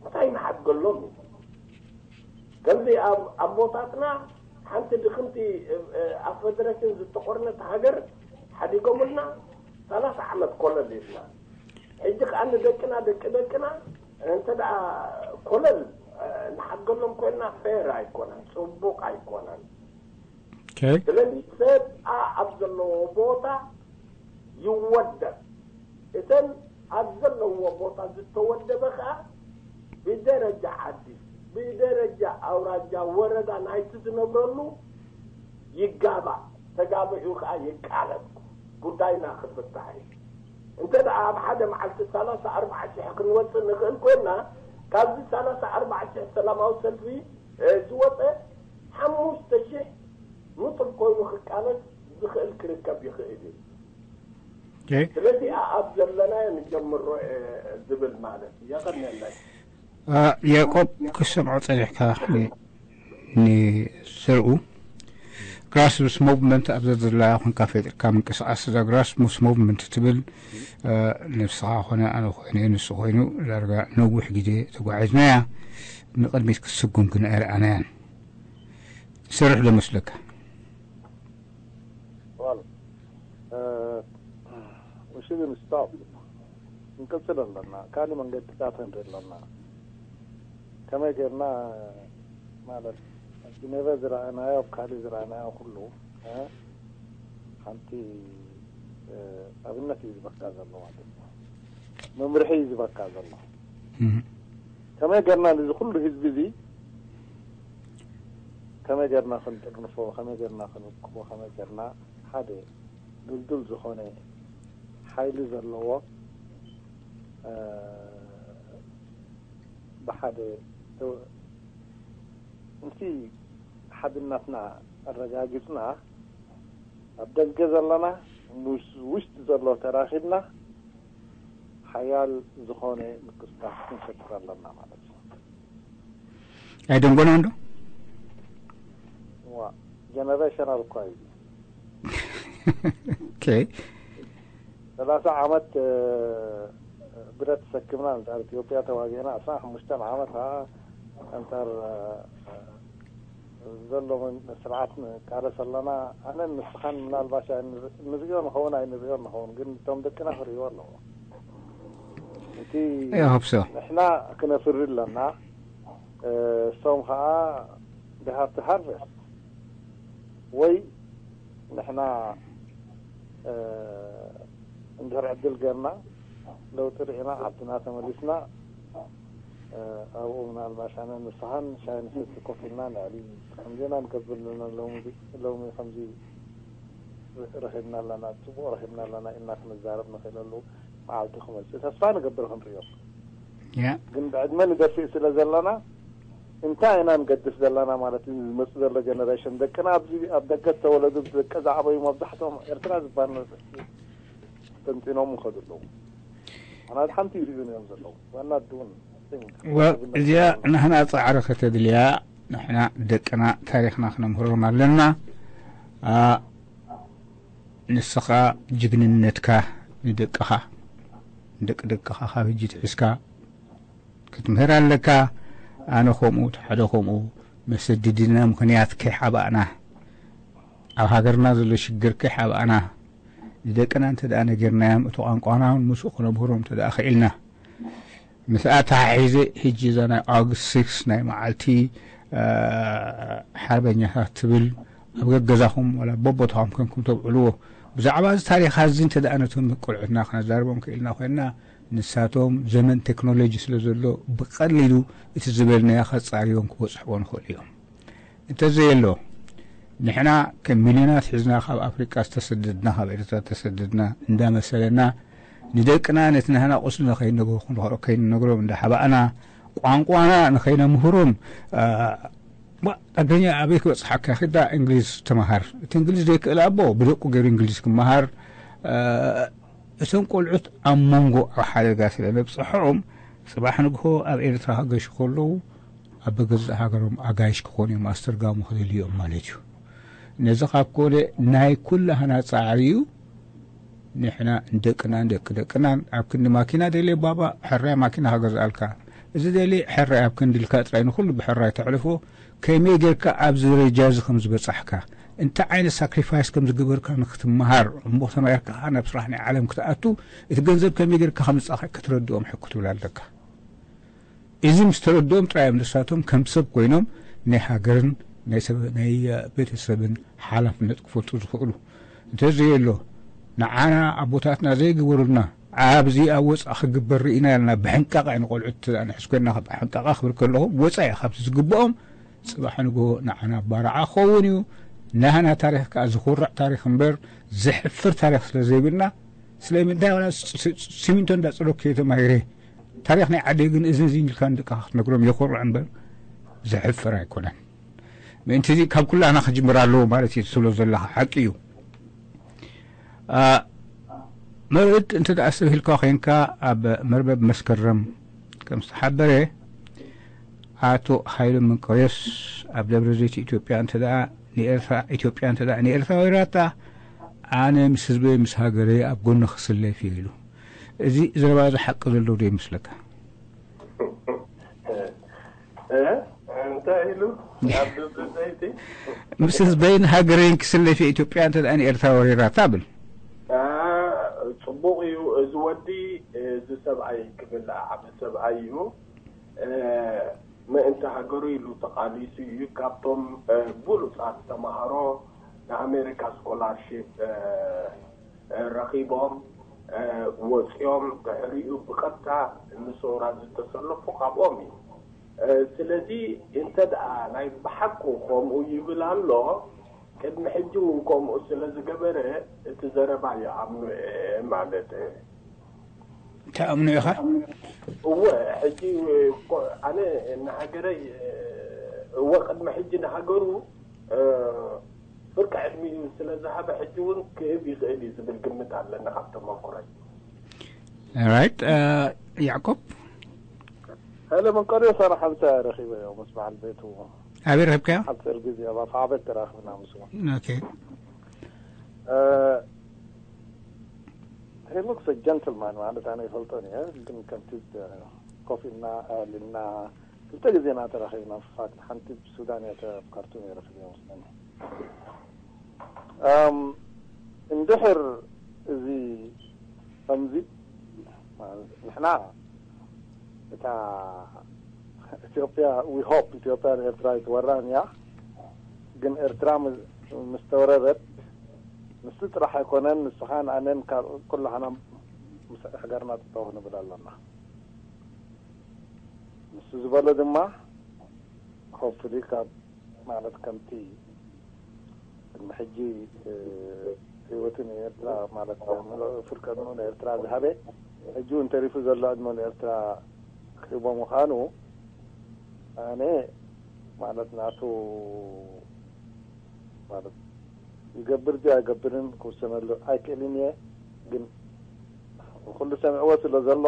እንታይ ንሓድገሎም እዩ? ከምዚ ኣብ ኣቦታትና ሓንቲ ድኽምቲ ኣብ ፈደረሽን ዝተቆርነት ሃገር ሓዲጎምልና ሰላሳ ዓመት ኮለል ኢልና። ሕጂ ከዓ ንደቅና ደቂ ደቅና እንተ ደኣ ኮለል ንሓድገሎም ኮይንና ፌር ኣይኮነን፣ ፅቡቕ ኣይኮነን። ስለዚ ሰብ ኣብ ዘለዎ ቦታ ይወደብ። እተን ኣብ ዘለዎ ቦታ ዝተወደበ ከዓ ብደረጃ ዓዲ፣ ብደረጃ ኣውራጃ፣ ወረዳ ናይቲ ዝነብረሉ ይጋባእ። ተጋቢኡ ከዓ ይቃለስ። ጉዳይና ክፍታሕ እዩ። እንተ ደኣ ኣብ ሓደ መዓልቲ ሰላሳ ኣርባዓ ሽሕ ክንወፅእ ንኽእል ኮይንና ካብዚ ሰላሳ ኣርባዓ ሽሕ ሰላማዊ ሰልፊ ዝወፀ ሓሙሽተ ሽሕ ንጡፍ ኮይኑ ክቃለስ ዝኽእል ክርከብ ይኽእል እዩ። ስለዚ ኣብ ዘለናዮ ንጀምሮ ዝብል ማለት እዩ። የቐንየለይ። ያዕቆብ ክሰምዖ ጸኒሕካ ንስርኡ ግራስሩትስ ሞቭመንት ኣብ ዘዘላ ኮንካ ፈጢርካ ምንቅስቃስ እዛ ግራስሩትስ ሞቭመንት ትብል ንስኻ ኮነ ኣነ ኮይነ ንሱ ኮይኑ ዳርጋ ነዊሕ ግዜ ተጓዒዝናያ ንቕድሚት ክትስጉም ግን ኣይረኣናያን። ይሰርሕ ዶ መስለካ? ዋል እ፣ ውሽ ግን stop፣ ክንቅጽል ኣለና። ካልእ መንገድታት ንርኢ ኣለና። ከመይ ጌርና ማለት ኣብ ጀኔቨ ዝረኣናዮ፣ ኣብ ካልእ ዝረኣናዮ ኩሉ ሓንቲ ኣብነት እዩ ዝበካ ዘሎ ማለት እዩ። መምርሒ እዩ ዝበካ ዘሎ። ከመይ ጌርና ነዚ ኩሉ ህዝቢ እዚ ከመይ ጌርና ክንጥርንፎ፣ ከመይ ጌርና ክንእክቦ፣ ከመይ ጌርና ሓደ ድልዱል ዝኾነ ሓይሊ ዘለዎ ብሓደ እቲ ሓድነትና ኣረጋጊጽና፣ ኣብ ደገ ዘለና ምስ ውሽጢ ዘሎ ተራኺብና ሓያል ዝኾነ ምንቅስቃስ ክንፈጥር ኣለና ማለት እዩ። ኣይደንጎናን ዶ? ዋ ጀነሬሽናል እኳ እዩ። ኦኬ። ሰላሳ ዓመት ብረት ተሰኪምና ኣንጻር ኢትዮጵያ ተዋጊእና፣ ዕስራን ሓሙሽተን ዓመት ከዓ ኣንጻር ዘሎ ስርዓት ንቃለስ ኣለና። ኣነን ንስኻን ምናልባሽ ንርእዮ ንኸውን ኣይንርእዮ ንኸውን፣ ግን እቶም ደቅና ክርእይዎ ኣለዎ። እቲ I hope so። ንሕና ክነፍሪ ኣለና፣ እሶም ከዓ they have to harvest። ወይ ንሕና እንድሕር ዕድል ገርና ለውጢ ርኢና ዓድና ተመሊስና፣ ኣብኡ ምናልባሽ ኣነ ንስኻን ሻሂ ንሰቲ ኮፍ ኢልና ንዕሊ። ከምዚና ንገብር ኣለና። ሎሚ ከምዚ ረኺብና ኣለና፣ ፅቡቕ ረኺብና ኣለና ኢልና ክንዛረብ ንኽእለሉ መዓልቲ ክመፅእ ተስፋ ንገብር ክንሪኦ። ግን ብዕድመ ንደፍእ ስለ ዘለና እንታይ ኢና ንገድፍ ዘለና ማለት እዩ። ዝመፅእ ዘሎ ጀነሬሽን ደቅና ኣብዚ ኣብ ደገ ዝተወለዱ ደቂ ዝዓበዩ መብዛሕትኦም ኤርትራ ዝበሃል ተንቲኖም ይኸዱ ኣለዉ። ኣና ሓንቲ ይሪኡ እዮም ዘለዉ ዋና ድውን እዚኣ ንሕና ፃዕሪ ከተድልያ ንሕና ደቅና ታሪኽና ክነምህሮም ኣለና። ንስኻ ጅግንነትካ ንደቅኻ ንደቂ ደቅኻ ካብ ሕጂ ትሒዝካ ክትምህር ኣለካ። ኣነ ከምኡ እቲ ሓደ ከምኡ መሰድድና ምኽንያት ከይሓባእና ኣብ ሃገርና ዘሎ ሽግር ከይሓባእና ንደቅና እንተ ደኣ ነጊርናዮም እቲ ቋንቋና እውን ምስኡ ክነምህሮም እንተ ደኣ ክኢልና ምስ ኣተሓሒዘ ሕጂ እዛ ናይ ኦግስት ሲክስ ናይ መዓልቲ ሓርበኛታት ትብል ኣብ ገገዛኹም ወላ በቦታኹም ኮንኩም ተብዕልዎ ብዛዕባ እዚ ታሪኻ እዚ እንተ ደኣ ነቶም ቆልዑትና ክነዛርቦም ክኢልና ኮይንና ንሳቶም ዘመን ቴክኖሎጂ ስለ ዘሎ ብቐሊሉ እቲ ዝበልናዮ ከጻርዮም ክበጽሕዎ ንኽእሉ እዮም። እንተዘየሎ ንሕና ከም ሚልዮናት ሒዝና ካብ ኣፍሪቃ ዝተሰደድና ካብ ኤርትራ ዝተሰደድና እንዳመሰለና ንደቅና ነቲ ናህና ቁስሊ ንኸይነግሮም እንዳሓባእና ቋንቋና ንኸይነምህሮም ኣገኛ ኣበይ ክበፅሓካ ኪዳ እንግሊዝ ተመሃር እቲ እንግሊዝ ዘይክእል ኣቦ ብደቁ ገይሩ እንግሊዝ ክመሃር እቶም ቆልዑት ኣብ መንጎ ኣብ ሓደጋ ስለ ነብፅሖም ፅባሕ ንግሆ ኣብ ኤርትራ ክገሹ ከለዉ ኣብ በገዛእ ሃገሮም ኣጋይሽ ክኾኑ እዮም ኣስተርጋሙ ክደልዩ እዮም ማለት እዩ። ነዚ ካብ ኮነ ናይ ኩላህና ፃዕሪ እዩ። ንሕና ንደቅናን ደቂ ደቅናን ኣብ ክንዲ ማኪና ደልየ ባባ ሕራይ ማኪና ክገዝኣልካ እዚ ደልየ ሕራይ ኣብ ክንዲ ኢልካ ጥራይ ንኹሉ ብሕራይ ተሕልፎ ከመይ ጌርካ ኣብዚ ደረጃ እዚ ከም ዝበጻሕካ እንታይ ዓይነት ሳክሪፋይስ ከም ዝገበርካ ንክትመሃር እሞ ተማሂርካ ከዓ ናብ ስራሕ ናይ ዓለም ክትኣቱ እቲ ገንዘብ ከመይ ጌርካ ከም ዝጻእካ ክትረድኦም ሕኩ ትብል ኣለካ። እዚ ምስ ተረድኦም ጥራይ እዮም ንሳቶም ከም ሰብ ኮይኖም ናይ ሃገርን ናይ ሰብ ናይ ቤተሰብን ሓላፍነት ክፈልጡ ዝኽእሉ። እንተዘየሎ ንዓና ኣቦታትና ዘይግበሩልና ኣብዚ ኣብ ወፃእ ክግበር ርኢና ኢልና ብሕንቃቐ ንቆልዑት ንሕዝ ኮይና ብሕንቃቐ ክብል ከለኹ ወፃኢ ካብቲ ዝግብኦም ፅባሕ ንግሆ ንዓና ኣባርዓ ክኸውን እዩ። ናህና ታሪኽ ከዓ ዝኹርዕ ታሪኽ እምበር ዘሕፍር ታሪኽ ስለ ዘይብልና ስለምንታይ ዋላ ሲሚንቶ እንዳፀረኩ እየ ተማሂረ ታሪኽ ናይ ዓደይ ግን እዝን እዝን ኢልካ ንደቅኻ ክትነግሮም የኹርዕ እምበር ዘሕፍር ኣይኮነን። ምእንቲ እዚ ካብ ኩላና ክጅምር ኣለዎ ማለት እዩ ትብሎ ዘለኻ ሓቂ እዩ። መርዕድ እንተ ደኣ ኣስተብሂልካ ኮይንካ ኣብ መርበብ መስከረም ከም ዝተሓበረ ኣቶ ሃይለ መንቀዮስ ኣብ ደብረ ዘይት ኢትዮጵያ እንተ ደኣ ንኤርትራ ኢትዮጵያ እንተ ደኣ ንኤርትራ ወሪራታ ኣነ ምስ ህዝበይ ምስ ሃገረይ ኣብ ጎኒ ክስለፍ እየ ኢሉ። እዚ ዘረባ እዚ ሓቂ ዘለዎ ዶ ይመስለካ? እንታይ ኢሉ ኣብ ደብረ ዘይት ምስ ህዝበይን ሃገረይን ክስለፍ እየ ኢትዮጵያ እንተ ደኣ ንኤርትራ ወሪራታ ብል። ጽቡቕ እዩ። እዚ ወዲ፣ እዚ ሰብኣይ ክብል ዓቢ ሰብኣይ እዩ። ምእንቲ ሃገሩ ኢሉ ተቓሊሱ እዩ። ካብቶም ብሉጻት ተማሃሮ ንኣሜሪካ ስኮላርሺፕ ረኺቦም ወፂኦም፣ ድሕሪኡ ብቐጥታ ንሰውራ ዝተሰለፉ ካብኦም እዩ። ስለዚ እንተ ደኣ ናይ ብሓቁ ከምኡ ይብል ኣሎ፣ ቅድሚ ሕጂ እውን ከምኡ ስለ ዝገበረ እቲ ዘረባ ይኣምኖ እየ ማለት እየ። ትኣምኖ ኢኻ? እወ፣ ሕጂ ኣነ ንሃገረይ፣ እወ፣ ቅድሚ ሕጂ ንሃገሩ ፍርቂ ዕድሚኡ ስለ ዝሃበ ሕጂ እውን ክህብ ይኽእል እዩ ዝብል ግምት ኣለኒ ካብ ተመኩረይ። ራይት። ያዕቆብ ሄለ መንቀርዮ ሰራሕ ብታ ረኺበዮ ምስ በዓል ቤቱ ኣበይ ረኺብካዮ? ሓፂር ግዜ ኣብ ኣፍዓበት ተራኽብና ምስዎ። ኦኬ። He looks a gentleman ማለት ኣነ ይፈልጦን እየ፣ ግን ከምቲ ኮፍ ኢልና ኣዕሊልና ክልተ ግዜ ኢና ተራኺብና። ፋክት ሓንቲ ብሱዳን እያ፣ ካብ ካርቱም እየ ረኺበዮ መስለኒ። እንድሕር እዚ ከምዚ ንሕና እታ ኢትዮጵያ we hope ኢትዮጵያ ንኤርትራ ይትወራን እያ። ግን ኤርትራ ምስ ተወረረት ንሱ ጥራሕ ኣይኮነን፣ ንስኻን ኣነን ካብ ኩላህና ምስ ሕገርና ጠጠው ክንብል ኣለና። ንሱ ዝበሎ ድማ hopefully ካብ ማለት ከምቲ ቅድሚ ሕጂ ህይወቱ ንኤርትራ ማለት ፍርቀኑ ንኤርትራ ዝሃበ ሕጂ እውን ተሪፉ ዘሎ ዕድመ ንኤርትራ ክህቦ ምዃኑ ኣነ ማለት ናቱ ማለት ይገብር ድዩ ኣይገብርን ክውሰነሉ ኣይክእልን እየ። ግን ኩሉ ሰሚዕዎ ስለ ዘሎ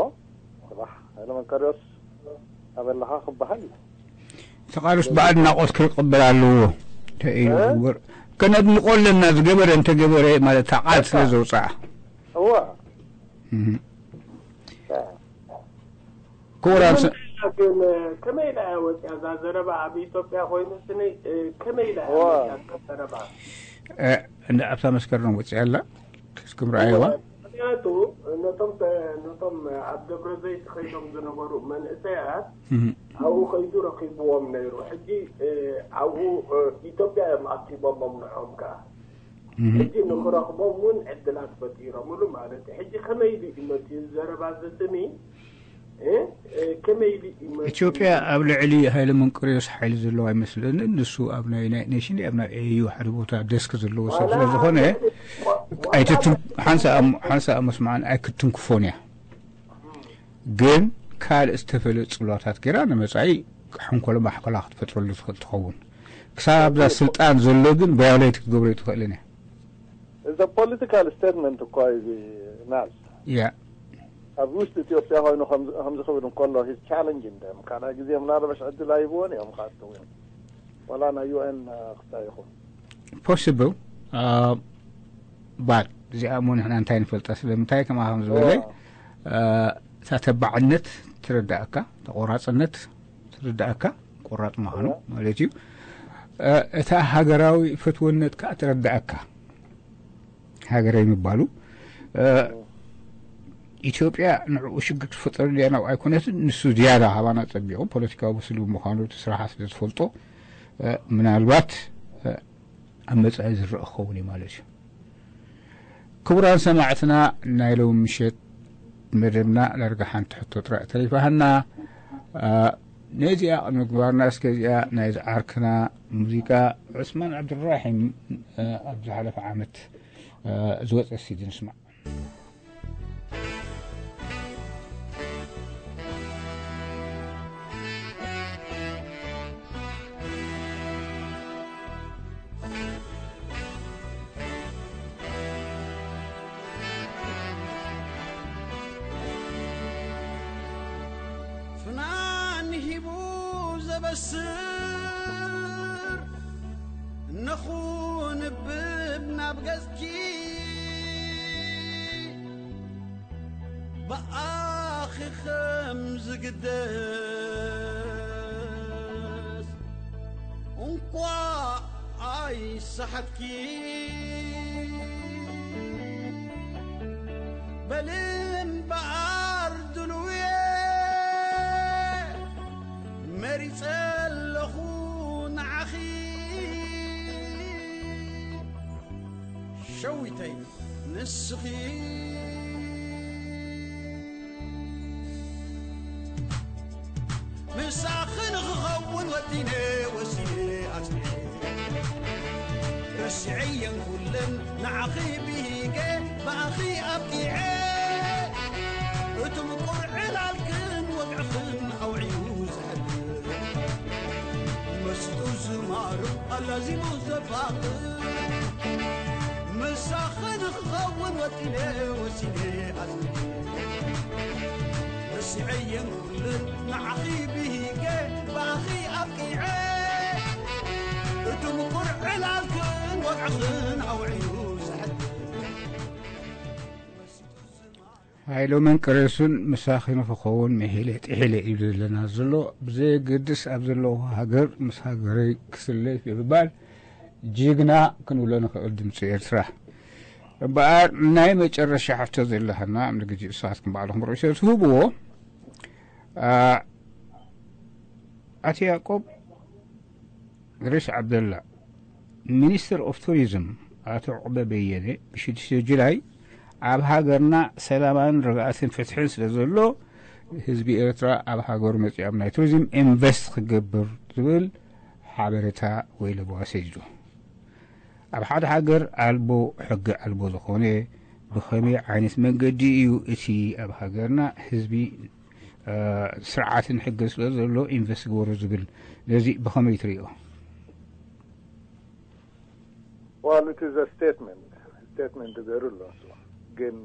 ጽባሕ ሃይለ መንቀርዮስ ኣበላኻ ክበሃል እዩ። ተቓልስ ብኣድናቖት ክቅበል ኣለዎ። እንታይ እዩ ዝግበር? ከነድንቆ ኣለና ዝገበረ እንተገበረ ማለት እታ ቃል ስለ ዘውፅኣ። እዋ ክቡራን ሰ- ግን ከመይ ኢላ እያ ወፂኣ እዛ ዘረባ? ኣብ ኢትዮጵያ ኮይኑ ስኒ ከመይ ኢላ እያ ወፂኣ እዛ ዘረባ? እንደ ኣብታ መስከረም ወፂኣ ኣላ። እስክም ረኣይዋ። ምክንያቱ ነቶም ነቶም ኣብ ደብረ ዘይት ከይዶም ዝነበሩ መንእሰያት ኣብኡ ከይዱ ረኪብዎም ነይሩ። ሕጂ ኣብኡ ኢትዮጵያ እዮም ኣኪቦሞም ንዖም ከዓ ሕጂ ንክረክቦም እውን ዕድላት ፈጢሮምሉ ማለት እዩ። ሕጂ ከመይ ኢሉ እዩ መፅኡ ዘረባ ዝስኒ? ከመይ ኢሉ እዩ መፅኡ? ኢትዮጵያ ኣብ ልዕሊ ሃይለ መንቀርዮስ ሓይሊ ዘለዎ ኣይመስለንን። ንሱ ኣብ ናይ ዩናይትድ ኔሽን ኣብ ናይ ኤዩ ሓደ ቦታ ደስክ ዘለዎ ሰብ ስለ ዝኾነ ኣይትትን ሓንሳ ሓንሳ መስማዕን ኣይክትንክፎን እያ። ግን ካልእ ዝተፈለ ፅሏታት ገይራ ንመፃኢ ሕንኮሎ ማሕኮላ ክትፈጥረሉ ትኽእል ትኸውን። ክሳብ ኣብዛ ስልጣን ዘሎ ግን ቫዮሌት ክትገብሮ ትኽእልን እያ። እዚ ፖለቲካል ስቴትመንት እኮ እዚ ናዝ ያ ኣብ ውሽጢ ኢትዮጵያ ኮይኑ ከምዚ ክብል እንከሎ ሂዝ ቻለንጅ እንደም ካልኣ ግዜ ምናልባሽ ዕድል ኣይብዎን እዮም ክኣትው እዮም ወላ ናይ ዩኤን ክታይ ይኹን ፖስብል ባል እዚኣ እሞ ንሕና እንታይ ንፈልጣ ስለምንታይ ከምኣ ከም ዝበለ እታ ተባዕነት ትረዳእካ ተቆራፅነት ትርዳእካ ቆራጥ ምዃኑ ማለት እዩ። እታ ሃገራዊ ፈትወነት ከዓ ትረዳእካ ሃገራዊ ምባሉ ኢትዮጵያ ንዕኡ ሽግር ክትፈጠሩ ድያ ናብ ኣይኮነትን። ንሱ ዝያዳ ካባና ፀቢቑ ፖለቲካዊ ብስሉ ብምዃኑ እቲ ስራሓ ስለ ዝፈልጦ ምናልባት ኣብ መፃኢ ዝረአ ክኸውን እዩ ማለት እዩ። ክቡራን ሰማዕትና ናይ ሎሚ ምሸት መደብና ዳርጋ ሓንቲ ሕቶ ጥራይ ተሪፋሃና። ነዚኣ ቅድሚ ግባርና እስከ እዚኣ ናይ ዝዓርክና ሙዚቃ ዑስማን ዓብዱራሒም ኣብ ዝሓለፈ ዓመት ዝወፀ ሲዲ ንስማዕ። ፍናን ሂቡ ዘበስር እነኹ ንብብ ናብ ገጽኪ ብኣኺ ከም ዝግደስ እንኳ ኣይሰሓትኪ። በል እምበኣር ድሉየ መሪጸ ኣለኹ ንዓኺ ሸዊተይ ንስኺ። ምሳኺ ንኽኸውን ወዲነ ወሲነ ኣጽኒዐ። ረሲዐየን ኩለን ንዓኺ ብሂገ ብኣኺ ኣብቂዐ። እቲ ምቁር ዕላልክን ወግዕኽን ኣውዒዩ ዘሕልፍ መስጡ ዝማሩ ኣላዚሙ ዘፋቕር። ምሳኺ ንኽኸውን ወጢነ ወሲነ ኣዝነ። ረሲዐየን ኩለን ንዓኺ ብሂገ ብኣኺ ኣብቂዐ። እቲ ምቁር ዕላልክን ወግዕኽን ኣውዒዩ ዘሕልፍ መስጡ ዝማሩ። ሃይሎ መንቀሬሱን ምሳኺ ንኽኸውን ምሒለ ጥሒለ እዩ ዘለና ዘሎ። ብዘየገድስ ኣብ ዘለኹ ሃገር ምስ ሃገረይ ክስለፍ ብምባል ጅግና ክንብሎ ንኽእል ድምፂ ኤርትራ። እምበኣር ናይ መጨረሻ ሕቶ ዘለሃና ንግዜ ንስኻትኩም ባዕልኹም ርእይቶ ትህብዎ። ኣቲ ያዕቆብ፣ ርስ ዓብደላ፣ ሚኒስትር ኦፍ ቱሪዝም ኣቶ ዑቕበ በየነ ብሽዱሽተ ጁላይ ኣብ ሃገርና ሰላማን ርግኣትን ፍትሕን ስለ ዘሎ ህዝቢ ኤርትራ ኣብ ሃገሩ መጺኦም ናይ ቱሪዝም ኢንቨስት ክገብር ዝብል ሓበሬታ ወይ ለበዋ ሰዲዱ። ኣብ ሓደ ሃገር ኣልቦ ሕጊ ኣልቦ ዝኾነ ብኸመይ ዓይነት መንገዲ እዩ እቲ ኣብ ሃገርና ህዝቢ ስርዓትን ሕግን ስለ ዘሎ ኢንቨስት ግበሩ ዝብል ነዚ ብኸመይ ትሪኦ? Well, it is a statement. Statement ገይሩ ኣሎ እሱ። ግን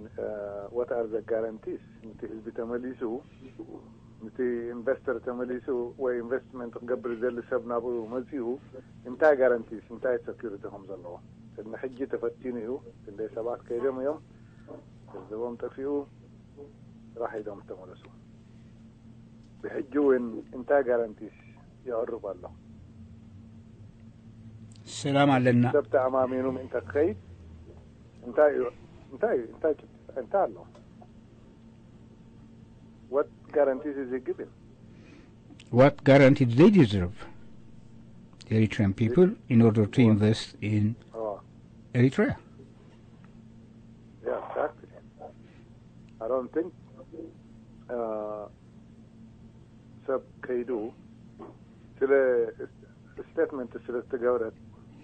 what are the guarantees? ነቲ ህዝቢ ተመሊሱ፣ ነቲ ኢንቨስተር ተመሊሱ ወይ ኢንቨስትመንት ክገብር ዝደሊ ሰብ ናብኡ መፂኡ እንታይ ጋራንቲስ እንታይ ሰኪሪቲ ከም ዘለዎ ቅድሚ ሕጂ ተፈቲኑ እዩ። ክንደይ ሰባት ከይዶም እዮም ገንዘቦም ጠፊኡ ጥራሕ ኢዶም ተመለሱ። ብሕጂ እውን እንታይ ጋራንቲስ የቕርብ ኣሎ? ሰላም ኣለና። ሰብ ተኣማሚኑ ምእንተ ክኸይድ እንታይ እዩ እንታይ እንታይ እንታይ ኣሎ? What guarantees is he giving? What guarantee do they deserve? Eritrean people in order to invest in Oh, Eritrea? yeah, exactly. I don't think uh, ሰብ ከይዱ ስለ ስቴትመንት ስለ ዝተገብረት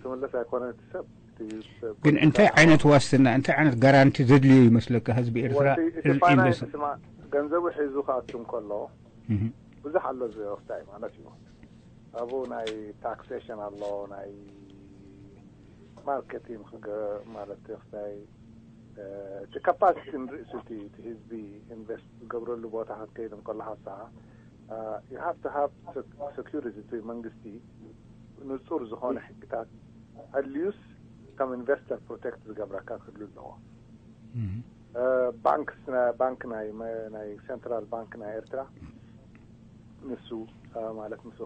ትምለስ ኣይኮነን። እቲ ሰብ እቲ ሰብ ግን እንታይ ዓይነት ዋስትና እንታይ ዓይነት ጋራንቲ ዘድልዮ ይመስለካ ህዝቢ ኤርትራ? እቲ ፋይናንስ ስማ ገንዘቡ ሒዙ ክኣቱ እንከሎ ብዙሕ ኣሎ ዝወስዳይ ማለት እዩ። ኣብኡ ናይ ታክሴሽን ኣሎ፣ ናይ ማርኬቲንግ ማለት ወስዳይ እቲ ካፓሲቲ ንርእሱ እቲ ህዝቢ ኢንቨስት ዝገብረሉ ቦታ ክትከይድ እንከሎ ሓሳ you have to have security። እቲ መንግስቲ ንጹር ዝኾነ ሕግታት ኣሊዩስ ከም ኢንቨስተር ፕሮቴክት ዝገብረካ ክህሉ ኣለዎ። ባንክ ባንክ ናይ ናይ ሴንትራል ባንክ ናይ ኤርትራ ንሱ ማለት ንሱ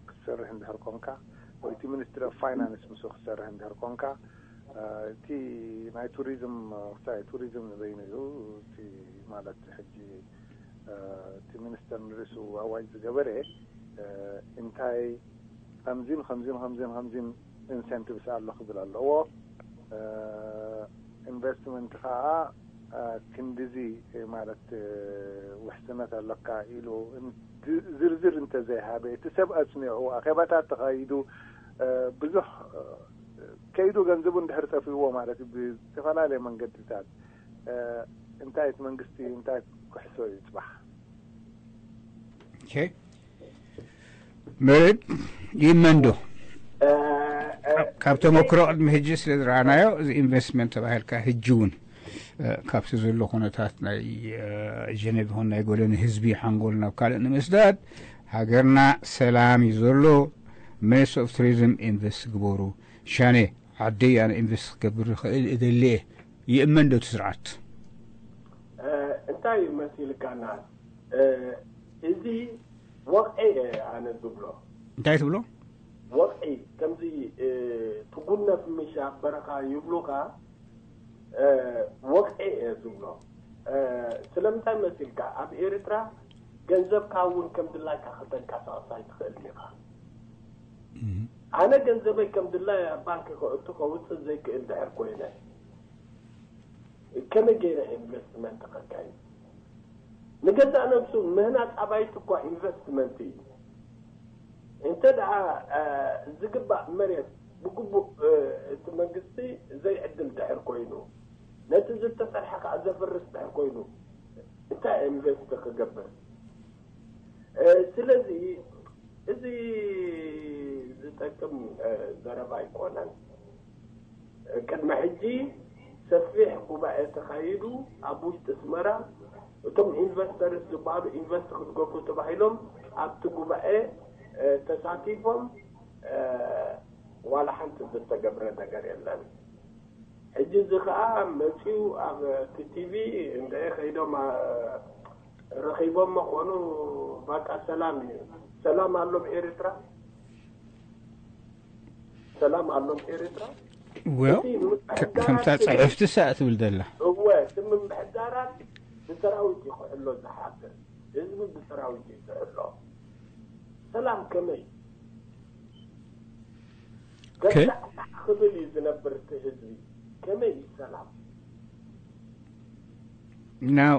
ክትሰርሕ እንድሕር ኮንካ ወይ እቲ ሚኒስትሪ ኦፍ ፋይናንስ ንሱ ክትሰርሕ እንድሕር ኮንካ እቲ ናይ ቱሪዝም ክሳይ ቱሪዝም ንበይኑ እዩ። እቲ ማለት ሕጂ እቲ ሚኒስተር ንርእሱ ኣዋጅ ዝገበረ እንታይ ከምዚን ከምዚን ከምዚን ከምዚን ኢንሰንቲቭስ ኣሎ ክብል ኣለዎ። ኢንቨስትመንት ከዓ ክንድዚ ማለት ውሕስነት ኣለካ ኢሉ ዝርዝር እንተዘይሃበ እቲ ሰብ ኣፅኒዑ ኣኼባታት ተኻይዱ ብዙሕ ከይዱ ገንዘቡ እንድሕር ጠፊእዎ ማለት እዩ ብዝተፈላለየ መንገድታት እንታይ እቲ መንግስቲ እንታይ ክሕሶ እዩ ፅባሕ መርድ ይመንዶ ካብ ተመክሮ ቅድሚ ሕጂ ስለ ዝረኣናዮ እዚ ኢንቨስትመንት ተባሂልካ ሕጂ እውን ካብቲ ዘሎ ኩነታት ናይ ጀነቭ ይኹን ናይ ጎለ ንህዝቢ ሓንጎል ናብ ካልእ ንምስዳድ ሃገርና ሰላም እዩ ዘሎ። ሚኒስትሪ ኦፍ ቱሪዝም ኢንቨስት ግበሩ። ሻነ ዓደይ ኣነ ኢንቨስት ክገብር ይኽእል እደሊ እየ። ይእመን ዶ እቲ ስርዓት? እንታይ እዩ መሲልካና? እዚ ወቕዒ እየ ኣነ ዝብሎ። እንታይ ትብሎ? ወቕዒ ከምዚ ትጉነፍ ምሽ ኣብ በረኻ ይብሉኻ። ወቕዒ እየ ዝብሎ። ስለምንታይ መሲልካ፣ ኣብ ኤርትራ ገንዘብካ እውን ከም ድላይካ ከተንቀሳቕስ ኣይትኽእልን ኢኻ። ኣነ ገንዘበይ ከም ድላይ ኣብ ባንክ ከእቱ ከውፅእ ዘይክእል ድሕር ኮይነ፣ ከመይ ገይረ ኢንቨስትመንት ከካይድ? ንገዛእ ነብሱ ምህናፅ ኣባይቲ እኳ ኢንቨስትመንት እዩ። እንተ ደኣ ዝግባእ መሬት ብግቡእ እቲ መንግስቲ ዘይዕድል ድሕር ኮይኑ፣ ነቲ ዝተሰርሐ ከዓ ዘፍርስ ድሕር ኮይኑ፣ እንታይ ኢንቨስት ክገብር? ስለዚ እዚ ዝጠቅም ዘረባ ኣይኮነን። ቅድሚ ሕጂ ሰፊሕ ጉባኤ ተኻይዱ፣ ኣብ ውሽጢ ኣስመራ እቶም ኢንቨስተርስ ዝበሃሉ ኢንቨስት ክትገብሩ ተባሂሎም ኣብቲ ጉባኤ ተሳቲፎም፣ ዋላ ሓንቲ ዝተገብረ ነገር የለን። ሕጂ እዚ ከዓ መፂኡ ኣብ ቲቲቪ እንደ ከይዶም ረኺቦም መኾኑ። በቃ ሰላም እዩ። ሰላም ኣሎ ብኤርትራ፣ ሰላም ኣሎ ብኤርትራ። ከምታ ፅሕፍቲ ሳእ ትብል ዘላ። እወ፣ ስምምሕዳራት ብሰራዊት እዩ ክሕሎ ዝሓፍር፣ ህዝቢ ብሰራዊት እዩ ዝሕሎ። ሰላም ከመይ ገዛእ ክብል እዩ ዝነብር እቲ ህዝቢ? ከመይ እዩ ሰላም? ናው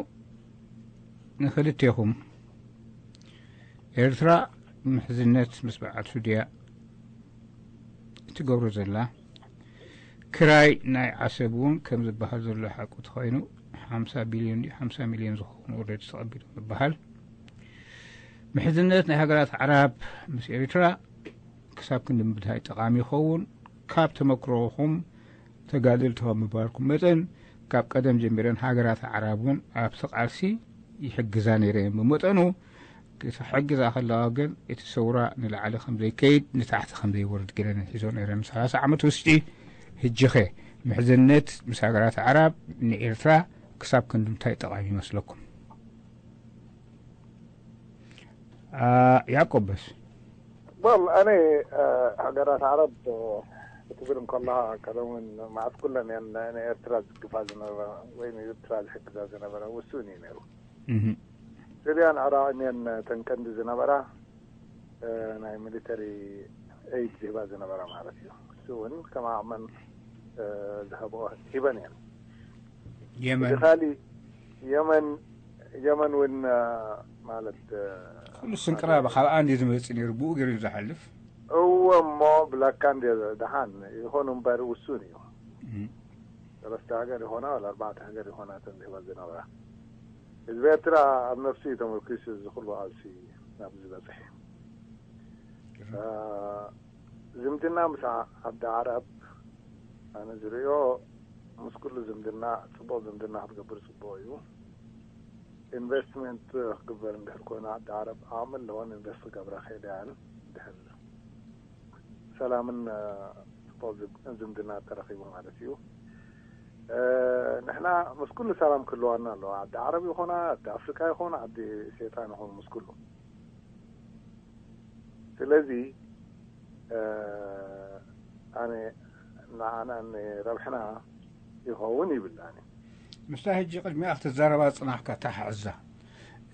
ንክልቴኹም፣ ኤርትራ ምሕዝነት ምስ በዓል ሱድያ እትገብሮ ዘላ፣ ክራይ ናይ ዓሰብ እውን ከም ዝበሃል ዘሎ ሓቁ ተኾይኑ፣ ሓምሳ ቢልዮን ድዩ ሓምሳ ሚልዮን ዝኸውን ኦልሬዲ ተቐቢሎም ዝበሃል። ምሕዝነት ናይ ሃገራት ዓራብ ምስ ኤርትራ ክሳብ ክንዲ ምንታይ ጠቓሚ ይኸውን? ካብ ተመክሮኹም ተጋደልቲ ካብ ምባርኩም መጠን፣ ካብ ቀደም ጀሚረን ሃገራት ኣዕራብ እውን ኣብቲ ቃልሲ ይሕግዛ ነይረን። ብመጠኑ ክትሕግዛ ከለዋ ግን እቲ ሰውራ ንላዕሊ ከም ዘይከይድ፣ ንታሕቲ ከም ዘይወርድ ገይረን ሒዞ ነይረን ሰላሳ ዓመት ውሽጢ። ሕጂ ኸ ምሕዝነት ምስ ሃገራት ኣዕራብ ንኤርትራ ክሳብ ክንዲ ምንታይ ጠቓሚ ይመስለኩም? ያዕቆብ በስ በል ኣነ ሃገራት ዓረብ ክትብል እንከለኻ ቀደም እውን መዓት ኩለን እየን ንኤርትራ ዝድግፋ ዝነበራ ወይ ንኤርትራ ዝሕግዛ ዝነበራ ውሱን እዩ ነይሩ። ስርያን ዕራቕን እየን ተን ቀንዲ ዝነበራ ናይ ሚሊተሪ ኤይድ ዝህባ ዝነበራ ማለት እዩ። እሱ እውን ከም ዓቕመን ዝህብኦ ሂበን እየን። የመን ካሊ የመን የመን እውን ማለት ኩሉ ስንቅራ ካብ ኣንዲ ዝመፅእ ነይሩ ብኡ ገይሩ ዝሓልፍ እወ እሞ ብላካ እንዲ ደሓን ይኾኑ እምበር ውሱን እዩ። ሰለስተ ሃገር ይኾና ወላ ኣርባዕተ ሃገር ይኾና ተን ዝህባ ዝነበራ ህዝቢ ኤርትራ ኣብ ነፍሲ እዩ ተመርኪሱ እዚ ኩሉ ቃልሲ ናብ ዝበፅሕ ዝምድና ምስ ዓዲ ዓረብ ኣነ ዝርእዮ ምስ ኩሉ ዝምድና ፅቡቕ ዝምድና ክትገብር ፅቡቕ እዩ። ኢንቨስትመንት ክግበር እንድሕር ኮይኑ ዓዲ ዓረብ ዓቕሚ ኣለዎን ኢንቨስት ክገብራ ክእላ እየን እንድሕር ሰላምን ፅቡቕ ዝምድና ተረኺቡ ማለት እዩ። ንሕና ምስ ኩሉ ሰላም ክህልዋና ኣለዋ። ዓዲ ዓረብ ይኾና ዓዲ ኣፍሪካ ይኾን ዓዲ ሸይጣን ይኾን ምስ ኩሉ ስለዚ ኣነ ንዓና ንረብሕና ይኸውን ይብል ኣነ። ምስታ ሕጂ ቅድሚኣ ክትዛረባ ዝፅናሕካ ታሕዕዛ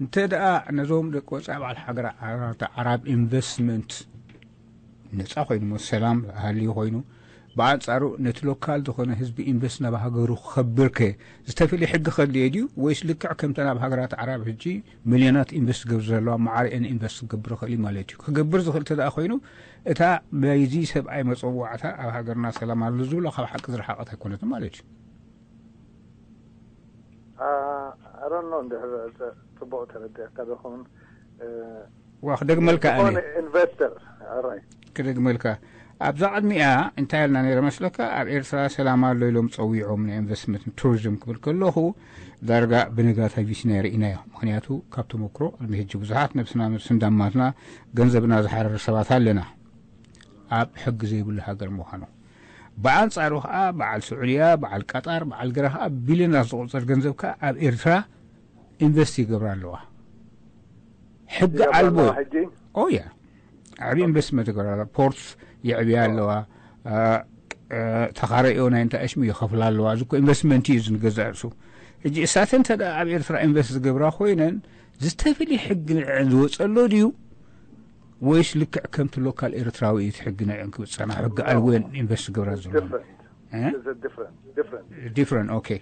እንተ ደኣ ነዞም ደቂ ወፃኢ በዓል ሃገራት ዓራብ ኢንቨስትመንት ነፃ ኮይኑ ሰላም ሃልዩ ኮይኑ ብኣንፃሩ ነቲ ሎካል ዝኾነ ህዝቢ ኢንቨስት ናብ ሃገሩ ክኸብር ከ ዝተፈልየ ሕጊ ከድልዮ ድዩ ወይስ ልክዕ ከምተን ኣብ ሃገራት ዓራብ ሕጂ ሚልዮናት ኢንቨስት ክገብር ዘለዋ ማዕረ እየን ኢንቨስት ክገብር ይኽእል እዩ ማለት እዩ። ክገብር ዝኽእል እንተ ደኣ ኮይኑ እታ ናይዚ ሰብኣይ መፀዋዕታ ኣብ ሃገርና ሰላም ኣሎ ዝብሎ ካብ ሓቂ ዝረሓቐት ኣይኮነትን ማለት እዩ። ኣሮኖ እንድሕር ፅቡቕ ተረዲእካ ዶ ኸውን ዋ ክደግመልካ ኣነ ኢንቨስተር ኣራይ ክደግመልካ ኣብዛ ቅድሚኣ እንታይ ኢልና ነይረ መስለካ ኣብ ኤርትራ ሰላም ኣሎ ኢሎም ፀዊዖም ናይ ኢንቨስትመንት ቱሪዝም ክብል ከለኹ ዳርጋ ብነጋታቪቲ ናይ ርኢናዮ ምክንያቱ ካብ ተመክሮ ቅድሚ ሕጂ ብዙሓት ነብስና ነብሲ እንዳማትና ገንዘብና ዝሓረር ሰባት ኣለና ኣብ ሕጊ ዘይብሉ ሃገር ምዃኑ ብኣንፃሩ ከዓ በዓል ስዑድያ በዓል ቀጣር በዓል ገረ ከዓ ቢልዮናት ዝቁፅር ገንዘብ ከዓ ኣብ ኤርትራ ኢንቨስት ይገብራ ኣለዋ ሕጊ ዓልቦ ኦያ ዓብዪ ኢንቨስትመንት ይገብራ ኣለዋ ፖርት የዕብያ ኣለዋ ተኻረዮ ናይ እንታይ ኣሽሙ ይኸፍላ ኣለዋ። እዚ እኮ ኢንቨስትመንት እዩ፣ እዚ ንገዛእ ርእሱ። ሕጂ እሳተ እንተ ደኣ ኣብ ኤርትራ ኢንቨስት ዝገብራ ኮይነን ዝተፍሊ ሕጊ ንዕን ዝወፀሎ ድዩ፣ ወይስ ልክዕ ከምቲ ሎካል ኤርትራዊ እዩ እቲ ሕጊ ንዕን ክብፀና ሕጊ ኣልወን ኢንቨስት ዝገብራ ዘሎ? Different. Eh? It's a different, different. Different, okay.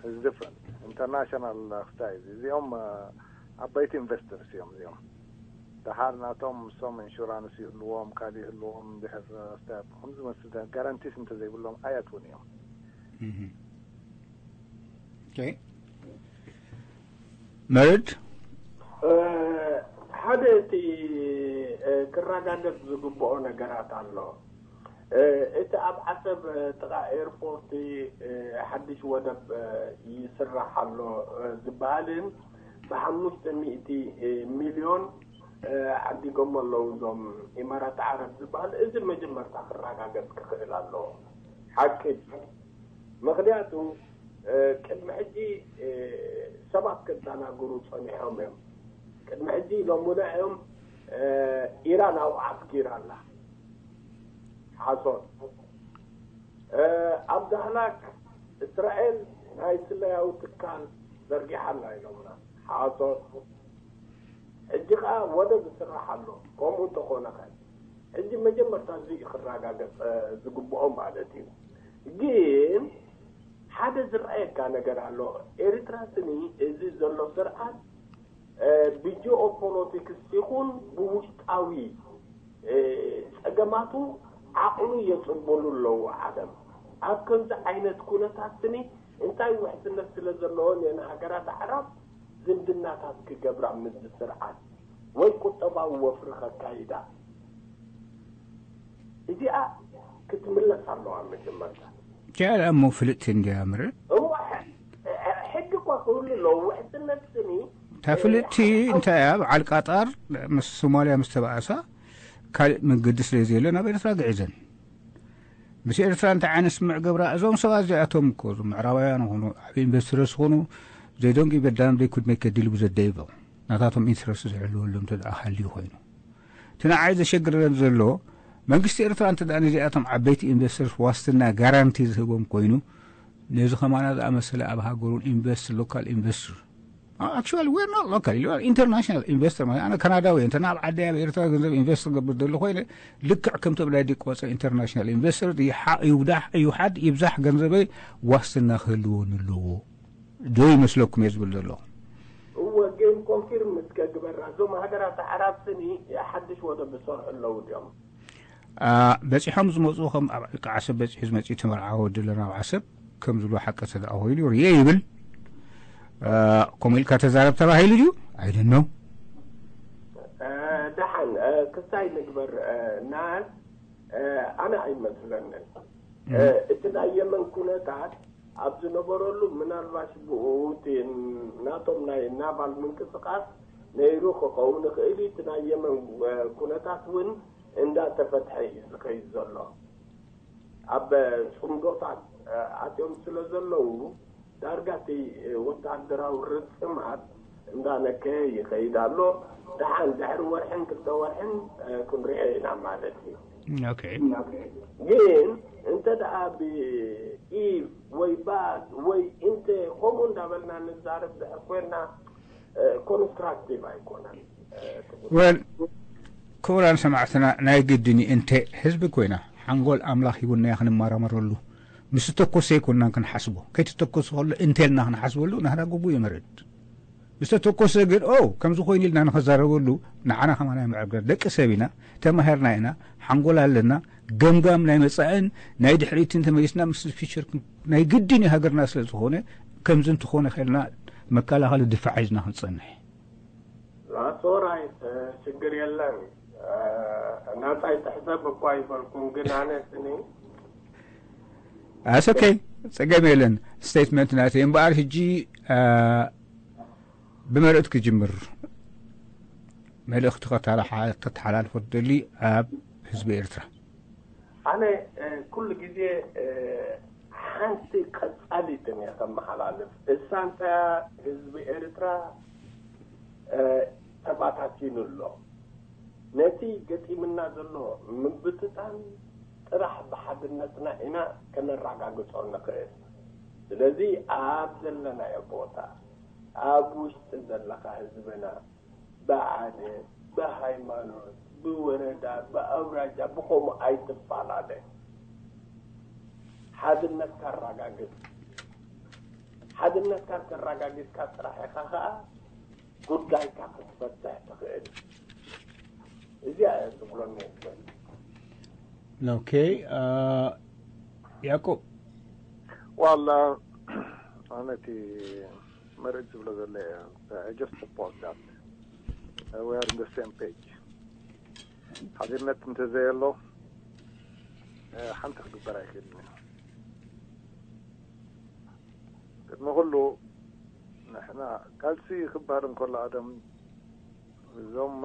It's different. International uh, style. እዚኦም uh, ዓበይቲ ኢንቨስተርስ እዮም እዚኦም። ደሓር ናቶም እሶም ኢንሹራንስ ይህልዎም፣ ካልእ ይህልዎም፣ ድሕር ስታፕ ከም ዝመስል ጋራንቲስ እንተዘይብሎም ኣያትውን እዮም። Okay. መርድ ሓደ እቲ ክረጋገጽ ዝግብኦ ነገራት ኣሎ። እቲ ኣብ ዓሰብ ጥቓ ኤርፖርት ሓድሽ ወደብ ይስራሕ ኣሎ ዝበሃልን ብሓሙሽተ ሚእቲ ሚልዮን ዓዲጎሞ ኣለዉ እዞም ኢማራት ዓረብ ዝበሃል፣ እዚ መጀመርታ ክረጋገጽ ክኽእል ኣለዎ። ሓቂ ድዩ? ምኽንያቱ ቅድሚ ሕጂ ሰባት ከዘናግሩ ጸኒሖም እዮም። ቅድሚ ሕጂ ሎሙና እዮም ኢራን ኣብኡ ዓስኪራ ኣላ። ሓሶት። ኣብ ዳህላክ እስራኤል ናይ ስለያዊ ትካል ዘርጊሓ ኣላ ኢሎምና። ሓሶት። ሕጂ ኸዓ ወደብ ይስራሕ ኣሎ። ከምኡ እንተኾነ ኸ ሕጂ መጀመርታ እዚ እዩ ክረጋገፅ ዝግብኦ ማለት እዩ። ግን ሓደ ዝረኣየካ ነገር ኣሎ። ኤርትራ ስኒ እዚ ዘሎ ስርዓት ብጂኦፖለቲክስ ይኹን ብውሽጣዊ ፀገማቱ ዓቕሉ የፅበሉ ኣለዉ ዓለም። ኣብ ከምዚ ዓይነት ኩነታት ስኒ እንታይ ውሕስነት ስለ ዘለዎን እየን ሃገራት ኣዕራብ ዝምድናታት ክገብራ ምስዚ ስርዓት ወይ ቁጠባዊ ወፍሪ ከካይዳ? እዚኣ ክትምለስ ኣለዋ መጀመርታ። ጃል እሞ ፍልጥቲ እንዲያ ምር እሞ ሕጊ እኳ ክህሉ ኣለዎ። ውሕስነት ስኒ እታ ፍልጥቲ እንታይ እያ? በዓል ቃጣር ምስ ሶማልያ ምስ ተባእሳ ካልእ መንገዲ ስለ ዘየለ ናብ ኤርትራ ግዒዘን። ምስ ኤርትራ እንታይ ዓይነት ስምምዕ ገብራ? እዞም ሰባት እዚኣቶም እኮ እዞም ምዕራባውያን ይኹኑ ዓብ ኢንቨስተርስ ይኹኑ they don't give a damn, they could make a deal with the devil. ናታቶም ኢንትረስት ዝሕልወሎም እንተ ደኣ ሃልዩ ኮይኑ እቲ ንዓይ ዘሸግረን ዘሎ መንግስቲ ኤርትራ እንተ ደኣ ነዚኣቶም ዓበይቲ ኢንቨስተርስ ዋስትና ጋራንቲ ዝህቦም ኮይኑ ነዚ ከማና ዝኣመሰለ ኣብ ሃገሩ ኢንቨስት ሎካል ኢንቨስተር actually we're not local, you are international investor ማለት ኣነ ካናዳዊ እየ። እንተ ናብ ዓዲ ኣብ ኤርትራ ገንዘብ ኢንቨስት ክገብር ደሎ ኮይነ ልክዕ ከምቶም ናይ ዲቆፀ ኢንተርናሽናል ኢንቨስተር ይውዳሕ ይውሓድ ይብዛሕ ገንዘበይ ዋስትና ክህልወኒ ኣለዎ ዶ ይመስለኩም እየ ዝብል ዘለኹ። እወ ግን ኮንፊርም እስከ ግበራ። እዞም ሃገራት ኣዕራብ ስኒ ሓድሽ ወደብ ዝሰርሑ ኣለዉ ድዮም? በፂሖም ዝመፁ ከም ኣብ ዕልቂ ዓሰብ በፂሑ ዝመፅእ ተመርዓወ ወዲ ኣለና ኣብ ዓሰብ ከም ዝብሎ ሓቂ ተደኣ ኮይኑ ርየ ይብል። ከምኡ ኢልካ ተዛረብ ተባሂሉ ድዩ? I don't know። ደሓን ክስታይ ንግበር ናስ ኣነ ኣይመስለንን። እቲ ናይ የመን ኩነታት ኣብ ዝነበረሉ ምናልባሽ ብኡ እቲ ናቶም ናይ ናቫል ምንቅስቃስ ነይሩ ክኸውን ይኽእል እዩ። እቲ ናይ የመን ኩነታት እውን እንዳተፈትሐ እዩ ዝኸይድ ዘሎ። ኣብ ጽምዶታት ኣትዮም ስለ ዘለዉ ዳርጋ እቲ ወታደራዊ ርጽማት እንዳነከየ ይኸይድ ኣሎ። ደሓን ድሕሪ ወርሕን ክልተ ወርሕን ክንሪኦ ኢና ማለት እዩ። Okay። ግን እንተ ደኣ ብኢፍ ወይ ባድ ወይ እንተ ከምኡ እንዳበልና ንዛረብ ድሕር ኮይና ኮንስትራክቲቭ ኣይኮነን። Well ክቡራን ሰማዕትና ናይ ግድን እዩ እንተ ህዝቢ ኮይና ሓንጎል ኣምላኽ ሂቡና ክንመራመረሉ ምስ ተኮሰ ኣይኮንናን ክንሓስቦ ከይተተኮሰ ከሎ እንተልና ክንሓስበሉ ናህና ግቡ ይመርድ ምስ ተተኮሰ ግን ኦ ከምዚ ኮይኑ ኢልና ንኸዛረበሉ ንዓና ከማና ይምዕርገር ደቂ ሰብ ኢና ተማሂርና ኢና ሓንጎል ኣለና ገምጋም ናይ መጻእን ናይ ድሕሪትን ተመሊስና ምስ ፊቸር ናይ ግድን ሃገርና ስለ ዝኾነ ከምዚ እንትኾነ ከልና መከላኸሊ ድፋዕ ሒዝና ክንጸንሕ ሶራይ ሽግር የለን። ናጻይ ትሕሰብ እኳ ይበልኩም ግን ኣነ ስኒ ኣስ ኦኬ ጸገም የለን። ስቴትመንት ናተይ እምበኣር ሕጂ ብመልእክት ክጅምር መልእክቲ ከተሓላልፎ ትደሊ ኣብ ህዝቢ ኤርትራ? ኣነ ኩሉ ግዜ ሓንቲ ቀጻሊትን እየ ከመሓላልፍ። እሳ እንታ ህዝቢ ኤርትራ ተባታቲኑ ኣሎ። ነቲ ገጢምና ዘሎ ምብትታን ጥራሕ ብሓድነትና ኢና ከነረጋግጾ ንኽእል። ስለዚ ኣብ ዘለናዮ ቦታ፣ ኣብ ውሽጢ ዘለኻ ህዝብና፣ ብዓደ፣ ብሃይማኖት፣ ብወረዳ፣ ብኣውራጃ፣ ብኸምኡ ኣይትፈላለ። ሓድነትካ ኣረጋግጽ። ሓድነትካ እንተረጋጊጽካ ጥራሕ ኢኻ ኸኣ ጉዳይካ ክትፈትሕ ትኽእል። እዚኣ እየ ዝብሎ ነይረ። ኦኬ። ያዕቆብ። ዋላ ኣነ እቲ መርእ ዝብሎ ዘሎ እየ። I just support that. We are in the same page. ሓድነት እንተዘየሎ ሓንቲ ክግበር ኣይክእልን እዩ። ቅድሚ ኩሉ ንሕና ቃልሲ ክበሃል እንከሎ ኣደም እዞም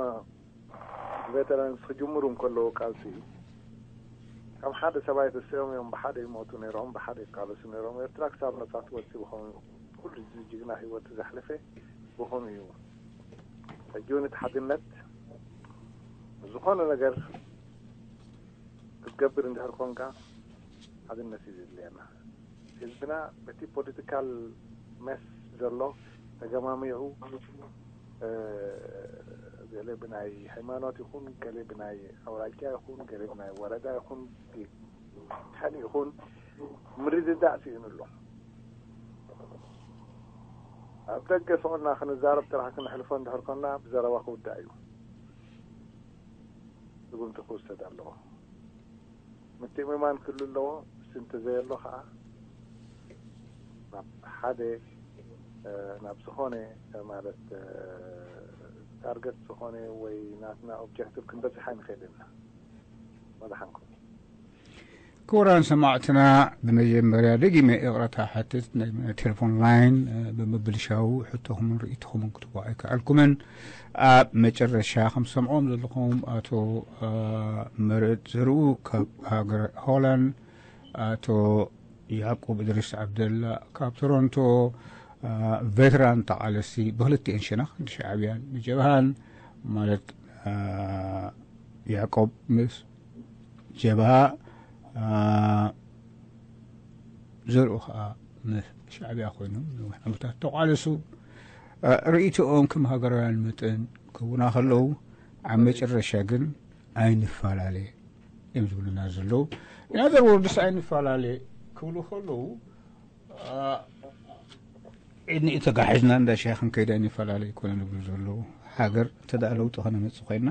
ቬተራንስ ክጅምሩ እንከለዉ ቃልሲ ከም ሓደ ሰብኣይ ተሰዮም እዮም። ብሓደ ይሞቱ ነይሮም፣ ብሓደ ይቃለሱ ነይሮም። ኤርትራ ክሳብ ነጻ ትወጽእ ብኸምኡ ኩሉ እዚ ጅግና ህይወት ዘሕለፈ ብኸምኡ እዩ። ሕጂ እውን እቲ ሓድነት ዝኾነ ነገር ክትገብር እንድሕር ኮንካ ሓድነት እዩ ዘድልየና። ህዝብና በቲ ፖለቲካል መስ ዘሎ ተገማሚዑ ገለ ብናይ ሃይማኖት ይኹን ገለ ብናይ ኣውራጃ ይኹን ገለ ብናይ ወረዳ ይኹን ከን ይኹን ምርድዳእ ስኢኑ ኣሎ። ኣብ ደገ ስቕ ኢልና ክንዛረብ ጥራሕ ክነሕልፎ እንድሕር ኮንና ብዘረባ ክውዳእ እዩ። ስጉምቲ ክውሰድ ኣለዎ። ምትእምማን ክህሉ ኣለዎ። እሱ እንተዘየሎ ከዓ ናብ ሓደ ናብ ዝኾነ ማለት ታርገት ዝኾነ ወይ ናትና ኦብጀክቲቭ ክንበፅሕ ኣይንኽእል ኢና። መድሓንኩም። ክቡራን ሰማዕትና፣ ብመጀመርያ ደጊመ ይቕረታ ሓትት ናይ ቴሌፎን ላይን ብምብልሻው ሕቶኹምን ርእይቶኹምን ክትዋእ ኣይከኣልኩምን። ኣብ መጨረሻ ከም ሰምዖም ዘለኹም ኣቶ መርዕድ ዘርኡ ካብ ሃገር ሆላንድ፣ ኣቶ ያዕቆብ እድሪስ ዓብደላ ካብ ቶሮንቶ፣ ቬትራን ተቓለሲ ብክልቲኤን ሸነኽ ንሻዕብያን ንጀብሃን ማለት ያዕቆብ ምስ ጀብሃ ዘርኡ ከዓ ምስ ሻዕብያ ኮይኖም ነዊሕ ዓመታት ተቋለሱ። ርእይቶኦም ከም ሃገራውያን መጠን ክህቡና ከለዉ ኣብ መጨረሻ ግን ኣይንፈላለ እዮም ዝብሉና ዘለዉ። In other words ኣይንፈላለ ክብሉ ከለዉ እኒ ተጋሒዝና እንዳ ሻሂ ክንከይድ ኣይንፈላለ ኣይኮነን ዝብሉ ዘለዉ። ሃገር እንተ ደኣ ለውጢ ከነመጽእ ኮይንና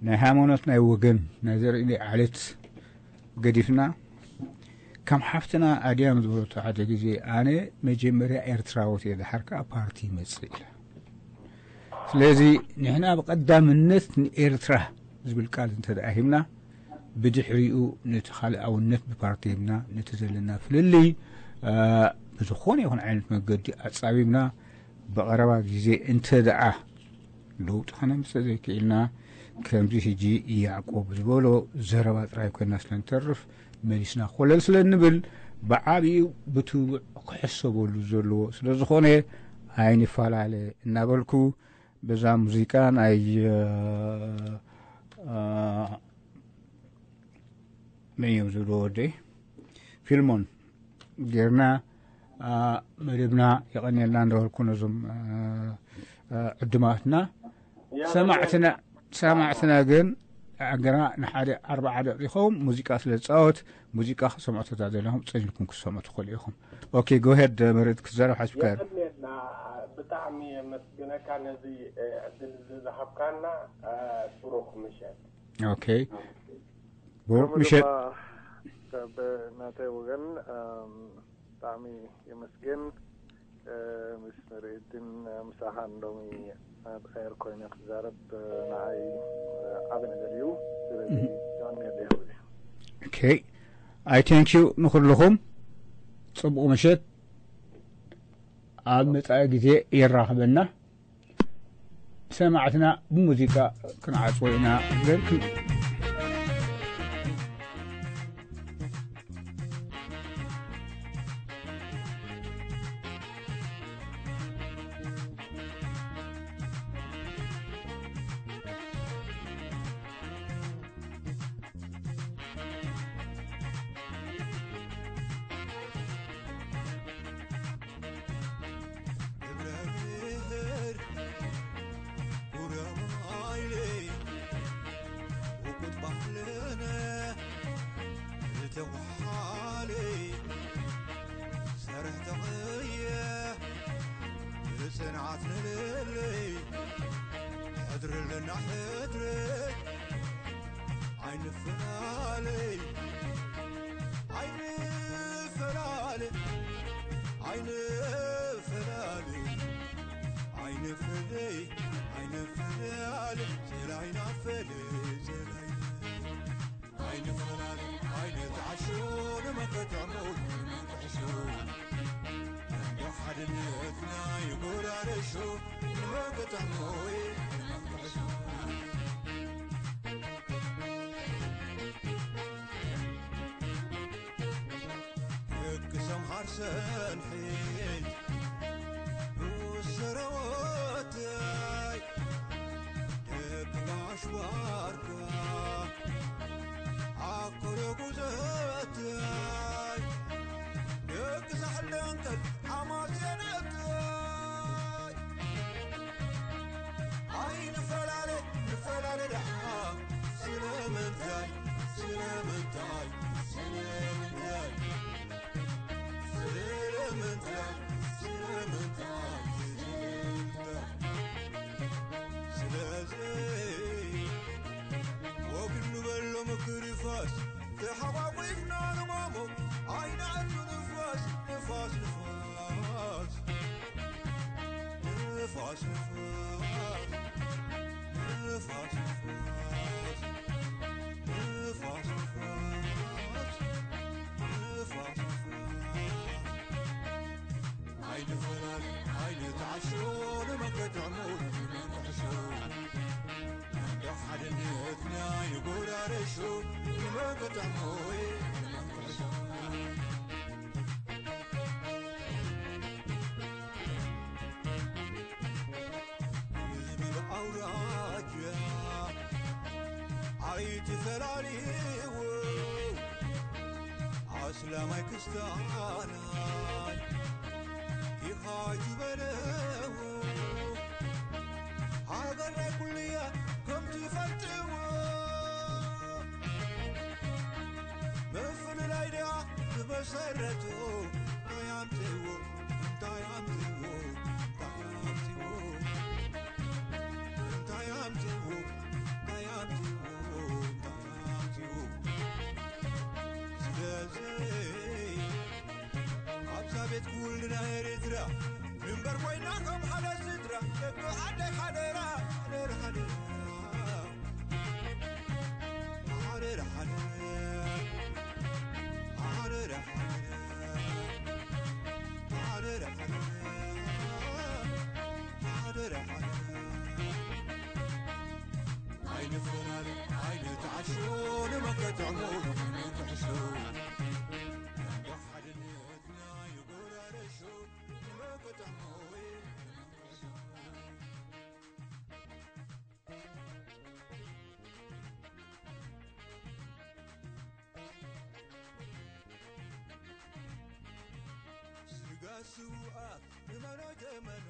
ናይ ሃይማኖት ናይ ወገን ናይ ዘርኢ ዓሌት ገዲፍና ከም ሓፍትና ኣድያም ዝበለቶ ሓደ ግዜ ኣነ መጀመርያ ኤርትራዎት እየ ደሓር ከዓ ፓርቲ ይመጽእ ኢላ። ስለዚ ንሕና ብቐዳምነት ንኤርትራ ዝብል ቃል እንተ ደኣ ሂብና ብድሕሪኡ ነቲ ካልኣውነት ብፓርቲ ሂብና ነቲ ዘለና ፍልልይ ብዝኾነ ይኹን ዓይነት መገዲ ኣጻቢብና ብቐረባ ግዜ እንተ ደኣ ለውጢ ከነምጽእ ዘይክኢልና ከምዚ ሕጂ ያዕቆብ ዝበሎ ዘረባ ጥራይ ኮይና ስለ ንተርፍ መሊስና ኮለል ስለ እንብል ብዓብዩ ብትቡዕ ክሕሰበሉ ዘለዎ ስለ ዝኾነ ኣይንፈላለ እናበልኩ በዛ ሙዚቃ ናይ መን እዮም ዝብልዎ ወደይ ፊልሞን ጌርና መደብና የቐንየልና እንዳበልኩ ነዞም ዕድማትና ሰማዕትና ሰማዕትና ግን ኣገና ንሓደ ኣርባዓ ደቂቕ ይኸውን ሙዚቃ ስለ ዝፃወት ሙዚቃ ክሰምዖ ተዳደለኹም ፀኒልኩም ክትሰምዑ ትኽእሉ ኢኹም። ኦኬ ጎሄድ መሬት ክትዛረብ ሓሲብካ የቐንየልና። ብጣዕሚ የመስግነካ ነዚ ዕድል እዚ ዝሃብካና። ብሩኽ ምሸት። ኦኬ ብሩኽ ምሸት። ብናተይ ወገን ብጣዕሚ የመስግን። ምስ መሬትን ምሳኻን ሎሚ ኣብ ኤር ኮይነ ክዛረብ ንዓይ ዓቢ ነገር እዩ። ስለዚ ዮኒ ኣለይሁዚ ኦኬ ኣይ ቴንክ ዩ ንኩልኹም። ጽቡቕ ምሸት። ኣብ መጻኢ ግዜ የራኽበና። ሰማዕትና ብሙዚቃ ክንዓጽዎ ኢና። ሓለይ ሰርሕ ተቐየ ብጽንዓት ንልለይ ሕድርልና ሕድረይ ኣይንፈላለይ ኣይንፈላለይ ኣይንፈላለይ ኣይንፈላለይ ኣይንፈላለይ ዘላይና ፈለይ ዘላይና ኣይንፈላለ ኣይንትዓሹ ንመን ክጥዕሙ ንመን ክሕሹ እንዶ ሓድነትና ይጎዳደሹ ንመን ክጥዕሙ ንመን ክሕሹ ደቂ ሰምሃር ሰንሒት ብሰረወታይ ደቂ ጋሽ ዋርካ ኣኮረ ጉዘታይ ደቂ ሳሕል ደንቀል ኣማዝየነታይ ኣይንፈላለ ንፈላለ ደኣ ስለምንታይ ስለምንታይ ስለምንታይ ስለምንታይ ስለምንታይ ስለምንታይ ስለዚ ወግድ ንበሎ ምክሪ ፋስ ተሓቋቂፍና ንማሞ ኣይንኣቱ ንፋስ ንፋስ ንፋስ ንፋስ ንፋስ ንፋስ ንፋስ ንፋስ ንፋስ ንፋስ ንፋስ ኣይንፈላለ ኣይንትዓሹ ንመን ክጥዕሙ ንመን ክሕሹ እንዶ ሓድነትና ይጎዳረሹ ንመን ክጥዕሙ ንመን ክሕሹ ህዝቢ ብኣውራጃ ኣይትፈላልይዎ ኣስላማይ ክስታናይ ኢኻ ኣይትበለዎ ሃገር ናይ ኩልያ ከም ትፈልጥዎ ምፍልላይ ድኣ ዝመሰረቱ እንታይ ኣምፅዎ እንታይ ኣምፅዎ እንታይ ኣምፅዎ እንታይ ኣምፅዎ እንታይ ኣምፅዎ እንታይ ኣምፅዎ ስለዚ ኣብዛ ቤት ኩልና ኤርትራ ንንበር ኮይና ከም ሓደ ስድራ ደቂ ዓደይ ሓደራ ሓደራ ሓደራ ሓደራ ሓደራ ሓደራ ሓደራ ሓደራ ሓደራ ሓደራ ሓደራ ኣይንፈላለ ኣይንትዓሹ ንመን ክጥዕሙ ንመን ክሕሹ እንዶ ሓድነትና ይጎራረሹ ንመን ክጥዕሙ ንመን ክሕሹ ስጋ ስውኣት እመኖ ኣይትእመኑ